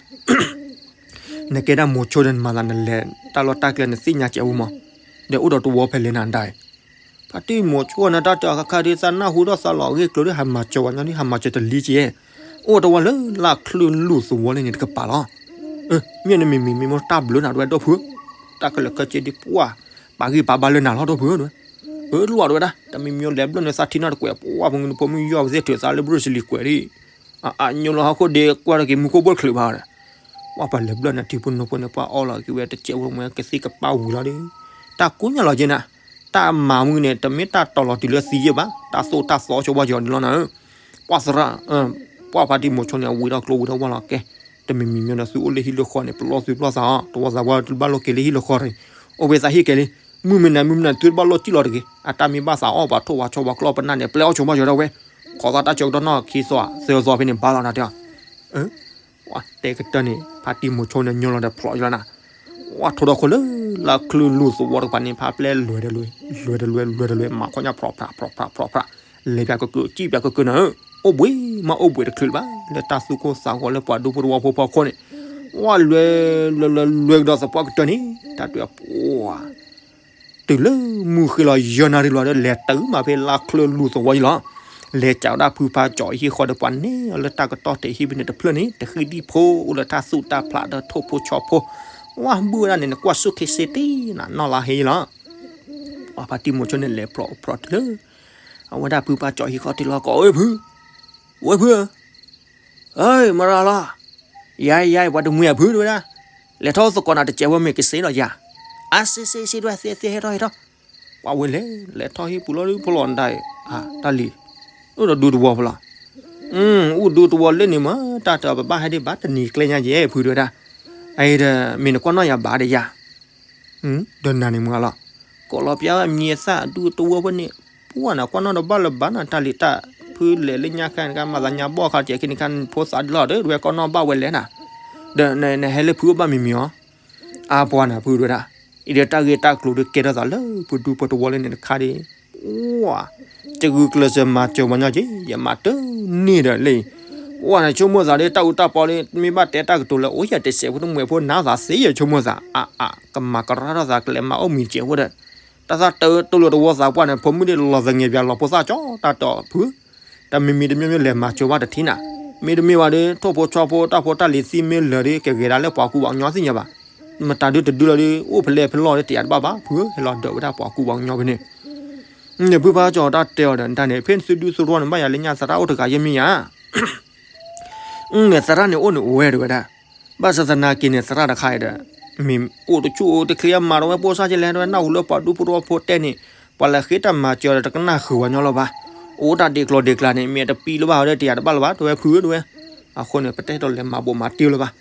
နကဲဒၣ်မိၤဆိဒီးနမၤသးနလဲၤ တၢ်လီၢ်တၢ်ကျဲနသ့ၣ်ညါစဲးဝဲမး, ဒီးအိၣ်ဒီးတဝီဖဲလဲၣ်နၤဒၣ်အံၤ, ဖါတံၢ်မိၤဆိနတၢ်တဲအီၤခါခါဒ်သးနၢ်ဟူဒီးသးလီၤအဂ့ၢ်ကျိၤဒ်ဟးမၤစၢၤဝဲညီဒ်ဟးမၤစၢၤတလံက့, အိၣ်တဝီလၢလၢချုးလူၢ်သဝီလၢန့ၣ်တကပၤလီၤ, မ့ၢ်နမံၤမံၤမ့ၢ်မိၢ်တၢ်ဘျုးနၤတဝဲဒိၣ်ဖု, တၢ်ကလၢာ်ခဲဆ့ဒ်ပှၢ်, ပာ်ဂံၢ်ပာ်ဘါလၢနၤလီၤဒိၣ်ဖုတဝဲ, အၢ လိၣ်တဝဲဒၣ် တမံၤမံၤလဲၤဘျၢၣ်န့ၣ်သးထံနီၢ်တကွဲး ပှၢ်ပှၤငုဖိမုၣ်ယီၢ်ပသ့ၣ်ထုးသးလၢဘြၢၣ်စလံၤကွဲးဒ် အညိလီၤဟီၣ်ခိၣ်ဒ့ကွၢ်တက့ၤမူခိၣ်ဘိၣ်တချုးဘၣ်ဒီး, ပှၤပှၤလဲၤဘျၢၣ်န့ၣ်ထံဖိနိဖိန့ၣ် ပှၤအီလီၤက့ၤဝဲတစဲးဖိမ့ၢ်ကသံၣ်ကပၢ်ဝံၤလီၤဒီး, တၢ်ကူညါလီၤက့ၤနၤ, တၢ်မၤမုၢ်န့ၣ် တမ့ၢ်တၢ်တီၤလီၤတုၤလၢသံယဲၢ်ဘၣ် တၢ်သိၣ်တၢ်သီဆိဘၣ်ယီၤန့ၣ်လီၤနၤဧၢ, ပှၤသရၣ်, ပှၤဖါတံၢ်မိၤဆိန့ၣ် အဝံၤထီၣ်ကျိဝံၤထီၣ်ဝါလီၤကဲ, တမံၤမံၤမ့ၢ်ဒီးသုအိၣ်လၢဟံၣ်လၢဃီန့ၣ် ပလီၢ်သုပလီၢ်သးအီၤ တဝီသးပှၢ်တဘၣ်လိၣ်က့ၤလၢဟံၣ်လၢဃီတဂ့ၤ, အိၣ်ဖဲသးဟ့ၣ်ကဲလံ မုၢ်မ့ၢ်နၤ မုၢ်မ့ၢ်နၤ သုတဘၣ်လိၣ်စံၣ်လီၤတဂ့ၤ. အတၢ်မ့ၢ်ဘၣ်သးအီၣ်ပှၤထိၣ်ပှၤဆီပှၤကျီၢ်ပနၢ်န့ၣ် ပျဲအီၣ်ဆိးမီၢ်ယီၤဒၣ်ဝဲ, ခိးသးတၢ်ကၠီကဒီနီၢ်ခံသီ သၢသီဖဲန့ၣ်ဘၣ်လီၤနၤတဲအီၤ. တဲကတၢၢ်န့ၣ် ဖါတံၢ်မိၤဆိန့ၣ် ညီလီၤဒီးဖျိးယလီၤနၤ. ဝဲထိဒီးခိၣ်လၢ လၢချုးလူၢ်သဝီတကပၤန့ၣ် ဖါပျဲလွဲတလွဲ လွဲတလွဲ လွဲတလွဲ မၤခီၣ်ညါ ဖြီဖြး ဖြီဖြး ဖြီဖြး, လဲၤပၠးကကုာ် စံၣ်ပၠးကကုာ်နၤဧၢ, အိၣ်ဘှံးမးအိၣ်ဘှံးတချုးလၢၤဘၣ် လၢတၢ်သူၣ်ကိၢ်သးဂီၤလၢပှၤဒူဖိတဝီဖိဖီခိၣ်န့ၣ်, ဝဲလွဲ လွဲလွဲလွဲကဒီးသပှၢ်ကတၢၢ်န့ၣ် တၢ်တဲပှၤ တုၤလၢမုၢ်ဃ့လီၤယဲၢ်နၣ်ရံၣ်လီၤဒီး လဲၤတုၤမးဖဲလၢချုးလူၢ်သဝီယလီၤ. လဲၤစးဝဲဒၣ်ဖုဖါကၠီၤဟံၣ်ဃီဒီး ပှၤန့ၢ်အီၤလၢတၢ်ကတီၢ်တဲာ်ဟံၣ်ဖဲန့ၣ်တဖျၢၣ်န့ၣ် တဃံတံၢ်ဖိအိၣ်လၢတၢ်သူၣ်တၢ်ဖျးဒီးထိၣ်ဖိဆီဖိ, ဝဲဘုၣ်ဝဲဒၣ်န့ၣ် နကွၢ်ဆူၣ်ခ့စ့တ့ၢ်နၤနီၢ်လါဟ့လီၤ. ပှၤဖါတံၢ်မိၤဆိန့ၣ် လဲၤဖျိးဖျိးတုၤလၢ အဝဲဒၣ်ဖုဖါကၠီၤဟံၣ်ဃီတုၤလီၤ ကိးဝဲဖု, ဝဲဖုဧၢ မရၤလီၤ, ယၤယၤ ပှၤတမှံၤအဖုတဝဲဒၣ်, လဲၤထီၣ်သကိးနၤတစဲးဝဲမ့ၢ်ကစ့လီၤယၤ, အစ့စ့စ့ဒွဲၣ်သ့သ့ဟဲထီၣ်ဟဲထီၣ်, ပှၤဝဲလဲၤ လဲၤထီၣ်ဟံၣ်ပူၤလီၤဒုးဖီလီၤဒၣ်, တၢ်လံၤ, အိၣ်ဒီးဒူသဝီဖီလီၤ, အိၣ်ဒူသဝီလၢန့ၣ်မး တၢ်တပဘၣ်ဟဲဒံးဘၣ်တနံၤကျဲညါယဲဖုတဝဲဒၣ်, အအံၤဒီး မ့ၢ်နကွၢ်နီၣ်ယၤဘၣ်ဒီးယၤ ဒီးနၤန့ၣ်မးလီၤ, ကိးလီၤပျါအမံၤအသၣ်အဒူသဝီဖဲန့ၣ်, ပှၢ်နကွၢ်နီၣ်တဘၣ်လၢၤဘၣ်နၤ တၢ်လံၤတၢ်ဖုလဲၤလၢညါခါန့ၣ် မၤသးညါဘီၣ်ခါတကဲးခဲန့ၣ်ခါ ဖိသးဒ်လီၤဒီး တဝဲကွၢ်နီၣ်ဘၣ်ဝဲလဲၣ်နၤ, ဒီးနဟဲလၢဖုအိၣ်ဘၣ်မံၤမံၤအီၤ, အါပှၤနၤဖုတဝဲဒၣ်, အံၤဒီးတၢ်ဂ့ၢ်တၢ်ကျိၤဒုးကဲထီၣ်သးလၢပဒူပတဝီလၢန့ၣ်တခါဒီး ဝါ, တဂုာ်ကျဲးစၢးမၤစၢၤပှၤညီက့ၤ ယမၤတန့ၢ်ဒီးလံ, ဝါန့ၣ်ဆိကမိၣ်သးဒီး တၢ်အူတၢ်ပီဒီး မ့ၢ်ဘၣ်တဲတၢ်ကတိၤလၢ အိၣ်ယၤတစဲးဖိတမှဲးဖိနါသးသ့ ယဆိကမိၣ်သး အါအါ ကမၤကရၢထီၣ်သး ကလဲၤမၤအိၣ်မံၤစဲးဖိဒီး တၢ်သၣ်တၢတလိၤတဝီသးပှၢ်န့ၣ် ဖိမုၣ်ဒ်လီၤသငဲးပၠးလီၤဖိသၣ်ကၠီ တၢ်တီၢ်ဖု, တၢ်မံၤမံၤတမံၤမံၤလဲၤမၤစၢၤဘၣ်တထံၣ်နၤ, မ့တမ့ၢ်ဘၣ်ဒီး ထိၣ်ဖိဆီဖိတၢ်ဖိတၢ်လံၤသံမ့ၢ်လၢာ်ဒီး ကဂဲၤဒၣ်လၢပှၤကူပှၤကညီသ့ၣ်ညါဘၣ်, မတၤဒုတဒုလီၤဒီး အိၣ်ဖဲလဲၣ်ဖဲလဲၣ်ဒီး တယာ်တဘၣ်ဘၣ်ဖုဧၢ ဟဲလီၤဒၢးဝဲဒၣ်ပှၤကူပှၤကညီဖဲန့ၣ် န့ၣ်ဖုဖါကၠီၤတၢ်တဲအီၤဒီး နတၢ်န့ၣ် ဖဲနသုဒူသရူန့ၣ် ဘၣ်ယၤလၢညါသရၣ်အိၣ်တဂၤယဲၢ်မ့ၢ်ယၤ, န့ၣ်သရၣ်န့ၣ်အိၣ်န့ၣ်အိၣ်ဝဲတဝဲဒၣ်, ဘၣ်ဆၣ်သနာ်က့န့ၣ် သရၣ်တခါအံၤဒီး မ့ၢ်အိၣ်တဆူၣ်အိၣ်တချ့အမၤဒီးဝဲပိၢ်စၢ်ကလဲၣ် တဝဲနၢ်ဟူလၢပှၤဒူဖိတဝီဖိတဲန့ၣ် ပှၤလဲၤဃ့တၢ်မၤစၢၤဒီးတကနၣ်ဃုာ်ဝဲညီလီၤဘၣ်, အိၣ်တၢ်ဒ့ကျီၤဒ့ကျါန့ၣ် မ့ၢ်တပံလၢၤဘၣ်ဒီး တယာ်တဘၣ်လၢၤဘၣ် တဝဲဖုဧၢတဝဲ, အဃိန့ၣ် ပတဲဒီးလဲၤမၤဘိးမၤတ့ၢ်လၢၤဘၣ်,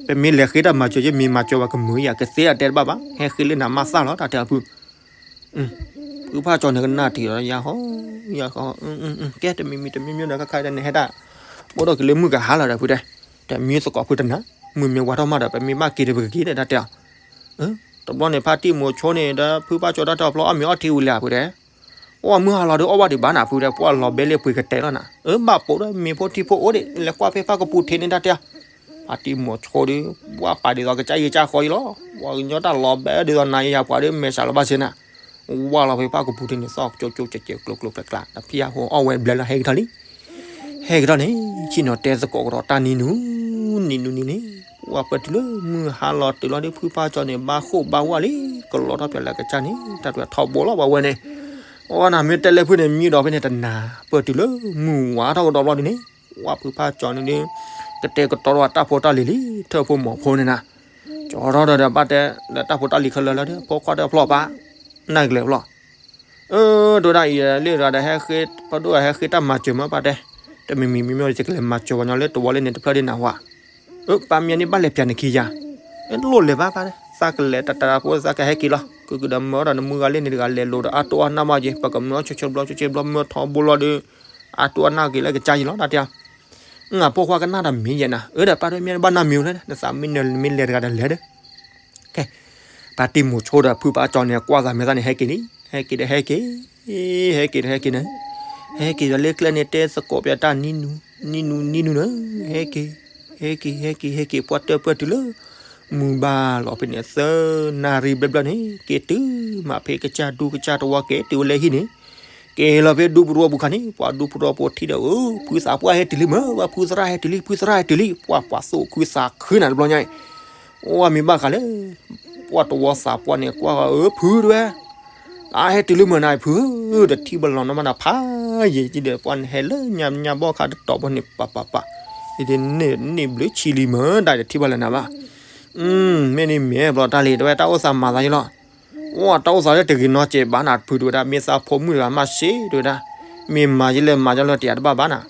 ပမ့ၢ်လဲၤဃ့တၢ်မၤစၢၤယဲၢ်မ့ၢ်မၤစၢၤဘၣ်ကမုာ်ယၤ ကသ့အတဲတဘၣ်ဘၣ် ဟဲဃ့လၢနၤမၤသၣ်လီၤ တၢ်တဲအဖု ဖုဖါကၠီၤန့ၣ်ကနၣ်တံၢ်လီၤ ယၤဟီ, ယၤဟီ, ကဲတမံၤမံၤတမံၤမံၤဒီးခါခါဒီးန့ၣ်ဟဲဒၣ်, ဘၣ်ဒီးက့ၤလၢမုၢ်ကဟါလီၤဒီးဖုတဲ, တမံၤသကိးဖုတနၤ, မုၢ်မ့ၢ်ဝါထီၣ်မးဒီး ပမ့ၢ်ဘၣ်က့ၤဒီးပကက့ၤဒီးတၢ်တဲအီၤ, တဘျီန့ၣ် ဖါတံၢ်မိၤဆိန့ၣ်ဒီး ဖုဖါကၠီၤတၢ်တဲအီၤဖျီအီၣ်မ့ၤအီထံဝံၤလံဖုတဲ, အိၣ်မုၢ်ဟါလီၤဒီးအီၣ်ဘၣ်ဒံးဘၣ်နၤဖုတဲ ပှၢ်လီၤဘဲလၢပှ့ၤကတဲလီၤနၤ, အၢဘၣ်ပိာ်ဒီးမ့ၤဖိထံဖိအိၣ်ဒံး လဲၤကွၢ်ဖဲဖၣ်ကပူၤထံးန့ၣ်တၢ်တဲအီၤ ဖါတံၢ်မိၤဆိဒီး ပှၢ်ပာ်ဒ်သိးကစၢ်ယွၤကစၢ်ဃီအံၤလီၤ, ပှၤကညီတၢ်လီၤဘဲဒ်သိးနၤယၤပှၤဒီး မဲာ်ဆှးလီၤဘၣ်စ့နၤ, ဝါလီၤဖဲဖၣ်ကပူၤထံးန့ၣ် သီၣ်ကၠိကၠိကဲးကဲးကျိၤကျိၤကျါကျါ တဖံးဟးဟိအီၣ်ဝဲဘျဲလီၤ ဟဲက့ၤထီၣ်လံ, ဟဲက့ၤထီၣ်န့ၣ် ဆ့ၣ်နီၤတဲသကိးကဒီးတၢ်နံၤနူၤ, နံၤနူၤနံၤန့ၣ် ဝါပၢၢ်တုၤလၢမုၢ်ဟါလီၤတုၤလီၤဒီး ဖုဖါကၠီၤန့ၣ် ဘၣ်ဃိၣ်ဘၣ်ဝါလံ, ကလီထီၣ်ဖဲလၢကစၢ်န့ၣ် တၢ်တွဲထီဘိလီၤပှၤဝဲန့ၣ်, အဝဲနၤမ့ၢ်တဲလၢဖုန့ၣ် မံဒီးဖဲန့ၣ်တနၤ, ပၢၢ်တုၤလၢမုၢ်ဝါထီၣ်ကဒီးဘျီဒ်န့ၣ်, ဝါဖုဖါကၠီၤန့ၣ်ဒီး ကတဲာ်ကတီၤဒီးတၢ်ဖိတၢ်လံၤလံ, ထၢၣ်ဖိမီၤဖိန့ၣ်နၤ, ကၠီထီၣ်ဒီးဘၣ်တဲလၢတၢ်ဖိတၢ်လံၤခဲလၢာ်လၢဒီး ဖိခွါဒီးဖျီၣ်ပာ်, နၢ်ကလဲၤဖျီၣ် အၢ တဲဝဲဒၣ်အံၤလၢတဂၤဒီးဟဲဃ့, ပဒိၣ်ဟဲဃ့တၢ်မၤစၢၤမ့ၢ်ပၢ်တဲ, တမံၤမံၤမံၤမံၤဒီး ယကလဲၤမၤစၢၤပှၤညီလၢတဝီလၢန့ၣ်တဖျၢၣ်ဒ်နၤဝဲ, အၢ ပၢ်မ့ၢ်န့ၣ်ဘၣ်လဲၤပျးနခံယၤ, လိၣ်လဲၤဘၣ်ပၢ်တဲ, သးကလဲၤတၢ်တၢ်ဖိသးကဟဲက့ၤလီၤ, ကကဒီးမၢဒီးနမုၢ်ဂၤလၢန့ၣ်တဂၤလဲၤလိာ်ဒီးအတိၢ်အနၢ်မးက့ၤ ပကမၢအီၣ်ဆိဆိဘျီဆိဆိဘျီမၢထီဘိလီၤဒီး, အတိၢ်အနၢ်က့ၤလၢကစၢ်ယံၤလီၤတၢ်တဲ, နဖိခွါကနၣ်တၢ်မ့ၢ်ယဲနၤ, အၢ ဒီးပၢ်တဲမ့ၢ်န့ၣ်ဘၣ်နၢ်မံၤလၢ, နသးမ့ၢ်နၢၤမ့ၢ်လဲၤတဂၤဒီးလဲၤဒီး ကဲ, ဖါတံၢ်မိၤဆိဒီးဖုဖါကၠီၤန့ၣ် ကွၢ်သးမဲာ်သၣ်န့ၣ် ဟဲက့ၤလံ, ဟဲက့ၤဒီးဟဲက့ၤ, ဟဲက့ၤဒီးဟဲက့ၤန့ၣ်, ဟဲက့ၤဒီးလၢကျဲန့ၣ် တဲသကိးပျးတၢ်နံၤနူၤ, နံၤနူၤနံၤနူၤန့ၣ်, ဟဲက့ၤ, ဟဲက့ၤ ဟဲက့ၤ ဟဲက့ၤ ပှၢ်တၢၢ်ပၢၢ်တုၤလၢ မုၢ်ဘၣ်လီၤဖဲန့ၣ် သၢနၣ်ရံၣ်ဘျဲၣ်ဘျဲၣ်န့ၣ် က့ၤတုၤမးဖဲကစၢ်ဒူကစၢ်တဝီက့ၤတုၤဝဲလၢဟံၣ်န့ၣ် က့ၤလီၤဖဲဒူပရိဝီပူၤခါန့ၣ် ပှၤဒူပရိဝီပူၤထံၣ်ဒီး အၢ ဖုသးပှၢ်ဟဲတုၤလံမ့ၢ် ဝဲဖုသရၣ်ဟဲတုၤလံ ဖုသရၣ်ဟဲတုၤလံ ပှၢ်ပှၤသိၣ်ခုသးခုနၤတဘျီညါအံၤ အိၣ်မ့ၢ်ဘၣ်ဃးလၢ ပှၢ်တဝီသးပှၢ်န့ၣ် ကွၢ်အၢဖုတဝဲ အဟဲတုၤလံမ့ၢ်နၤဖု တထံၣ်ဘၣ်လီၤနီၢ်မးနၤဖးယံာ်ကံဒီး ပှၢ်နဟဲလၢညါညါဘီၣ်ခါတတီၤဘီန့ၣ် ပၢ်ပၢ်ပၢ် န့ၣ်ဘျုးဆံလံမ့ၢ်ဒၣ် တထံၣ်ဘၣ်လၢနၤဘၣ် မ့ၢ်န့ၣ်မ့ၢ်ဘျီတၢ်လံ တဝဲတၢ်အိၣ်သးမၤသးယလီၤ အိၣ်တၢ်အိၣ်သးလၢတဂ့ၤနီတစဲးဘၣ်နၤဖုတဝဲဒၣ် မ့ၢ်သးဖိမုၣ်တဂၤမးစ့တဝဲဒၣ် မ့ၢ်မၤယလဲၣ်မၤယလၢတယာ်တဘၣ်ဘၣ်နၤ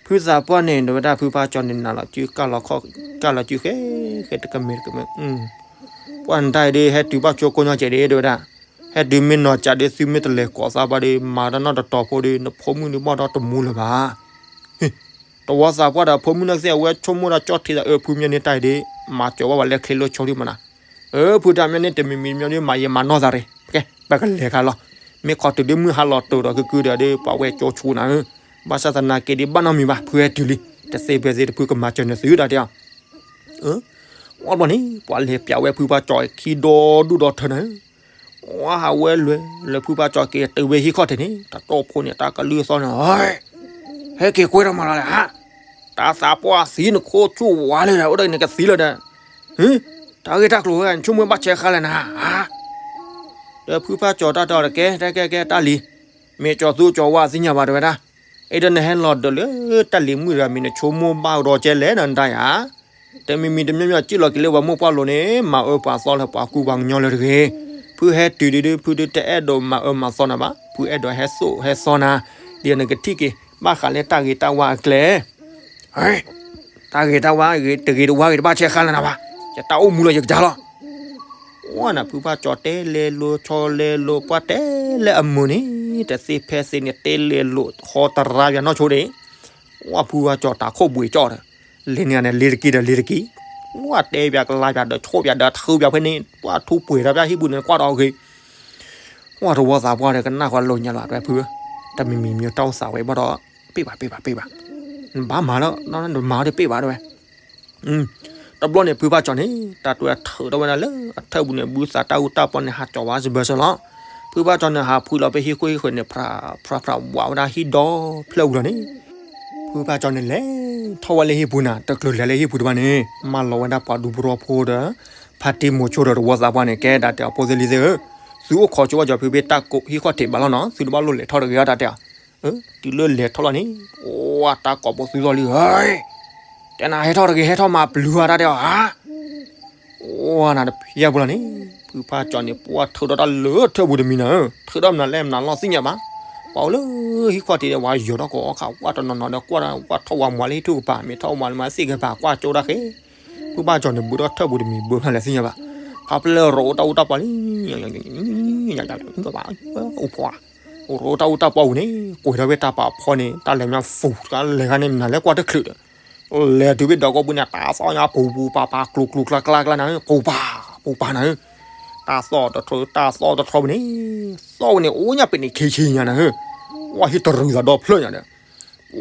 ဖုသးပှၢ်န့ၣ် တဝဲဒၣ်ဖုဖါကၠီန့ၣ် နၤလီၤစုကၢ်လီၤခီၣ် ကၢ်လီၤစုဃဲ ဃဲတကမဲာ်တကမဲာ် ပှၢ်နတၢ်အံၤဒ်ဟဲတုၤဘၣ်ကၠိကိးညီကဲးဒ်တဝဲဒၣ် ဟဲတုၤမ့ၢ်နီၢ်ကးဒီး သုမ့ၢ်တလဲၤကိးသးဘၣ်ဒီး မၤတၢ်နီတတီၤဖိဒီး နဖိမုၣ်ဒုးဘၣ်ဒီးတမူလၢၤဘၣ်. တဝီသးပှၢ်ဒီးဖိမုၣ်န့ၣ်ကသ့ၣ် အဝဲဆိကမိၣ်ဒၣ်ကၠီၣ်ထံသးအၢ ဖုမၠၢန့ၢ်တၢ်အံၤဒီး မၤစၢၤဝဲဝဲလၢချ့လိာ်ဆိဒံးမနၤ. အၢ ဖုတၢ်မၠၢန့ၢ်တမံၤမံၤမၠၢဒီး မၤယံာ်မၤနီၢ်သးရ့ၣ်, ကဲ ပကလဲၤခါလီၤ. မ့ၢ်ခီတုၤဒုးမုၢ်ဟါလီၤတိၤဒီး ကုကုဒီး ပှၤဝဲကၠိဆူနၤဧၢ, ဘၣ်ဆၣ်သနာ်က့ဒီး ဘၣ်နီတမံၤဘၣ် ဖုဟဲတုၤလံ, တသ့ဖဲသ့ၣ်တဖုကမၤစၢၤနသုဒၣ်တဲအီၤ. အၢ ဝံၤဘျီန့ၣ် ပှၤလဲၤပျးဝဲဖုဖါကၠီၤခံဒီဒူၣ်ဒီထၢနၤဧၢ, ဝံၤဟးဝဲလဲၤ လဲၤဖုဖါကၠီၤက့ၤတုၤဝဲဟံၣ်ခီၣ်ထံးန့ၣ် တၢ်တီၢ်ဖိန့ၣ် တၢ်ကလုၢ်သီၣ်န့ၣ် ဟဲက့ၤကွဲဒီးမၤလီၤလဲၣ်ဧါ, တၢ်သးပှၢ်သံနခိၣ်ဆူၣ်ဝါလၢ အိၣ်ဒီးနကသံလၢဒီး, တၢ်ဂ့ၢ်တၢ်ကျိၤဝဲ နဆိကမိၣ်ဘၣ်ဆဲးဃါလဲၣ်နၤဧါ. ဒီးဖုဖါကၠီၤတၢ်တဲအီၤတကဲ တၢ်ကဲကဲတၢ်လံၤ, မ့ၢ်ကၠီၤသူကၠီၤဝါသ့ၣ်ညါဘၣ်တဲဝဲဒၣ်, အဲၣ်ဒိးနဟဲလီၤဒၢးလၢတၢ်လံၤမုၣ်တဂၤမံၤ နဆိကမိၣ်ဘၣ်ဒီးကဲလဲၣ်နတၢ်ယၤ တမံၤမံၤတမံၤမံၤ စံၣ်လီၤက့ၤလၢပှၤမိၢ်ပှၢ်လိၤန့ၣ် မၤအၢပှၤသီလၢပှၤကူပှၤကညီလၢတဂ့ၤ. ဖုဟဲတုၤဒုး ဖုဒုးတအဲၣ်ဒိးမၤအၢမၤသီနၤဘၣ်, ဖုအဲၣ်ဒိးဟဲသိၣ်ဟဲသီနၤ, ဒ်နကထံၣ်က့ၤ ဘၣ်ဃးလၢတၢ်ဂ့ၤတၢ်ဝါအကျဲ, တၢ်ဂ့ၤတၢ်ဝါဂ့ၤ တဂ့ၤတဝါဂ့ၤ တဘၣ်ဆဲးဃါလၢနၤဘၣ်, ယတၢ်အိၣ်မူလၢယကစၢ်လီၤ. ဝဲန့ၣ်ဖုဖါကၠီၤတဲလဲၤလိၤဆီလဲၤလိၤ ပှၢ်တဲလဲၤအမုာ်န့ၣ် တသ့ဖဲသ့န့ၣ် တဲလဲၤလိၤဟီတရါပၠးနီၢ်ဆိဒံး, ဝဲဖုဖါကၠီၤတၢ်ခိၣ်ဘှံးကၠီၣ်ဒီး လဲၤန့ၣ်န့ၣ် လ့ၤတက့ၢ်ဒီးလ့ၤတက့ၢ်, ဝဲတဲပၠးကလါပၠးဒီးဆိပၠးဒီးထုပၠးဖဲန့ၣ် ပှၢ်ထူပှဲၤဒီးပၠးဟံၣ်ပူၤန့ၣ် ကွၢ်ဒီးဂ့ၤ, ဝဲတဝီသးပှၢ်ဒီးကနၣ်ဃီလိာ်ညါလီၤ တဲဖု, တမံၤမံၤမံၤတၢ်အိၣ်သးဝဲဘၣ်ဒီး ပ့ၢ်ဘၣ်ပ့ၢ်ဘၣ်ပ့ၢ်ဘၣ်, နဘၣ်မၤလၢ နမၤဒီးပ့ၢ်ဘၣ်တဲဝဲ တဘျီန့ၣ် ဖုဖါကၠီၤန့ၣ် တၢ်တွဲထုးထီၣ်ဝဲဒၣ်လၢအထၢၣ်ပူၤန့ၣ် ဘုသးတၢ်အူတၢ်ပီန့ၣ် ဟးကၠီၤဝဲစဘၢၣ်စၢၤလီၤ. ဖုဖါကၠီၤန့ၣ် ဟးဖှံလီၤဖဲဟံၣ်ခိၣ်ဟံၣ်ဃၢၤန့ၣ် ဖြးဖြးဝးဝဲဒၣ်ဟံၣ်ဒီဖျၢၣ်ပူၤလီၤန့ၣ်, ဖုဖါကၠီၤန့ၣ်လဲၤထီၣ်ဝဲလၢဟံၣ်ပူၤနၤ တချုးလဲၤလၢဟံၣ်ပူၤတဘၣ်န့ၣ် မၢလီၤဝဲဒၣ်ပှၤဒူပရီဖိဒီး ဖါတံၢ်မိၤဆိဒီးတဝီသးပှၢ်န့ၣ် ကဲဒၣ်တဲအဖိသ့ၣ်လံၤသ့ၣ်ဧၢ, သုအိၣ်ခိးဆိဝဲကၠီၤဖုဖဲတၢ်ကိးဟံၣ်ခီၣ်ထံးဘၣ်လီၤနီၤ သုတဘၣ်လိၣ်လဲၤထီၣ်တဂ့ၤအီၤတၢ်တဲအီၤ, တုၤလၢလဲၤထီၣ်လီၤန့ၣ်, ဝဲတၢ်ကိးပသူသီၣ်လံဧၢ တဲနၤဟဲထီၣ်တဂ့ၤ ဟဲထီၣ်မၤပျုၤအီၤတၢ်တဲအီၤဧါ, ဝဲနၤတဖျၢၣ်ပူၤလီၤန့ၣ်, ဖုဖါကၠီၤန့ၣ် ပှၢ်ထုးထီၣ်တၢ်လၢထၢၣ်ပူၤတမံၤနၤဧၢ, ထုးထီၣ်မနုၤလဲၣ်မနုၤလီၤသ့ၣ်ညါဘၣ်, ပှၤအိၣ်လၢဟံၣ်ခီၣ်ထံးဒီး ပှၤယီၤထီၣ်ကိးအီၣ်ခး ကွၢ်တနီၤနီၤဒီး ကွၢ်ထီၣ်ဝးမွၤလၢဟံၣ်ထူၣ်ကပၤ မ့ၢ်ထီၣ်ဝးမွၤလၢမၤသ့ၣ်ကပၤ ကွၢ်ကၠိဒၣ်ဃ့, ဖုဖါကၠီၤန့ၣ် ဘူးထီၣ်ထၢၣ်ပူၤတမံၤ ဘူးဖျါလဲၣ်သ့ၣ်ညါဘၣ်, ဖးဖျဲၣ်ရိးအိၣ်တၢ်အူတၢ်ပီလံ အိၣ်ဖီ ရိးတၢ်အူတၢ်ပီပူၤန့ၣ် ကွဲးထီၣ်ဝဲတၢ်ပာ်ဖီန့ၣ် တၢ်လဲၤမး ဖူး တၢ်လဲၤဂၤန့ၣ် မနုၤလဲၣ်ကွၢ်တချုးဒီး လဲၤတုၤဖဲဒၢးကိးပူၤန့ၣ် တၢ်သီၣ်ညါပူၤပူၤပၤပၤ ကျူၤကျူၤကျါကျါကျါနၤဧၢ ပူၤပၤ ပူၤပၤနၤဧၢ, တၢ်သီၣ်တထီ တၢ်သီၣ်တထီပူၤန့ၣ် သီၣ်ဝဲန့ၣ် အိၣ်ညါပ့ၤန့ၣ် ဆံးဆံးညါနၤဧၢ, ဝဲဟံၣ်တရူးသးဒီဖျၢၣ်ညါဒီး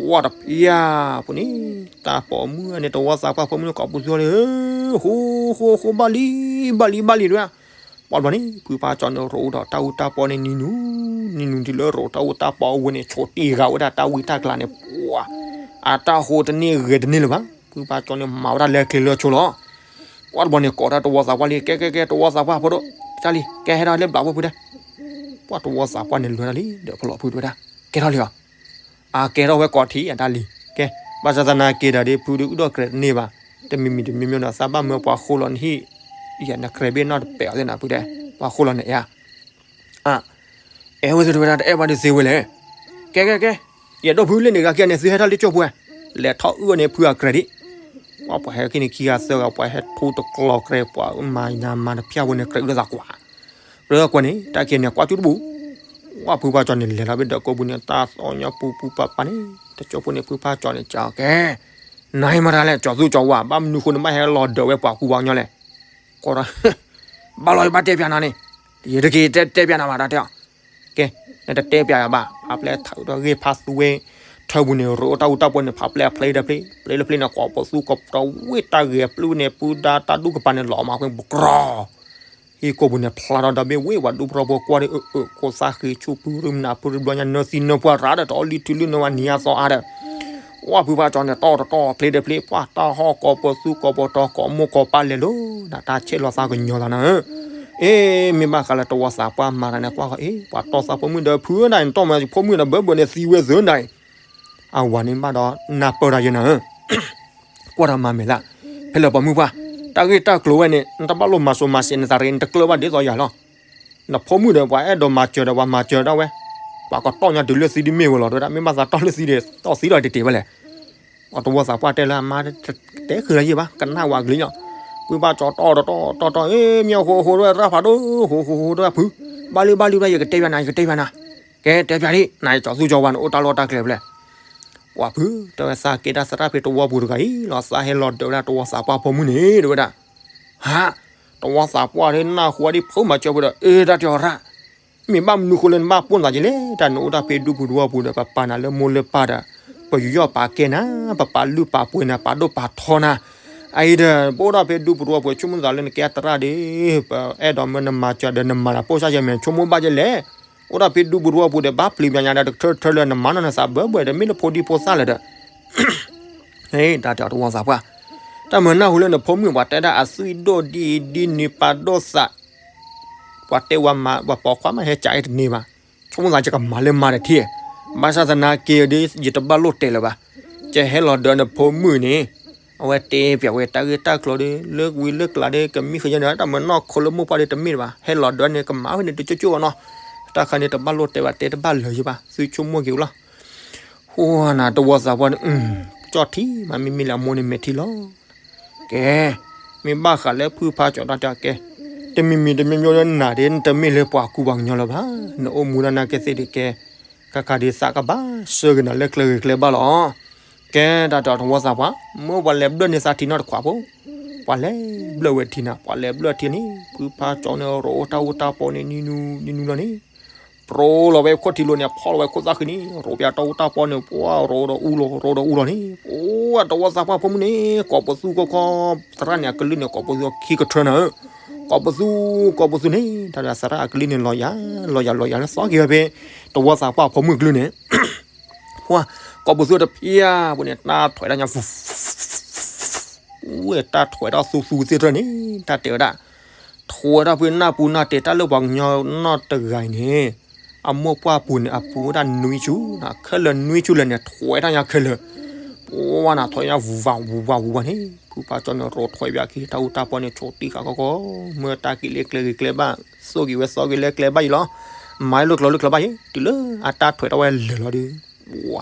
ပှၢ်တဖျၢၣ်ပူၤန့ၣ် တၢ်ပိာ်မုၣ်န့ၣ် တဝီသးပှၢ်ဖိမုၣ်န့ၣ် ကိးပသူသီၣ်လံဧၢ, ဃိ ဃိ ဃိ ဘၣ်လံ ဘၣ်လံ ဘၣ်လံတဝဲ, ပှၢ်တဘျီန့ၣ် ဖုဖါကၠီၤန့ၣ် ရိးအိၣ်ဒီးတၢ်အူတၢ်ပီန့ၣ် နံၤနုၤ နံၤနုၤတုၤလၢရိးတၢ်အူတၢ်ပီအဝဲန့ၣ် ဆိးတံၢ်ဂၤဝဲဒၣ်တၢ်ဝံတၢ်ကျါန့ၣ် ပှၢ် အတၢ်ဃိတန့ၢ်ဂဲၤတန့ၢ်လၢၤဘၣ်, ဖုဖါကၠီၤန့ၣ်မၤဝဲဒၣ်လဲၤကျဲၤလၢဆိလီၤ, ပှၢ်တဘျီန့ၣ် ကိးတၢ်တဝီသးပှၢ်လံ ကဲ ကဲ ကဲ တဝီသးပှၢ်ဖိဒိၣ် တၢ်လံ ကဲဟဲထီၣ်လၢဘျးဖိဖုတဲ, ပှၢ်တဝီသးပှၢ်န့ၣ် လဲၤတၢ်လံ ဒီးဖီလီၤဖုတဲဝဲဒၣ် ကဲထီၣ်လံဧါ အကဲထီၣ်ဝဲကိးထံၣ်အတၢ်လံၤ, ကဲ ဘၣ်ဆၣ်သနာ်က့ဒီး ဖုဒုးအုၣ်ဒီးကြဲးတန့ၢ်ဘၣ်, တမံၤမံၤတမံၤမံၤဒီး သးဘၣ်မၢပှၤဃိလီၤနဟံၣ်, ယနကြဲးဘ့ၣ်နီၣ်တပဲာ်အီၤသ့ၣ်နၤဖုတဲ, ပှၤဃိလီၤနအဲၣ်ဧါ, အ အဲၣ်ဝဲသုတဝဲဒၣ်တအဲၣ်ဘၣ်ဒုးသ့ဝဲလဲၣ်, ကဲကဲကဲ, ယအဲၣ်ဒိးဖုလၢန့ၣ်ဂၤကဲန့ၣ် သုဟဲထီၣ်လၢကၠိပူၤဝဲ, လဲၤထီၣ်အုၣ်အီၤန့ၣ်ဖုအကြဲးဒံး, ပှၤဟဲက့ၤန့ၣ်ခံဂၤသၢဂၤ ပှၤဟဲထူတကျီၤကြဲး ပှၤမၤနၤမၤတဖျၢၣ်ဝဲန့ၣ် ကြဲးအုၣ်လၢသးကွၢ် ကြၢးကွၢ်န့ၣ် တၢ်က့ၤန့ၣ် ကွၢ်ကၠူတဘူၣ်, ဝဲဖုဖါကၠီၤန့ၣ် လဲၤလီၤဖဲဒၢးကိးပူၤန့ၣ် တၢ်သီၣ်ညါပူၤပူၤပၤပၤန့ၣ် တကၠိဖိန့ၣ် ဖုဖါကၠီၤန့ၣ် ကၠီၤကဲ, နၤဟဲမတၤလဲၣ် ကၠီၤသူကၠီၤဝါ ဘၣ်မနုၤဃိနဘၣ်ဟဲလီၤဒၢးဝဲပှၤကူပှၤကညီလဲၣ်, ကီဒီး ဘၣ်လီၤယဘၣ်တဲပၠးနၤန့ၣ်, ယတက့ၤတဲပၠးနၤဘၣ်တၢ်တဲအီၤ, ကဲ, နတတဲပၠးယၤဘၣ်, ဖးပျဲထးဒီးဂ့ၢ်ဖးသူဝဲ, ထၢပူၤန့ၣ် ရိးတၢ်အူတၢ်ပီန့ၣ် ဖးပျဲအဖျဲတဖျ့, ဖျ့တဖျ့န့ၣ် ကိးပသူကိးပတီၤဝ့ၢ်တၢ်ဂဲၤပျုၢ်န့ၣ် ပုဒါတၢ်ဒူၣ်ကပၤန့ၣ် လီၤမၤကွ့ၢ်ပူၤကြီ ဟံၣ်ကိာ်ပူၤန့ၣ် ဖျါထီၣ်ဒီဘ့ၣ်ဝ့ၢ်ပှၤဒူပရီဖိကွၢ်ဒီး အၢ အၢ ကိးသးဃ့ဆူပုၢ်မနုၤ ပုၢ်ဘျီညါ နၢသံနၢပှၢ်ရၤဒီး တအီၣ်လံၤထုးလံၤနၢဝဲနံၤအသီအါဒီး, ဝဲဖုဖါကၠီၤန့ၣ် တီၢ်တတီၢ်ဖျ့တဖျ့ ပှၢ်တၢ်ဟီၣ်ကိးပသူကိးပတီၤ ကိးမိၢ်ကိးပၢ်လဲၤလိၤ နတၢ်ဆဲးလီၤသးကညီၤသးနၤဧၢ, အ့ မ့ၢ်ဘၣ်ဃးလၢတဝီသးပှၢ်မၤတၢ်န့ၣ် ကွၢ်ဃီအ့ ပှၤတီၢ်သးဖိမုၣ်ဒီး ဖုနၤ နတီၢ်မၤဖိမုၣ်ဒီး ဘၢဘၢန့ၣ်သံဝဲသၢနၤအံၤ အဝၤန့ၣ်ဘၣ်ဒီး နၢ်ပၢၢ်တၢ်ယဲနၤဧၢ ကွၢ်တၢ်မၤမဲာ်သး, ဖဲလၢပှၤမုၢ်ပှၢ်, တၢ်ဂ့ၢ်တၢ်ကျိၤဝဲန့ၣ် နတဘၣ်လိၣ်မၤစိၤမၤစဲးနသးရ့ နတကျၢၢ်ဘၣ်ဒ်သိးယၤလီၤ. နဖိမုၣ်ဒီးပှၤအဲၣ်ဒိးမၤစၢၤဒီးပှၤမၤစၢၤဒၣ်ဝဲ, ပှၤကတီၢ်ညါတုၤလၢသံဒ်မ့ၢ်ဝဲလီၤ တဲဝဲဒၣ် မ့ၢ်ဘၣ်သးတီၢ်လၢသံဒီး တီၢ်သံဒီးတတ့ၢ်ဝဲလဲၣ်. ပှၤတဝီသးပှၢ်တဲလၢအမါ တဲဃုာ်လၢယဲၢ်ဘၣ် ကနၣ်ဝဲကလုာ်ညီ, ဖုဘၣ်ကၠီၤတီၢ်တတီၢ်တီၢ်တီၢ် အ့ မ့ၢ်ဟိဟိဒၣ်ရၣ်ဖးဒိၣ် ဟိဟိဟိဒၣ်ဖု ဘၣ်လံဘၣ်လံဘၣ် ယကတဲပၠးနၤ ယကတဲပၠးနၤ, ကဲတဲပၠးဒံး နကၠီသူကၠီဝါန့ၣ် အိၣ်တၢ်လီၢ်တၢ်ကျဲဖဲလဲၣ်. ပှၤဖု တဲဝဲသးကဲတၢ်သရၣ်ဖဲတဝီပူၤတဂၤအံၤလီၤ သးဟဲလီၤဒၢးဝဲဒၣ်တဝီသးပှၢ်ဖိမုၣ်န့ၣ် တဲဝဲဒၣ်. ဟါ, တဝီသးပှၢ်ဒၣ်နၢ်ဟူဝဲဒ်ဖုမၤစၢၤဖုဒီး အ့ တၢ်တဲအီၤရၣ် မ့ၢ်ဘၣ်မနုၤဃိလၢနဘၣ်ပိၢ်နသးက့လဲၣ် တၢ်နအိၣ်တၢ်ဖဲဒူပူၤတဝီပူၤဒီး ပပာ်နၤလၢမိၢ်လၢပၢ်ဒီး ပယူးယီၣ်ပာ်ကဲနၤ ပပာ်လုၢ်ပာ်ပှ့ၤနၤ ပာ်ဒိၣ်ပာ်ထီနၤ, အအံၤဒီး ပအိၣ်ဒီးဖဲဒူပူၤတဝီပူၤ ဆိကမိၣ်သးလၢနကဲတရၣ်ဒီး ပအဲၣ်ဒိးမၢနမၤစၢၤဒီး နမၤတၢ်ပိၢ်စၢ်ယဲၢ်မဲာ် ဆိကမိၣ်ဘၣ်က့လဲၣ်, အိၣ်ဒီးဖဲဒူပူၤတဝီပူၤဒီး ဘၣ်ပျံၤပျါညါဒီး တကထၢတထၢလၢနမၤနီၢ်နသးဘၢဘၢဒီး မ့ၢ်လၢဖိဒံဖိသၣ်လၢၤဒီး တၢ်တဲအီၤတဝီသးပှၢ်, တၢ်မုာ်နၢ်ဟူလၢနဖိမုၣ် ပှၤတဲဒၣ်အသွံၣ်ဒိၣ်ဒ်အံၤဒ်နုၤပာ်ဒိၣ်သး, ပှၤတဲဝဲမၤ ပှၤပိာ်ခွါမးဟဲကးအံၤတန့ၢ်ဘၣ်, ဆိကမိၣ်သးကမၤလၢမၤတထံၣ်, ဘၣ်ဆၣ်သနာ်က့ဒီး ယတဘၣ်လိၣ်တဲလၢၤဘၣ်, ကဟဲလီၤဒၢးနဖိမုၣ်န့ၣ်, အဝဲတဲပၠးဝဲတၢ်ဂ့ၢ်တၢ်ကျိၤဒီး လၢဝံၤလၢကျါဒီး ကမံဃယဲၢ်န့ၣ် တၢ်မုာ်နၢ်ဟူလၢမိၢ်ပှၢ်ဒီးတမ့ၢ်ဘၣ်, ဟဲလီၤဒၢးန့ၣ်ကမၤဝဲန့ၣ်တကၠိကၠိဘၣ်နီၤ, တၢ်ခါန့ၣ်တဘၣ်လိၣ်တဲဘၣ် တဲတဘၣ်လၢၤယဘၣ် သုဆိကမိၣ်က့ၤဝဲလီၤ. ဟိနၤတဝီသးပှၢ်န့ၣ် ကၠီၣ်ထံမး မ့မ့ၢ်လၢအမိၢ်န့ၣ်မဲာ်ထံလီၤ. ကဲ, မ့ၢ်ဘၣ်ဃးလၢဖုဖါကၠီၤတၢ်တဲအီၤကဲ, တမံၤမံၤတမံၤမံၤလၢနၤဒ် နတမ့ၢ်လၢပှၤကူပှၤကညီလၢၤဘၣ်, နအိၣ်မူဒၣ်နာ်က့သ့ၣ်ဒ်ကဲ, ခါခါဒ်သးကဘၣ်ဆှၢက့ၤနၤလၢကျဲဂ့ၤကျဲဘၣ်လီၤ. ကဲတၢ်တဲအီၤတဝီသးပှၢ်, မ့ၢ်ပှၤလဲၤဘျၢၣ်န့ၢ်သးထံနီတခွးဖိ, ပှၤလဲၤဘျၢၣ်ဝဲထံနၤ ပှၤလဲၤဘျၢၣ်ထံန့ၣ် ဖုဖါကၠီၤန့ၣ် ရိအိၣ်တၢ်အူတၢ်ပီန့ၣ်နံၤနူနံၤနူလီၤန့ၣ် ပရိလီၤဝဲခိၣ်ထံလိၤန့ၣ် ဖီၣ်လီၤဝဲခိၣ်သၣ်ဃံန့ၣ် ရိပၠးတၢ်အူတၢ်ပီန့ၣ် ပှၤရိဒီးအူလီၤ ရိဒီးအူလီၤန့ၣ် ပှၤတဝီသးပှၢ်ဖိမုၣ်န့ၣ် ကိးပသူကိးခီ သရၣ်န့ၣ်အကလုၢ်န့ၣ် ကိးပသူခံကထၢနၤဧၢ, ကိးပသူ ကိးပသူန့ၣ် တၢ်သရၣ်အကလုၢ်န့ၣ် လီၤယၤ လီၤယၤ လီၤယၤလၢသီက့ၤဝဲဖဲ တဝီသးပှၢ်ဖိမုၣ်ကလုၢ်န့ၣ် ပှၤ ကိးပသူတဖျၢၣ်ဖိန့ၣ် တၢ်ထွဲးတၢ်ညါ ဝဲတၢ်ထွဲးတၢ်သူသူသ့ၣ်တဖၣ်န့ၣ် တၢ်တဲဝဲဒၣ် ထွဲးထီၣ်ဖုနၢ်ပူၤနၢ်တဲာ်တၢ်လၢပှၤကညီနီၢ်တဂၤအံၤန့ၣ် အမိၢ်ပှၢ်ပူၤန့ၣ် အပူၤဝဲဒၣ်နွံဆူ ခဲလၢာ်နွံဆူလဲၣ်န့ၣ် ထွဲးတၢ်ညါခဲလၢာ် ပှၤနၤထွဲးညါဝူၤဝါဝူၤဝါဝူၤဝါန့ၣ် ဖုဖါကၠီန့ၣ် ရိထွဲးပၠးက့ၤတၢ်အူတၢ်ပီန့ၣ် ဆိးတံၢ်ဃာ်ကီကီ မၢတၢ်က့ၤလၢကျဲဂ့ၤကျဲဘၣ် သိၣ်က့ၤဝဲသီက့ၤလၢကျဲဘၣ်အံၤလီၤ. မၤလၢကျိၤလၢကျဲဘၣ်အံၤ တုၤလၢအတၢ်ထွဲးထီၣ်ဝဲလၢာ်လီၤဒီး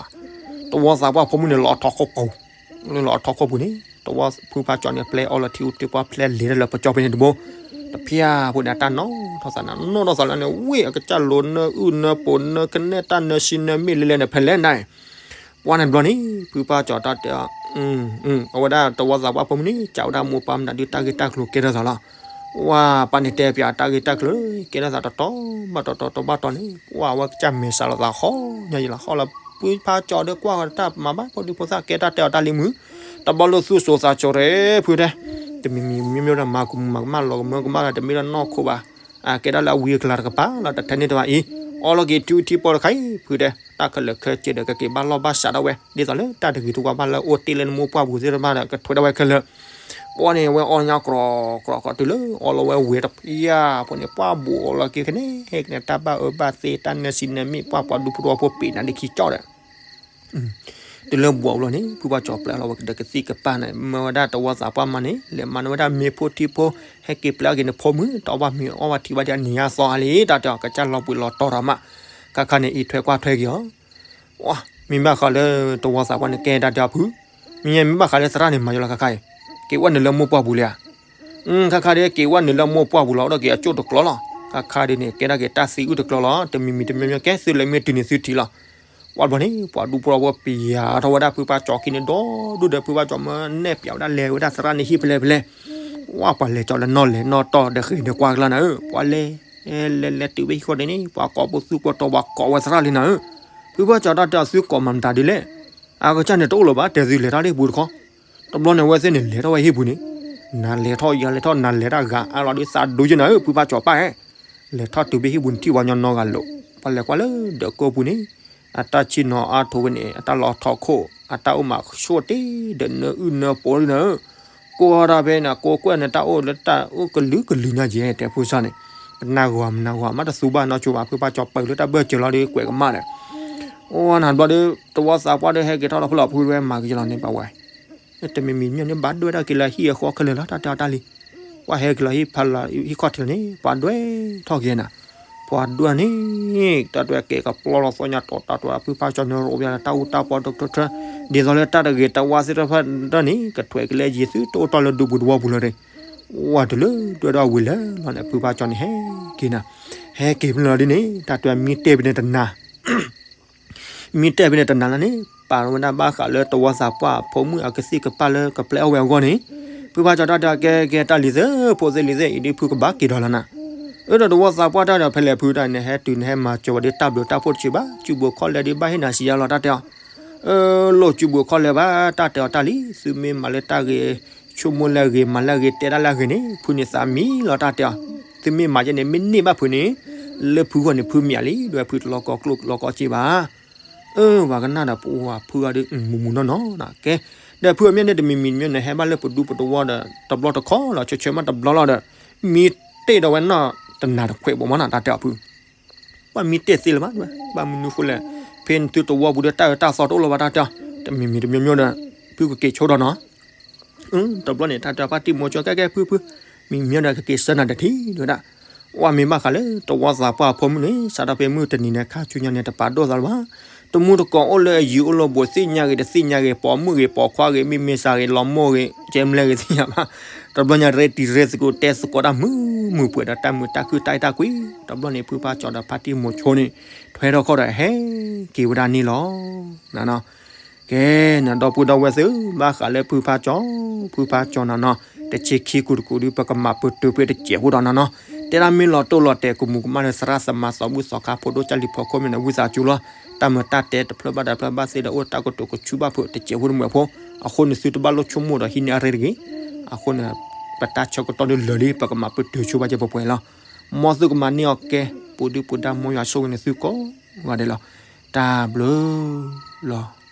တဝီသးပှၢ်ဖိမုၣ်န့ၣ် လီၤအထီခိၣ်ပူၤ လီၤအထီခိၣ်ပူၤန့ၣ် တဝီဖုဖါကၠီန့ၣ် ပျဲအီၤလီၤထံအိၣ်တ့ၢ်ပှၢ်ဖျဲးလဲၤတၢ်လၢပကၠီဖဲန့ၣ်တဘိ တဖၣ်ဖိန့ၣ် အတၢ်နီၣ်ထီၣ်သးန့ၣ် နီၣ်ထီၣ်သးလၢန့ၣ် ဝ့ၢ်အကစၢ်လိၤနၢအုၣ်နၢပိာ်နၢကနဲၣ်တၢ်နၢစံနၢမ့ၣ်လဲၤလဲၤန့ၣ် ဖဲလဲၣ်န့ၣ် ပှၤန့ၣ်တဘျီန့ၣ် ဖုဖါကၠီတၢ်တဲ အဝဲဒၣ်တဝီသးပှၢ်ဖိမုၣ်န့ၣ် ကးဝဲဒၣ်မိၢ်ပၢ်မနုၤဒုးတၢ်ဂ့ၢ်တၢ်ကျိၤကဲထီၣ်သးလီၤ. ဝဲပၢ်န့ၣ်တဲပၠးတၢ်ဂ့ၢ်တၢ်ကျိၤ ကဲထီၣ်သးတတီၤဘၣ်တတီၤတဘၣ်တီၤန့ၣ် ပှၤဝဲကစၢ်မဲာ်ဆှးလီၤသးဃီညါယံၤလီၤ ဃီလီၤ ဖုဖါကၠီဒီးကွၢ်ဃီတၢ်မၤဘၣ်ဖိဒံဖိသၣ် ကဲတၢ်တဲအီၤတၢ်လံမုာ် တဘျီလၢသူၣ်စိၤသးစိၤရဲၣ်ဖုတဲ တမံၤမံၤမ့ၢ်မ့ၢ်ဒီးမၤကမူမၤကမၣ်လီၤကမၢကမၣ်ဒီး တမ့ၢ်ဒီးနီၢ်ခိဘၣ် အကဲဒၣ်လၢအဝံအကလၤတကပၤလီၤ တထဲန့ၣ်တဘၣ်အံၤ အီလီၤက့ၤထံထံပီတခါအံၤ ဖုတဲ တၢ်ခဲလၢာ်ခဲဆ့ဒီး ကက့ၤဘၣ်လီၢ်ဘၣ်စးထီၣ်ဝဲ ဒ်သိးလၢတၢ်တဂ့ၤတဝါဘၣ်လၢအိၣ်တ့ၢ်လၢနမိၢ်ပှၢ်ပူၤသ့ၣ်တဖၣ်ဒီး ကထွဲထီၣ်ဝဲခဲလၢာ် ပှၤန့ၣ် ဝဲအီၣ်ညါကြီကြီတုၤလၢအီလီၤဝဲဝဲတဖၣ်ဖိန့ၣ် ပှၤဘူးအီလီၤက့ၤခဲန့ၣ် ဟဲက့ၤန့ၣ် တၢ်ဘၣ်အၢဘၣ်သီ တၢ်နၢစံနၢမ့ၣ် ပှၤပှၤဒူဖိတဝီဖိပ့ၤနၤဒ်ခံကၠီဒီး တုၤလၢဘူးအီလီၤန့ၣ် ဖုဖါကၠီပျဲလီၤဝဲဒီးကသံၣ်ကပၤန့ၣ် မၢဝဲဒၣ်တဝီသးပှၢ်မါန့ၣ် လဲၤမၤန့ၢ်ဝဲဒၣ်မ့ၤဖိထံဖိ ဟဲက့ၤပျဲက့ၤန့ၣ်ဖိမုၣ် တအီၣ်ဘၣ်မ့ၤအီၣ်ဘၣ်ထံဘၣ်ဒီး နံၤညါသီအါလံ တၢ်တဲအီၤ ကစၢ်လီၤဘှံးလီၤတီၤထီၣ်မး ခါခါန့ၣ် အံးထွဲကွၢ်ထွဲက့ၤအီၤ မ့ၢ်ဘၣ်ဃးလၢတဝီသးပှၢ်န့ၣ် ကဲတၢ်တဲအီၤဖု မ့ၢ်မ့ၢ်ဘၣ်ဃးလၢသရၣ်န့ၣ် မၤယလီၤခါခါအံၤ က့ၤဝဲနုာ်လၢမိၢ်ပှၢ်ပူၤလံဧါ ခါခါဒ်က့ၤဝဲနုာ်လၢမိၢ်ပှၢ်ပူၤလီၤ ဒီးက့ၤအကၠိၣ်တကျီလီၤ ခါခါဒ်န့ၣ် ကဲဒၣ်က့ၤတၢ်သံအုၣ်တကျီလီၤ တမံၤမံၤတမံၤမံၤကဲသုလဲၤမ့ၢ်တုၤန့ၣ်သုထံၣ်လီၤ ပှၤတဘျီန့ၣ် ပှၤဒူဖိတဝီဖိပျဲထီၣ်ဝဲဒၣ်ဖုဖါကၠီခံန့ၣ်ဒီဒူၣ်ဒီး ဖုဖါကၠီမၢနဲၣ်ပၠးဝဲဒၣ်လဲၤဝဲဒၣ်သရၣ်န့ၣ်ဟံၣ်ဖဲလဲၣ်ဖဲလဲၣ် ပှၤပှၤလဲၤကၠီလၢနီၢ်လဲၤနီၢ်တီၢ်ဒီးဃ့ၢ်ဒီးကွၢ်ကလါနၤဧၢ ပှၤလဲၤ လဲၤလဲၤတုၤဖဲဟံၣ်ဃီဒ်န့ၣ် ပှၤကိးပသူကိးတီၤပှၤကိးဝဲသရၣ်လံနၤဧၢ ဖုဖါကၠီတၢ်တဲအီၤသုကိးမၤမတၤဒ်လဲၣ် အကစၢ်န့ၣ်တအိၣ်လၢၤဘၣ် တဲသုလဲၤထီၣ်လၢဟံၣ်ပူၤတခီ တဘျီန့ၣ် အဝဲသ့ၣ်န့ၣ် လဲၤထီၣ်ဝဲဟံၣ်ပူၤန့ၣ် နၤလဲၤထီၣ်ယၤလဲၤထီၣ် နၤလဲၤတၢ်ဂၤအါလီၤဒ်သးဒိက့နၤဧၢ ဖုဖါကၠီပၢ်ဧၢ လဲၤထီၣ်တုၤဖဲဟံၣ်ပူၤန့ၣ် ထံၣ်ပှၤကညီနီတဂၤလိာ် ပှၤလဲၤကွၢ်လၢဒၢးကိၢ်ပူၤန့ၣ် အတၢ်ဆ့ၣ်နီၤအါထီၣ်ဝဲန့ၣ် အတၢ်လီၤထီၣ်ခိၣ် အတၢ်အိၣ်မးဆိၣ်တ့ၢ်ဒီးနၢအုၣ်နၢပိာ်လံနၤဧၢ ကိးထီၣ်ဖဲန့ၣ် ကိးကွဲၢ်န့ၣ် တၢ်အိၣ်လၢတၢ်အိၣ်ကလုာ်ကလုာ်ညါယဲၢ် တဲဖိစၢ်န့ၣ် ပနၢ်ဂီၤမနၢ်ဂီၤ မ့ၢ်တသူဘၣ်နီတစိၤဘၣ် ဖုဖါကၠီပၢၤလၢတၢ်ဘၢၣ်စၢၤလီၤဒီးကွဲးကမၣ်ဒီး အိၣ်နၤဘျီဒီး တဝီသးပှၢ်ဒီးဟဲက့ၤထီၣ်လီၤဖဲလီၤဖုဝဲမၤကယလီၤန့ၣ် ပဝဲ တမံၤမံၤညီန့ၣ် ဘၣ်ဒွဲၣ်ထီၣ်က့ၤလၢဟံၣ်အဃီခဲလၢာ်လီၤ တၢ်တဲအီၤတၢ်လံ ပှၤဟဲက့ၤလီၤဟံၣ်ဖးလီၤဟံၣ်ခီၣ်ထံးလီၤန့ၣ် ပှၤဒွဲၣ်ထီၣ်က့ၤနၤ ပှၤဒွဲၣ်န့ၣ် တၢ်ဒွဲၣ်ကဲကပျီလီၤသီညါတီၤတၢ်တီၤ ဖုဖါကၠီန့ၣ် ရိပၠးလၢတၢ်အူတၢ်ပီဒီးကထၢ ဒ်သိးလၢတၢ်တဂ့ၤတဝါသ့ၣ်တဖၣ်န့ၣ် ကထွဲးက့ၤလၢယံၤသုတအိၣ်တီၢ်လၢဒူပူၤတဝီပူၤလၢၤဒီး ဝဲတုၤလၢဒွဲၣ်ထီၣ်ဝံၤလၢာ်လီၤန့ၣ် ဖုဖါကၠီန့ၣ်ဟဲက့ၤနၤ ဟဲက့ၤဖဲန့ၣ်လီၤဒ်န့ၣ် တၢ်တဲအီၤ မံတဲဖဲန့ၣ်တနၤ မံတဲဖဲန့ၣ်တနၤလၢ်န့ၣ် ပာ်ဝဲဒၣ်ဘၣ်ဃးလၢတဝီသးပှၢ်အဖိမုၣ်အကသံၣ်ကပၢ်လၢကပျဲအီၣ်ဝဲအဂီၢ်န့ၣ် ဖုဖါကၠီတၢ်တဲအီၤ ကဲကဲ တၢ်လံၤသ့ၣ် ဖိသ့ၣ်လံၤသ့ၣ် အံၤဒ်ဖုကဘၣ်က့ၤဒီးလီၤနၤ. အၢ ဒီးတဝီသးပှၢ်တၢ်ဒီး ဖဲလဲၣ်ဖုတၢ် နဟဲတုၤနဟဲမၤစၢၤဝဲဒ်တၢ်ဘျုးတၢ်ဖှိၣ်တဆံးဘၣ် စုပူၤခီၣ်လဲၢ်ဒ်ဘၣ်ဟ့ၣ်နၤစံးယါလီၤ တၢ်တဲအီၤ. အၢ လိၣ်စုပူၤခီၣ်လဲၢ်ဘၣ် တၢ်တဲအီၤ တၢ်လံၤ သုမ့ၢ်မၤလၢတၢ်ဂ့ၤ ဆိကမိၣ်လၢအဂ့ၤ မၤလၢအဂ့ၤ တဲဒၣ်လၢအဂ့ၤန့ၣ် ဖုန့ၣ်သးမံလီၤ တၢ်တဲအီၤ. သုမ့ၢ်မၤယဲန့ၣ် မ့ၢ်န့ၢ်ဘၣ်ဖုန့ၣ် လၢဖုဂီၢ်န့ၣ် ဖုမံလံ ဒီးဖုတလီၤကီကျိၣ်လီၤကီစ့ဘၣ်. အၢ ပှၤကနၣ်ဒီး ပဝဲဖုဂၤဒီး မူမူနီၢ်နီၢ်နီၤ ကဲ ဒီးဖုအမ့ၢ်န့ၣ် တမံၤမံၤမ့ၢ်န့ၣ် ဟဲဘၣ်လၢပဒူပတဝီဒီး တဘျီတခီၣ်လီၤ ဆၢဆၢမးတဘျီလီၤဒီး မံတ့ၢ်ဒီးဝဲနီၢ်တနၤတခွဲးဘိမးနီၤ တၢ်တဲအီၤဖု ပှၤမံတ့ၢ်သ့လၢၤဘၣ် ဘၣ်မနုၤဃိလဲၣ် ဖဲနသုတဝီပူၤဒီးတၢ်အၢတၢ်သီတအိၣ်လၢၤဘၣ် တၢ်တဲအီၤ တမံၤမံၤတမံၤမ့ၢ်ဒီး ဖုကက့ၤဆိဒီးနီၤ တဘျီန့ၣ် တၢ်တဲအီၤ ဖါတံၢ်မိၤကၠီ ကဲကဲဖုဖု မံမ့ၢ်ဒီးကက့ၤဆၢနၤတထံၣ် တဲဝဲဒၣ် ဝဲမ့ၢ်ဘၣ်ဃးလၢ တဝီသးပှၢ်အဖိမုၣ်န့ၣ် စးထီၣ်ဖဲမုၢ်တနံၤန့ၣ် ခါဆူညါန့ၣ် တပာ်ဒိၣ်သးလၢၤဘၣ်. တမူတကိးအိၣ်လၢအယံၤအိၣ်လၢဘူး သ့ၣ်ညါဂ့ၤ တသ့ၣ်ညါဂ့ၤ ပိာ်မုၣ်ဂ့ၤ ပိာ်ခွါဂ့ၤ မ့ၢ်မ့ၢ်စးဂ့ၤ လီၤမိၢ်ဂ့ၤ ကဲမလဲၣ်ဂ့ၤ သ့ၣ်ညါဘၣ်. တဘျီညါ ရဲတံၤရဲသကိး တဲသကိးတၢ်မုာ်မုာ်ပှဲၤဒီး တၢ်မုာ်တၢ်ခုၣ်တၢ်အဲၣ်တၢ်ကွံ တဘျီန့ၣ် ဖုဖါကၠီဒီးဖါတံၢ်မိၤကၠီန့ၣ် ထွဲထီၣ်ခီၣ်ဒီး ဟဲက့ၤဝဲဒၣ်န့ၣ်လီၤ. ကဲ နဒီပုၢ်ဒီဝဲၢ်သ့ၣ် ဘၣ်ဃးလၢဖုဖါကၠီ ဖုဖါကၠီနီၤနီၤ တဆံခံကူတကူဒုး ပကမၤပတုာ်ဖဲတစဲးဖိဒီးနီၤနီၤ တဲဒၣ်မ့ၢ်လီၤတိၢ်လီၤတဲာ် ကမူၤကမၣ်လၢသရၣ်သမါ သီဘူၣ်သီခါ ဖိဒိၣ်ကၢ်လံၤဖီခိၣ်မ့ၢ်န့ၣ် ဝံသးစူၤလီၤ. တၢ်မုာ်တၢ်တဲတဖျၢၣ်ဘၣ်တဖျၢၣ်ဘၣ်သ့ဒီး အိၣ်တၢ်ကတိၤကဆူၣ်ဘၣ်ဖုးတစဲးဖိတမုာ်အဖိ အဃိန့ၣ် သုတဘၣ်လိၣ်ဆိကမိၣ်ဒီးဟံးန့ၢ်အရ့တဂ့ၤ. အဃိန့ၣ် ပတၢ်ဆၢကတီၢ်ဒုးလၢာ်လံ ပကမၤပတုာ်ဆိဘၣ်ကဲပှဲၤပှဲၤလီၤ. မ်သုကမၤန့ၢ်အီၤကဲ ပူၤဒုပူၤဒါ မ်ယွၤဆိၣ်ဂ့ၤန့ၣ်သုကိးဂၤဒဲးလီၤ. တၢ်ဘျုးလီၤ.